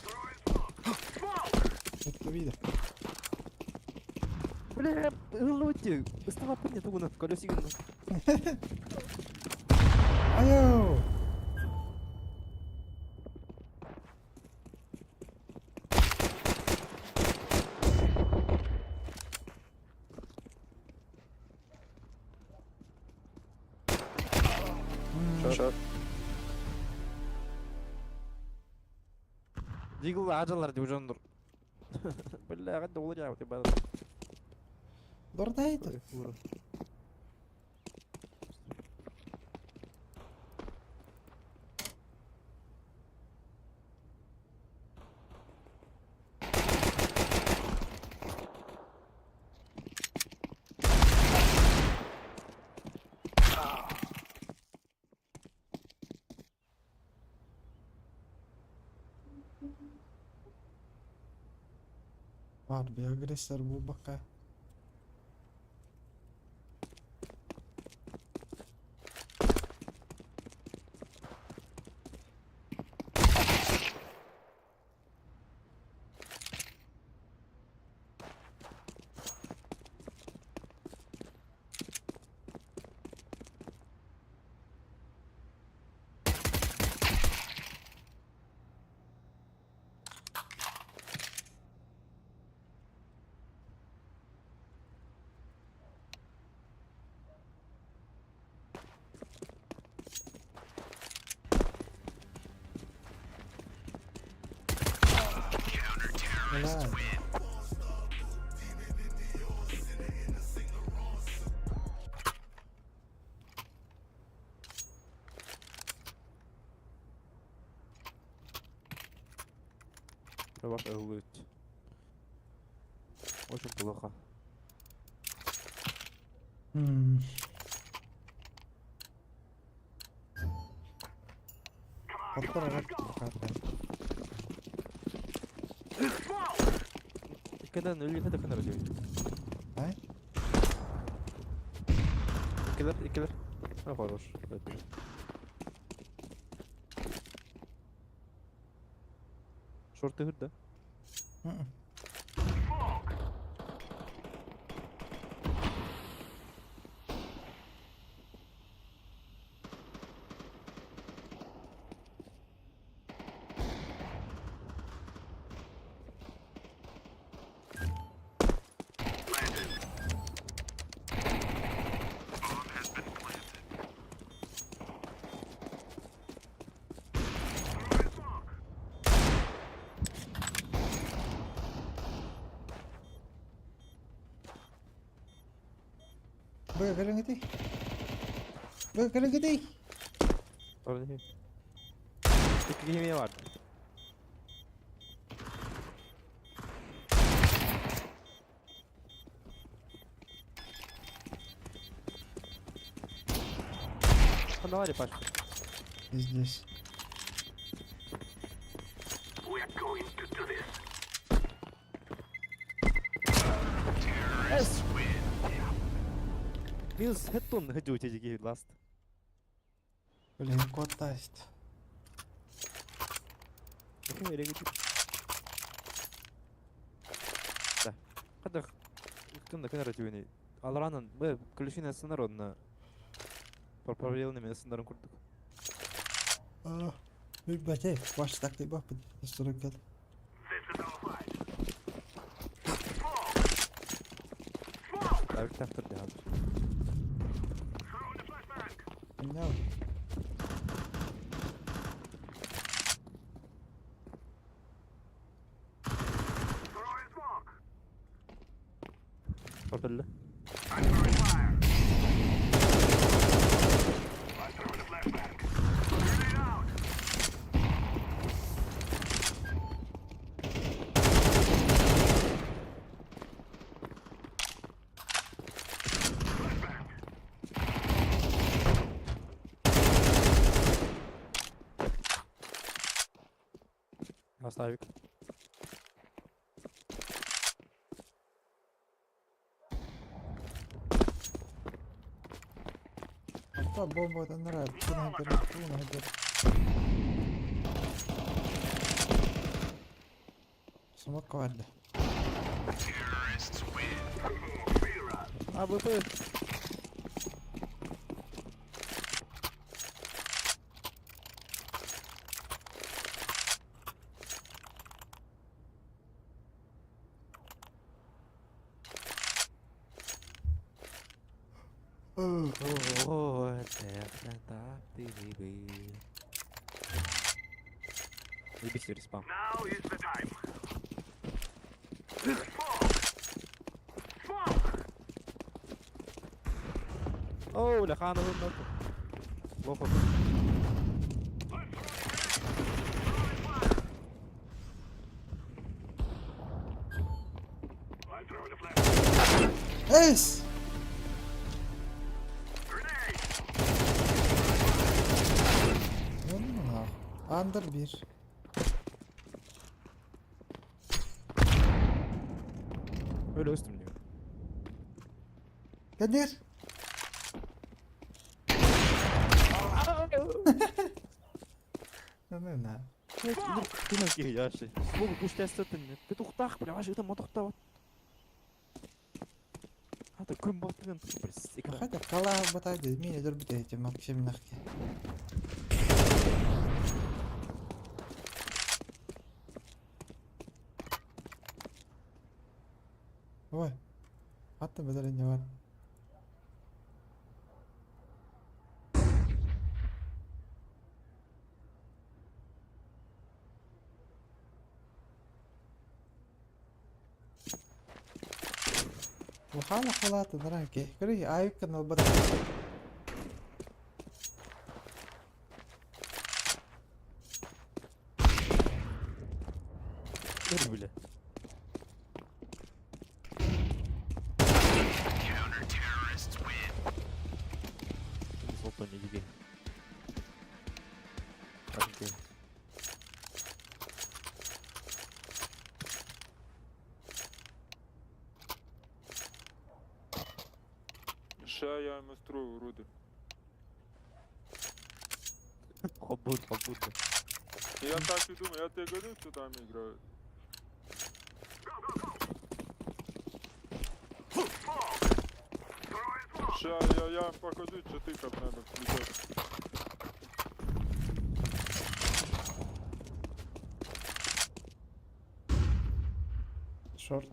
Throwing smoke. Smoke! Это видно. Бля, ылоти. Ыстава пине тугуна колесиго. Айо! Шот. Дигл ажалар деп жондур. Бля, доллар я тебя. Дордайт. Var bir agresor bu baka. Helal. Bak öldü. Очень плохо. Hmm. Patlar Иккиден өлі хәдә кенә рәҗәй. Ай? Икелер, икелер. А, хорош. Шорты hırda. Hı. Bă, kırın Bă, kırın Sorun değil. İki gemiye var. Давай, Пашка. Здесь. We are going to do this. Минус хеттон хедю тежеги last. Блин, кот таст. Да. Қадақ кімді кінәрі түйені. Алранын б ключіне сынар онна. Проблемными сынарын күрдік. Bir bate baş taktiği bak bir sorun gel. Abi taktır de hazır. Ne? Torpille. Оставик. Hatta bombadan nereye? Tuna gider, tuna gider. Smoke vardı. АВП. Заебись респам. Now is the time. Оо, бля, хаан ылынна. Лохо. Эс! Under bir. Öyle üstüm diyor. Kadir. Ну, на. Слово күштәстетін. Петухтах, бля, вообще это мотохта. Хата күн баттыгын. Хата кала батайды, мені дұрбыт эти Максим нахки. Ой. Хатта бедар не бар. Ухала халаты драки. Көрі, айып канал бар. Бля. Солтан не диге. Ща я им устрою, уроды. Хоббут, хоббут. Я так и думаю, я тебе говорю, что там играют. Ща я им покажу, что ты как надо включать. Шорт.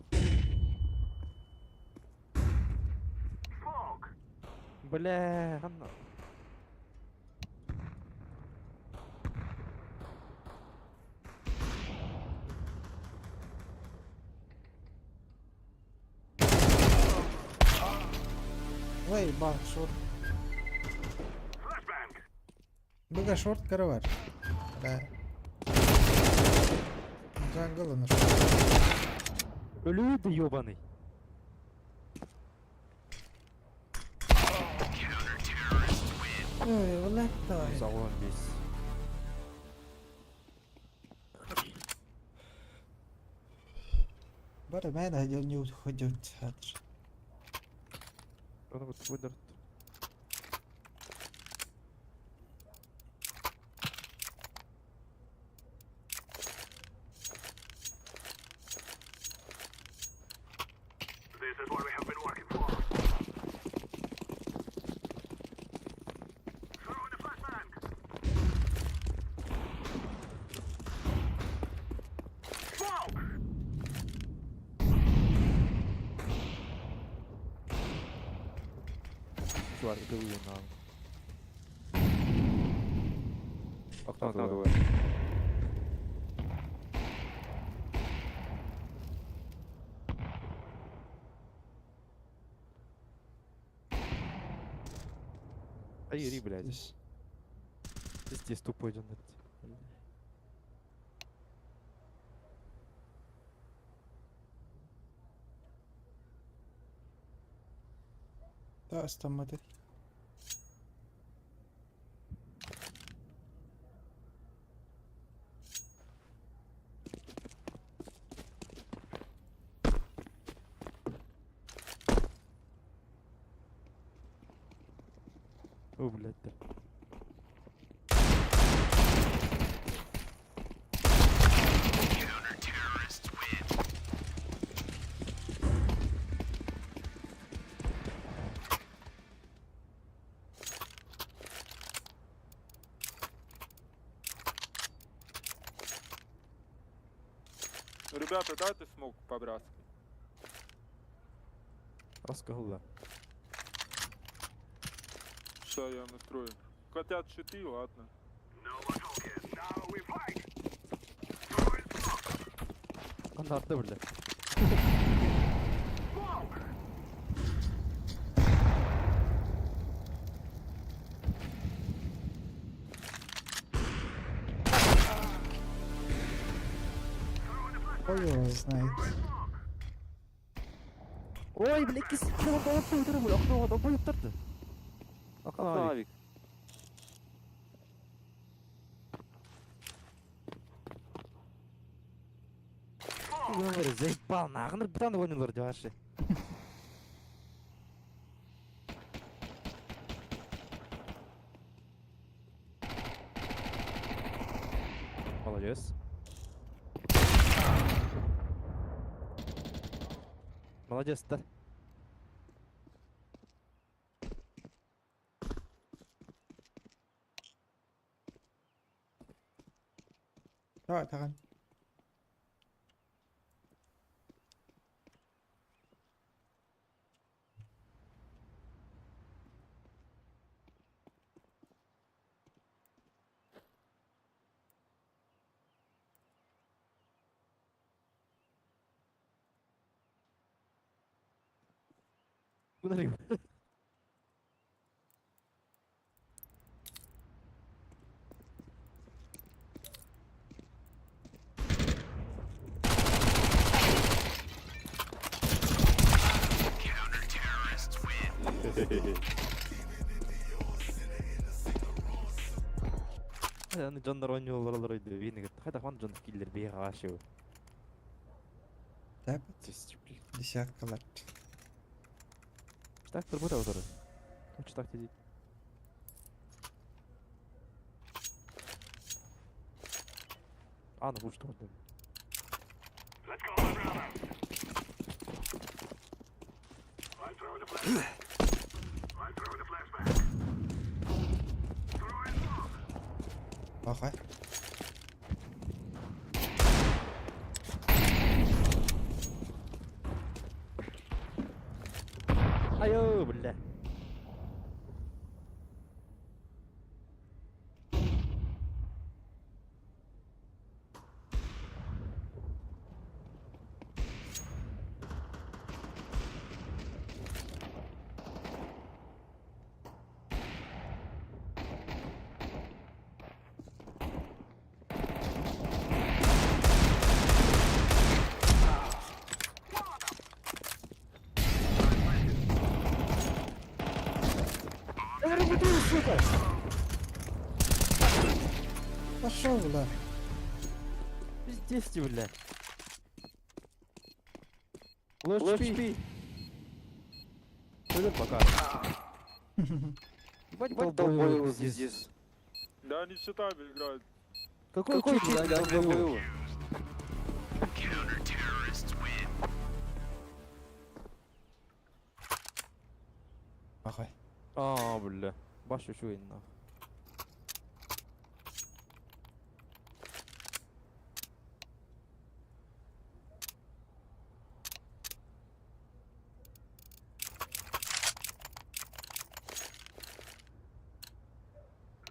Бля, ханна. Ой, ба, шорт. Буга шорт каравар. Да. Джангл на шорт. Өлүү ёбаный. Ой, блядь, давай. Салон весь. Бары мен не уходит. Оны вот выдырт. This is what we have been working for. Throwing a flashbang. Smoke! Чувак, это на. Окно двое. Ай, блядь. Пиздец, тупой дон. Да, стамматы. О, блядь. Да. Ребята, дайте смок по-братски. Расколла. Ща я им устрою. Хотят щиты, ладно. Анарда, бля. Хуй его знает. Ой, бля, кис, долбоёб Окно авик. Говорю, заебал, нахуй, бутан гонилар вообще. Молодец. Молодец, да. Давай, таган. Куда Аны дьоннор оонньуулар өйдүү биини хайдах ман дьон киллер бии хаашыы. Так, десятка лет. Так турбута отыры. Точно так дедит. Аны уч туган. Let's go, my brother. I'm throwing a flashbang. I'm throwing a flashbang. Throwing smoke. Ага. Айо, бля. Сука! Пошел, бля. Пиздец ты, бля. Ложь пи. Пойдем пока. Ебать, долбоёб пиздец. Да они читами играют. Какой чит, долбоёб? Ага. А, бля. Баш үчүгэй нах.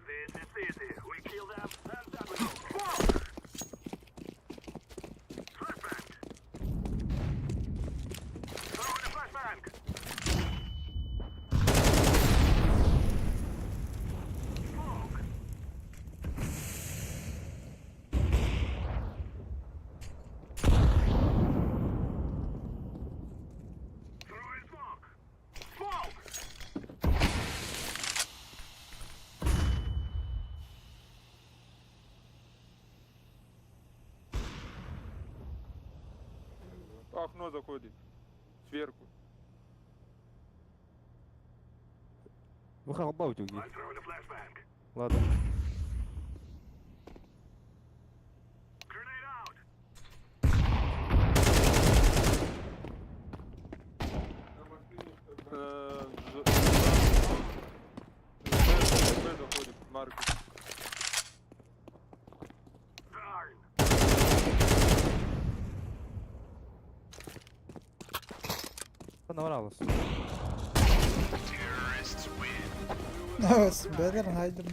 This is easy. We kill them and then we go. Smoke! Flashbang! Throwing a flashbang! Smoke! Throwing smoke! Smoke! Окно заходит. Сверху. Выхалбау тюги. I'm throwing a flashbang. Ладно. Grenade out! Б заходит, Маркус. Darn! Понавралось. Better hide them.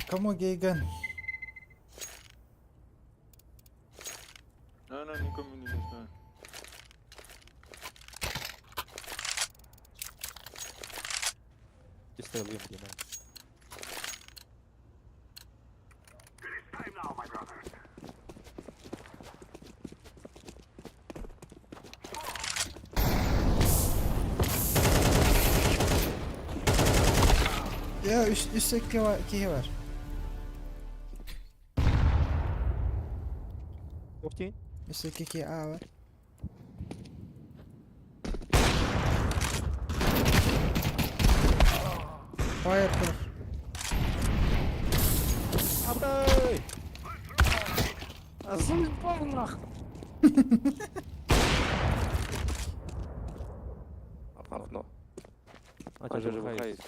Кому гейган? Она никому не нужна. Чисто лым, блин. Я үс үс киһи бар. Охтин. Үс икки киһи А бар. Fire tur. Атай! Заебал нах! Окно. А что же выходит?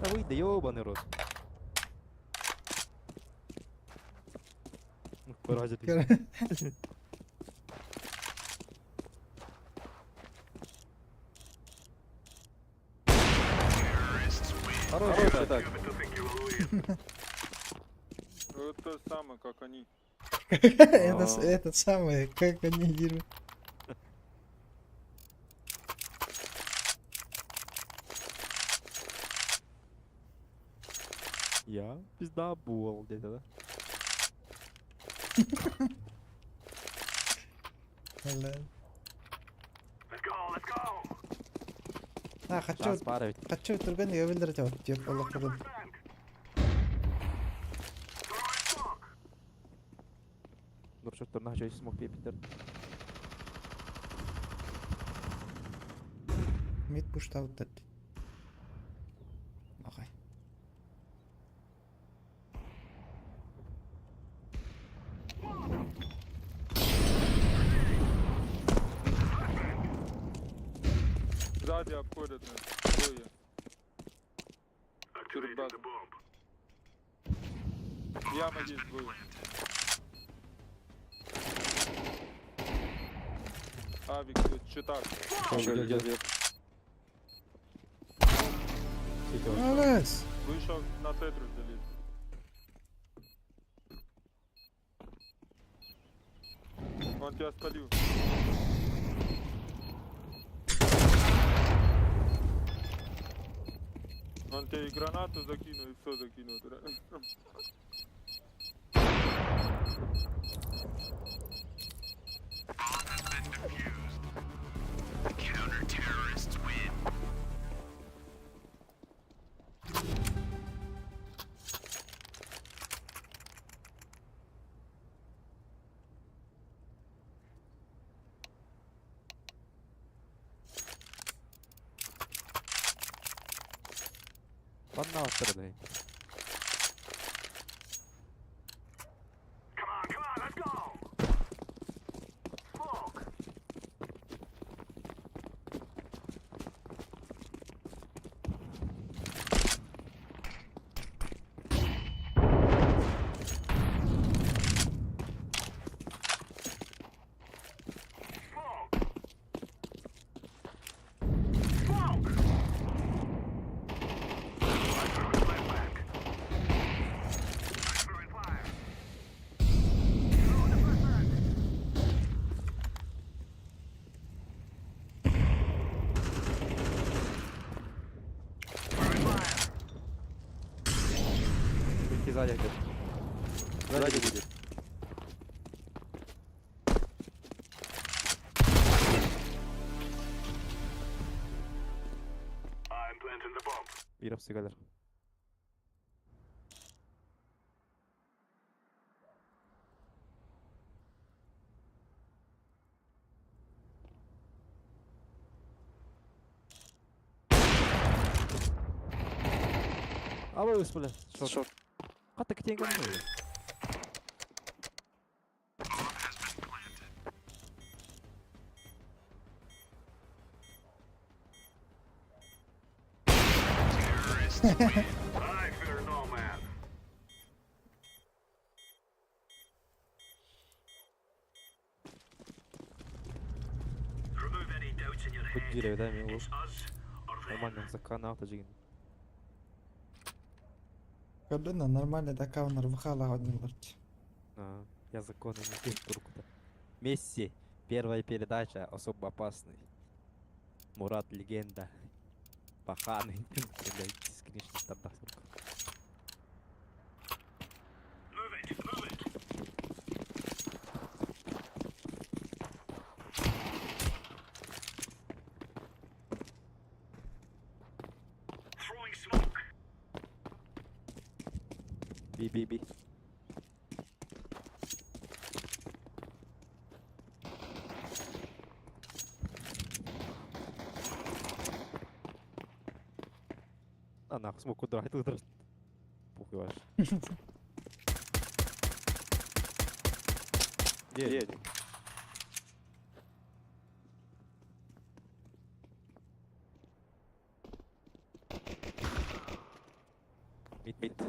Да выйди, ёбаный рот. Ну, паразит. Хороший так. Ну, это то самое, как они. Это этот самый, как они дерут. Я пиздабол где-то, да? Бля. Let's go, let's go. А, хочу, Шанс пара ведь. хочу түргэн өвлөр жават деп олох бүгін. Нұршот нахча смог пепитер. Мид пуштаут дед. Ағай. Сзади обходят нас. Двое. Перед базой. Яма здесь двое. Авик, читак. Идет. Молодец. Вышел на тетру залез. Он тебя спалил. Он тебе и гранату закинул, и все закинул. туда. Манна аттырды. Come on, come on, let's go. Smoke. Smoke. Smoke. I'm throwing flashbang. I'm throwing fire. Throw the flashbang. Throwing fire. Идти сзади где-то. Сзади будет. I'm planting the bomb. Ирап сыгалар. Абай бля. Шорт. Катта кетен кәдімгі. I fear no man. Remove any doubts in your Хоть head. дерево, дай мне It's us or them. Нормально закана авто жеген. Көрдүн нормально да каунар вахала однылар. А, я законы не турку-то. Месси. Первая передача. Особо опасный. Мурат легенда. Паханы. Блядь, скриншот тарда, сука. Move it, move it. Би би би. А нахуй смог куда это ударить. Похуй ваш. Где один? Мид, мид.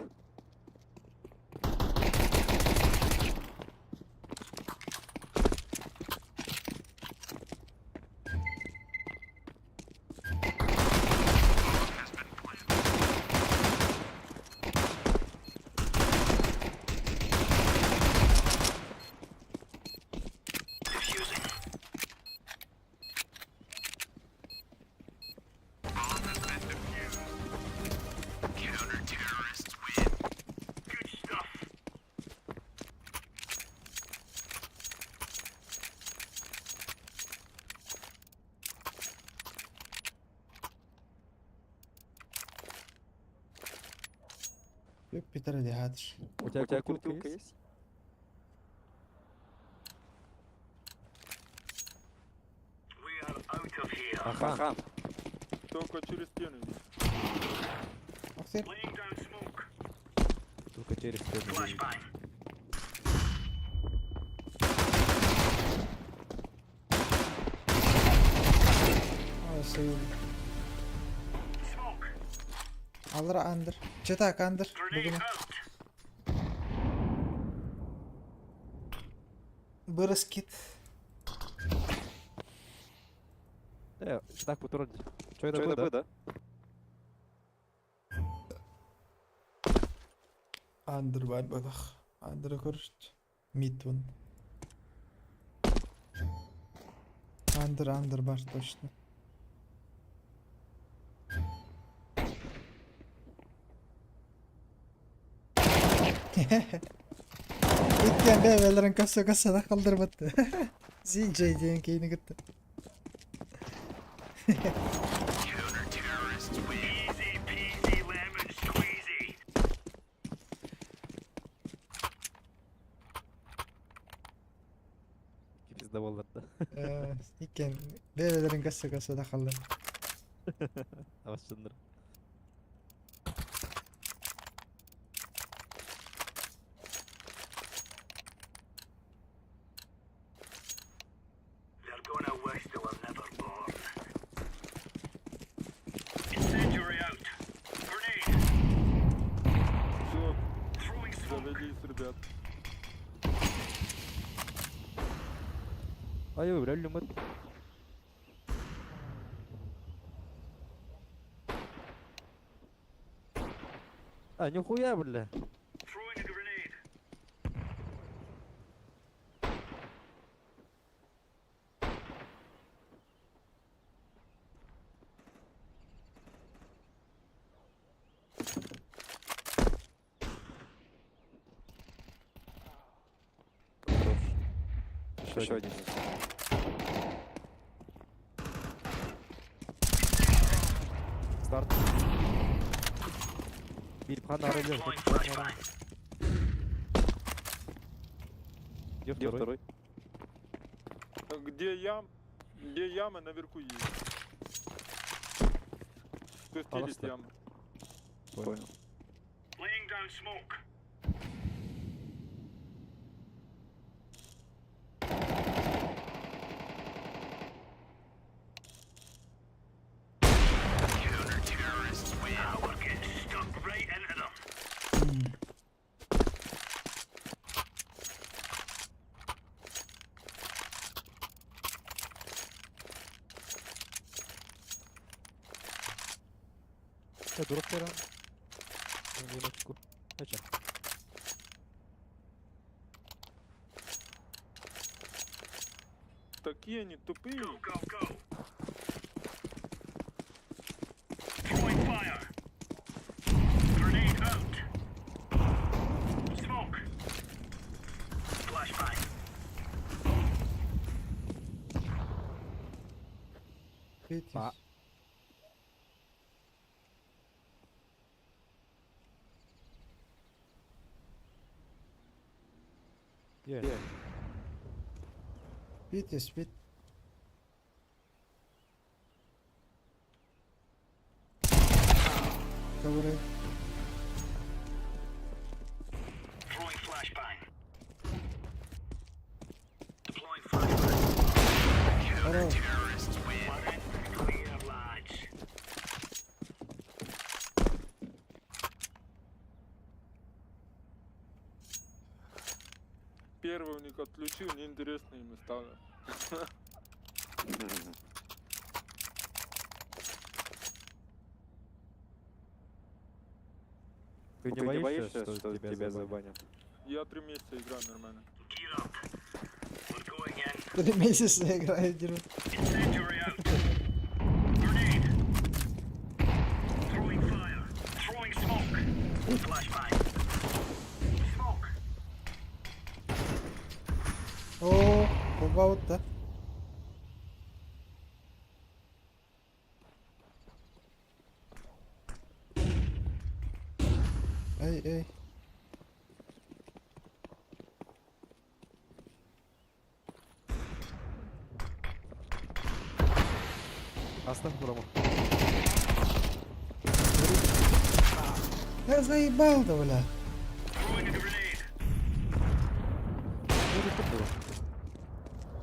Питер Дихатш. У тебя куртка есть? Ахан. Только через стену. Охтыр. Только через стену. Алра андыр. Чытак андыр. Бүгүн. Бырыскит. Так, вот вроде. Что это было, да? Андыр бар балах. Андыр көрүшт. Митун. Андыр андыр бар точно. Иккен бәбелерин касса кассада калдырбатты. Зинчей диэн кейини кытта. Пиздаваллар да. Иккен бәбелерин касса кассада калдыр. Авашчыннар. They're gonna wish they were never born. Incendiary out. Grenade. Все, Throwing smoke. завелись, ребят. Ай, ой, реально мы... А, нихуя, бля. Throwing a grenade. Хорош. Еще один. Старт. Бильбхан Арелев. Где второй? Где ям? Где яма наверху есть. Спустились Паласта. ямы. Понял. Laying down smoke. Counter-terrorists win. Now we're getting stuck right into them. Я дурак вчера. Минуточку. Зачем? Такие они тупые. Go, go, go. Throwing fire. Grenade out. Smoke. Flashbang. А. Yeah. Спит и спит. Ковры. Throwing flashbang. Deploying flashbang. Хорош. Terrorists win. Clear, lads. Первый у них отключил, неинтересно им стало. Ты не боишься, что тебя забанят? Я 3 месяца играю нормально. Gear up. We're going in. 3 месяца играю, дерьмо. Incendiary out. Grenade. Throwing fire. Throwing smoke. Flashbang. Smoke. О, бомба да. Эй, эй. Оставь промо. Я заебал-то, бля. Throwing a grenade.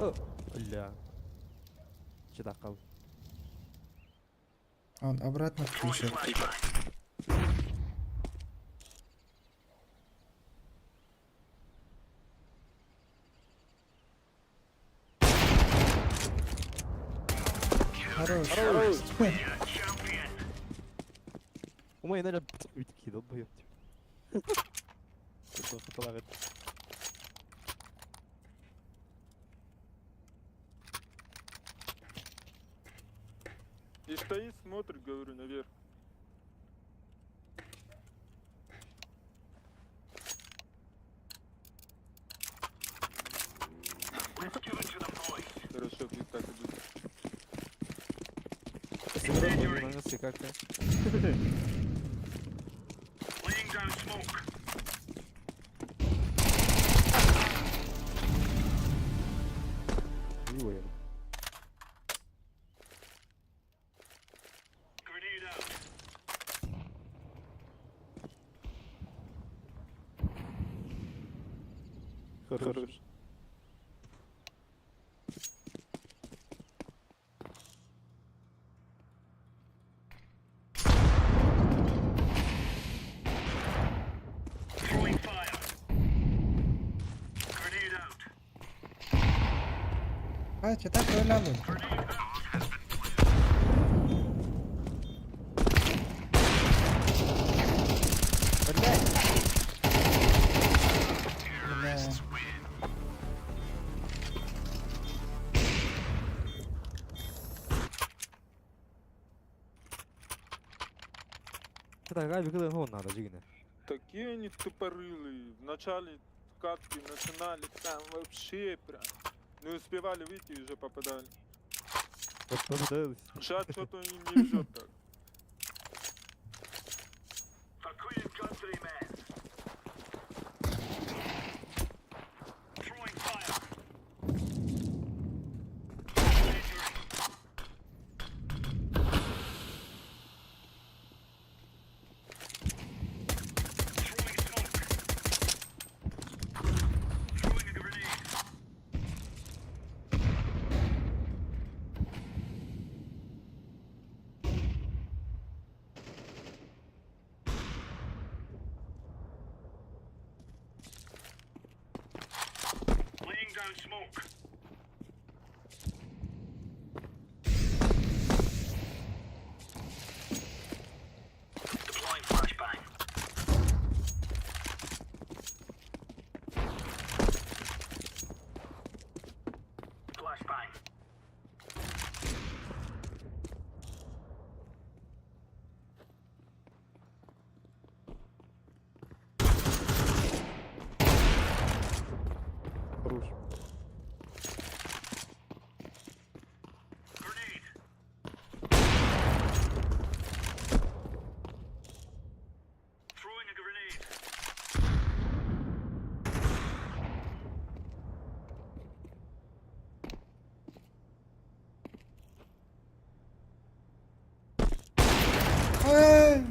О, бля. Чедакал. Он обратно Throwing включил. flashbang. Хорош. Champion. У меня, наверное, такие долбоёб. И стоит, смотрит, говорю, наверх. Let's give it to them, boys. Хорошо, пусть так идут. Как-то. Laying down smoke. Его я. Grenade out. Хорош. Throwing fire. Grenade out. А, что так ойладым? Grenade out. Блядь. Бля. Это Габи, когда его надо, жигне. Такие они тупорылые. В начале катки начинали там вообще прям. Не успевали выйти и уже попадали. Вот попадались. Сейчас что-то им не везет так. For Queen and country, men. Throwing fire. Injury. Throwing smoke. Throwing a grenade. Laying down smoke. Deploying flashbang. Flashbang. Хорош. Эй!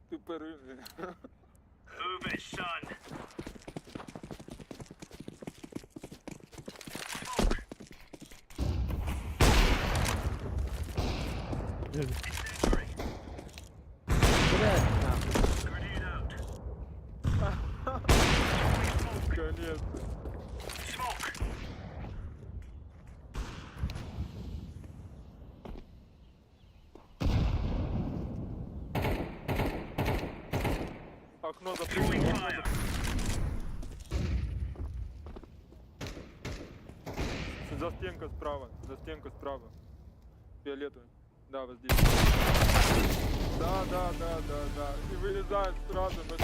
Тупорылые. Move it, son. Блядь, нахуй. Grenade out. Конец. Smoke. Окно запрыгнул. Throwing Окно fire. запрыгнул. За стенка справа. За стенка справа. Фиолетовый. Да, вот здесь. Да, да, да, да, да. И вылезает сразу. на-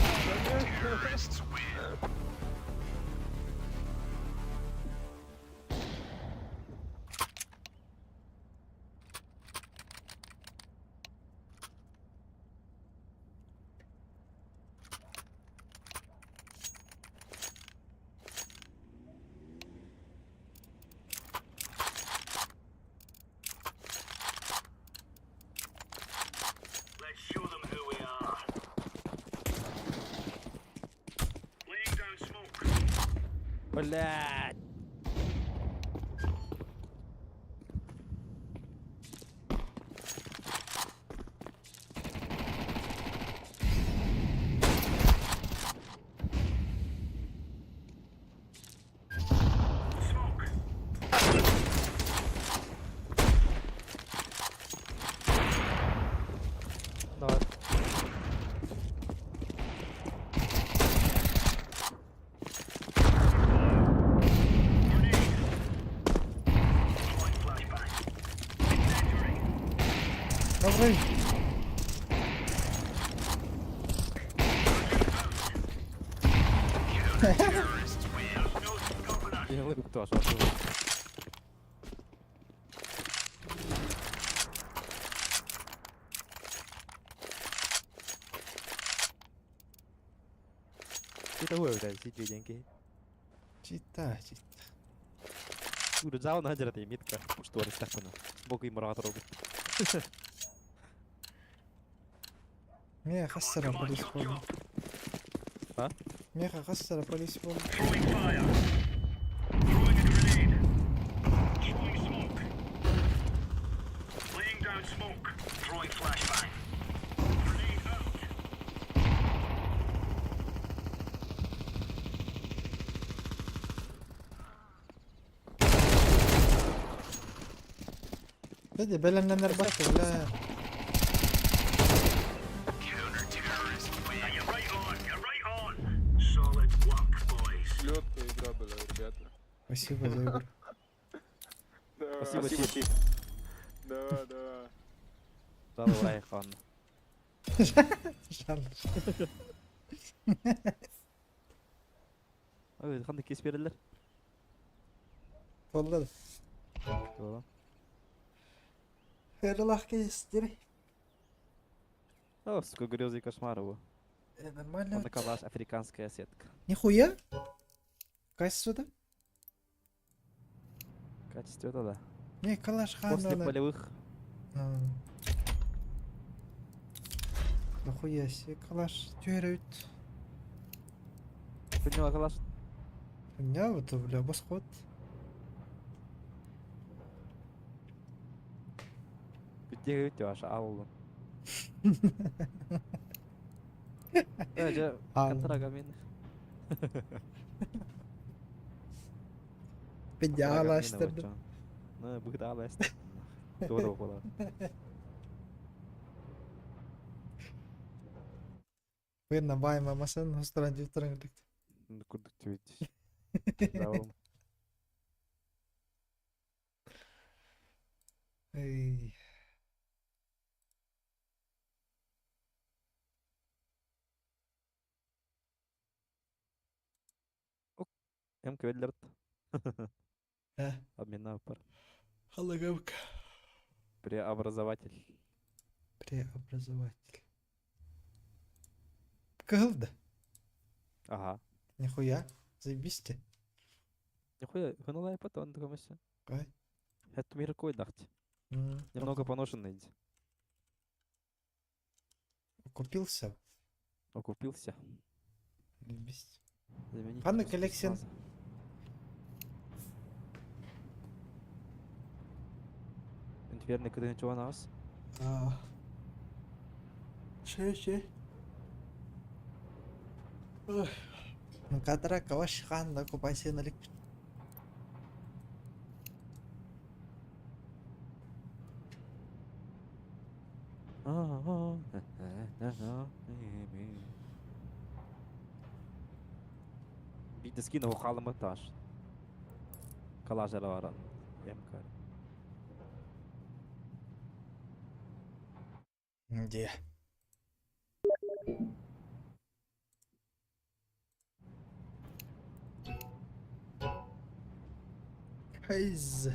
Let's show them who we are. Laying down smoke. Блядь. Smoke. Давай. Grenade. Throwing flashbang. Incendiary. Добрый. There's no stopping us. Я улыбку тоже открыл. Ты такой, блядь, сиди деньги. Чита, чита. Урзал на дерте метка, что арестахана. Бог им рад робит. Меха хассара Come on, полис chop, болду. chop. А? Меха хассара полис болду. Throwing fire. Throwing a grenade. Throwing smoke. Laying down smoke. Throwing flashbang. Grenade out. Dedi belenenler baktı бля. Counter-terrorist win. You're right on. You're right on. Solid work, boys. Легкая игра была, ребята. Спасибо за игру. Давай. Спасибо, Ти. Давай, давай. Давай, хан. Жаль. Ой, ханды кес берелер. Болду. Тула. Херлах кестири. О, сколько грезы и кошмаров. во. Э, Нормально. Он калаш, африканская сетка. Нихуя? Качество да? Качество это да. Не, калаш хан. После полевых Нахуя себе калаш түһәрөт. Поняла калаш. Меня вот, бля, босход. Где өтө аша алды. Э, Ал. контрага мен. Педиалаштырды. Ну, быһыта Туора буолар. Вынна байма масын хостаран жуттаран кырдык. Курдук түбүт. Браво. Эй. Эм кведлерт. Э. Обмена пар. Халагавка. Преобразователь. Преобразователь. Кыһыл да. Ага. Нихуя. Заебись ты. Нихуя, хыналай потом такомся. Кай? Это мир кой дахти. Немного поношенный. Купился. Окупился. Заебись. Заменить Ханна просто коллекция. сразу. Интверный когда ничего нас. А. Ше, ше. Катара каваш хан купайся на лик. Биттескин хохалымы таш. Калажара баран. МК. Где? Хайз.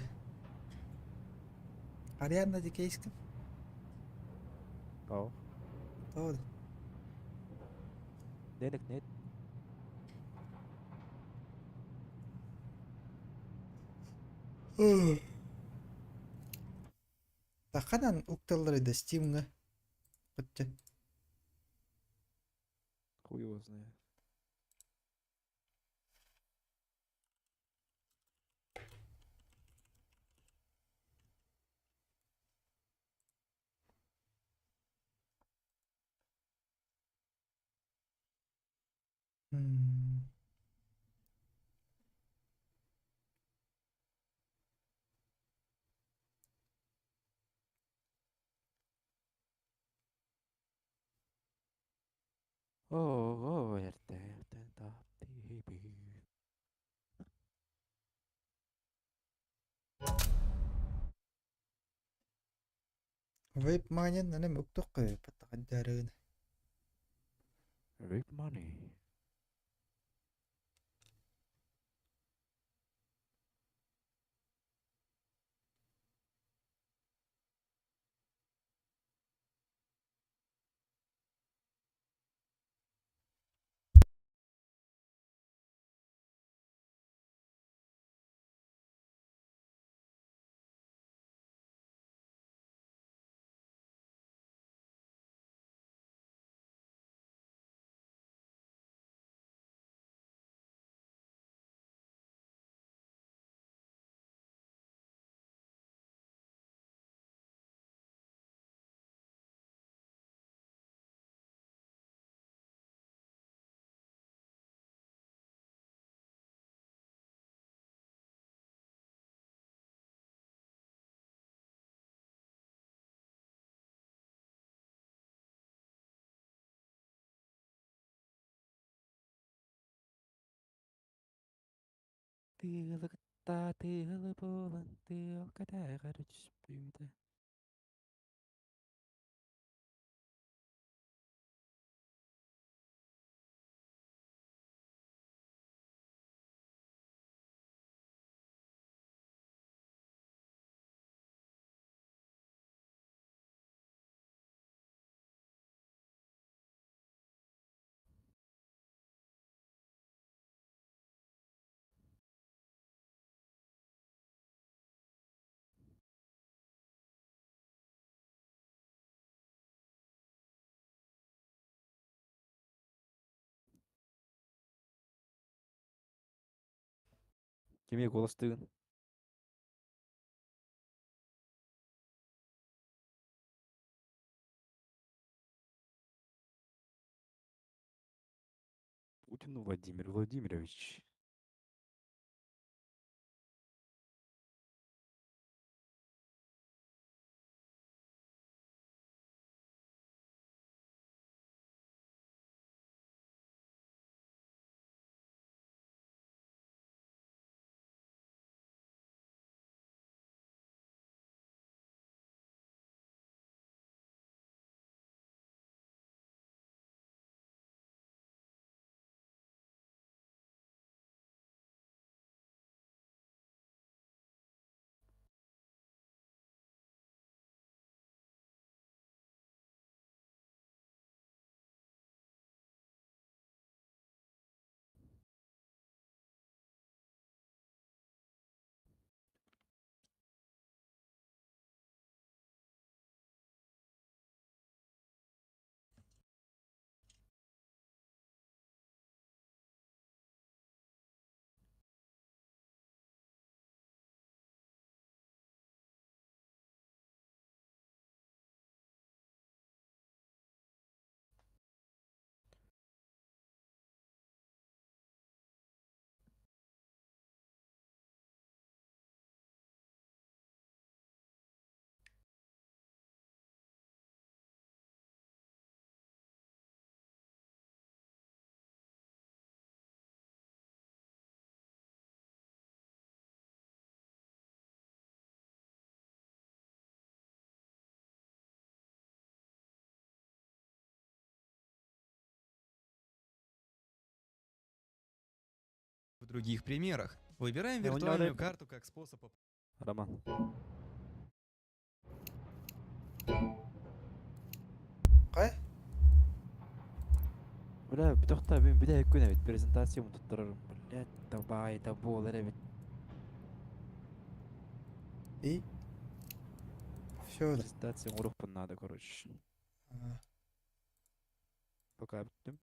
Ариадна Дикейска. О. Doğru. Денег нет. Тахадан укталлары да Steam'га. Бітті. Хуй его знает. М. О, эрте, та, ти, би. Вейп манен нанем уктук паттахаддарыгын. Rape money. Тыылыкта тыылы болан тыылкатайгар түспүтэ. Кимге голос тыгын? Путин Владимир Владимирович. других примерах. Выбираем Не, у него виртуальную рэп. карту как способ Роман. Кай? Бля, бүтөхтө мен бүтэ күн эбит презентация туттарарым. Блядь, давай, да буолар эбит. И? Все. Презентация урукпун надо, короче. Ага. Пока бүттүм.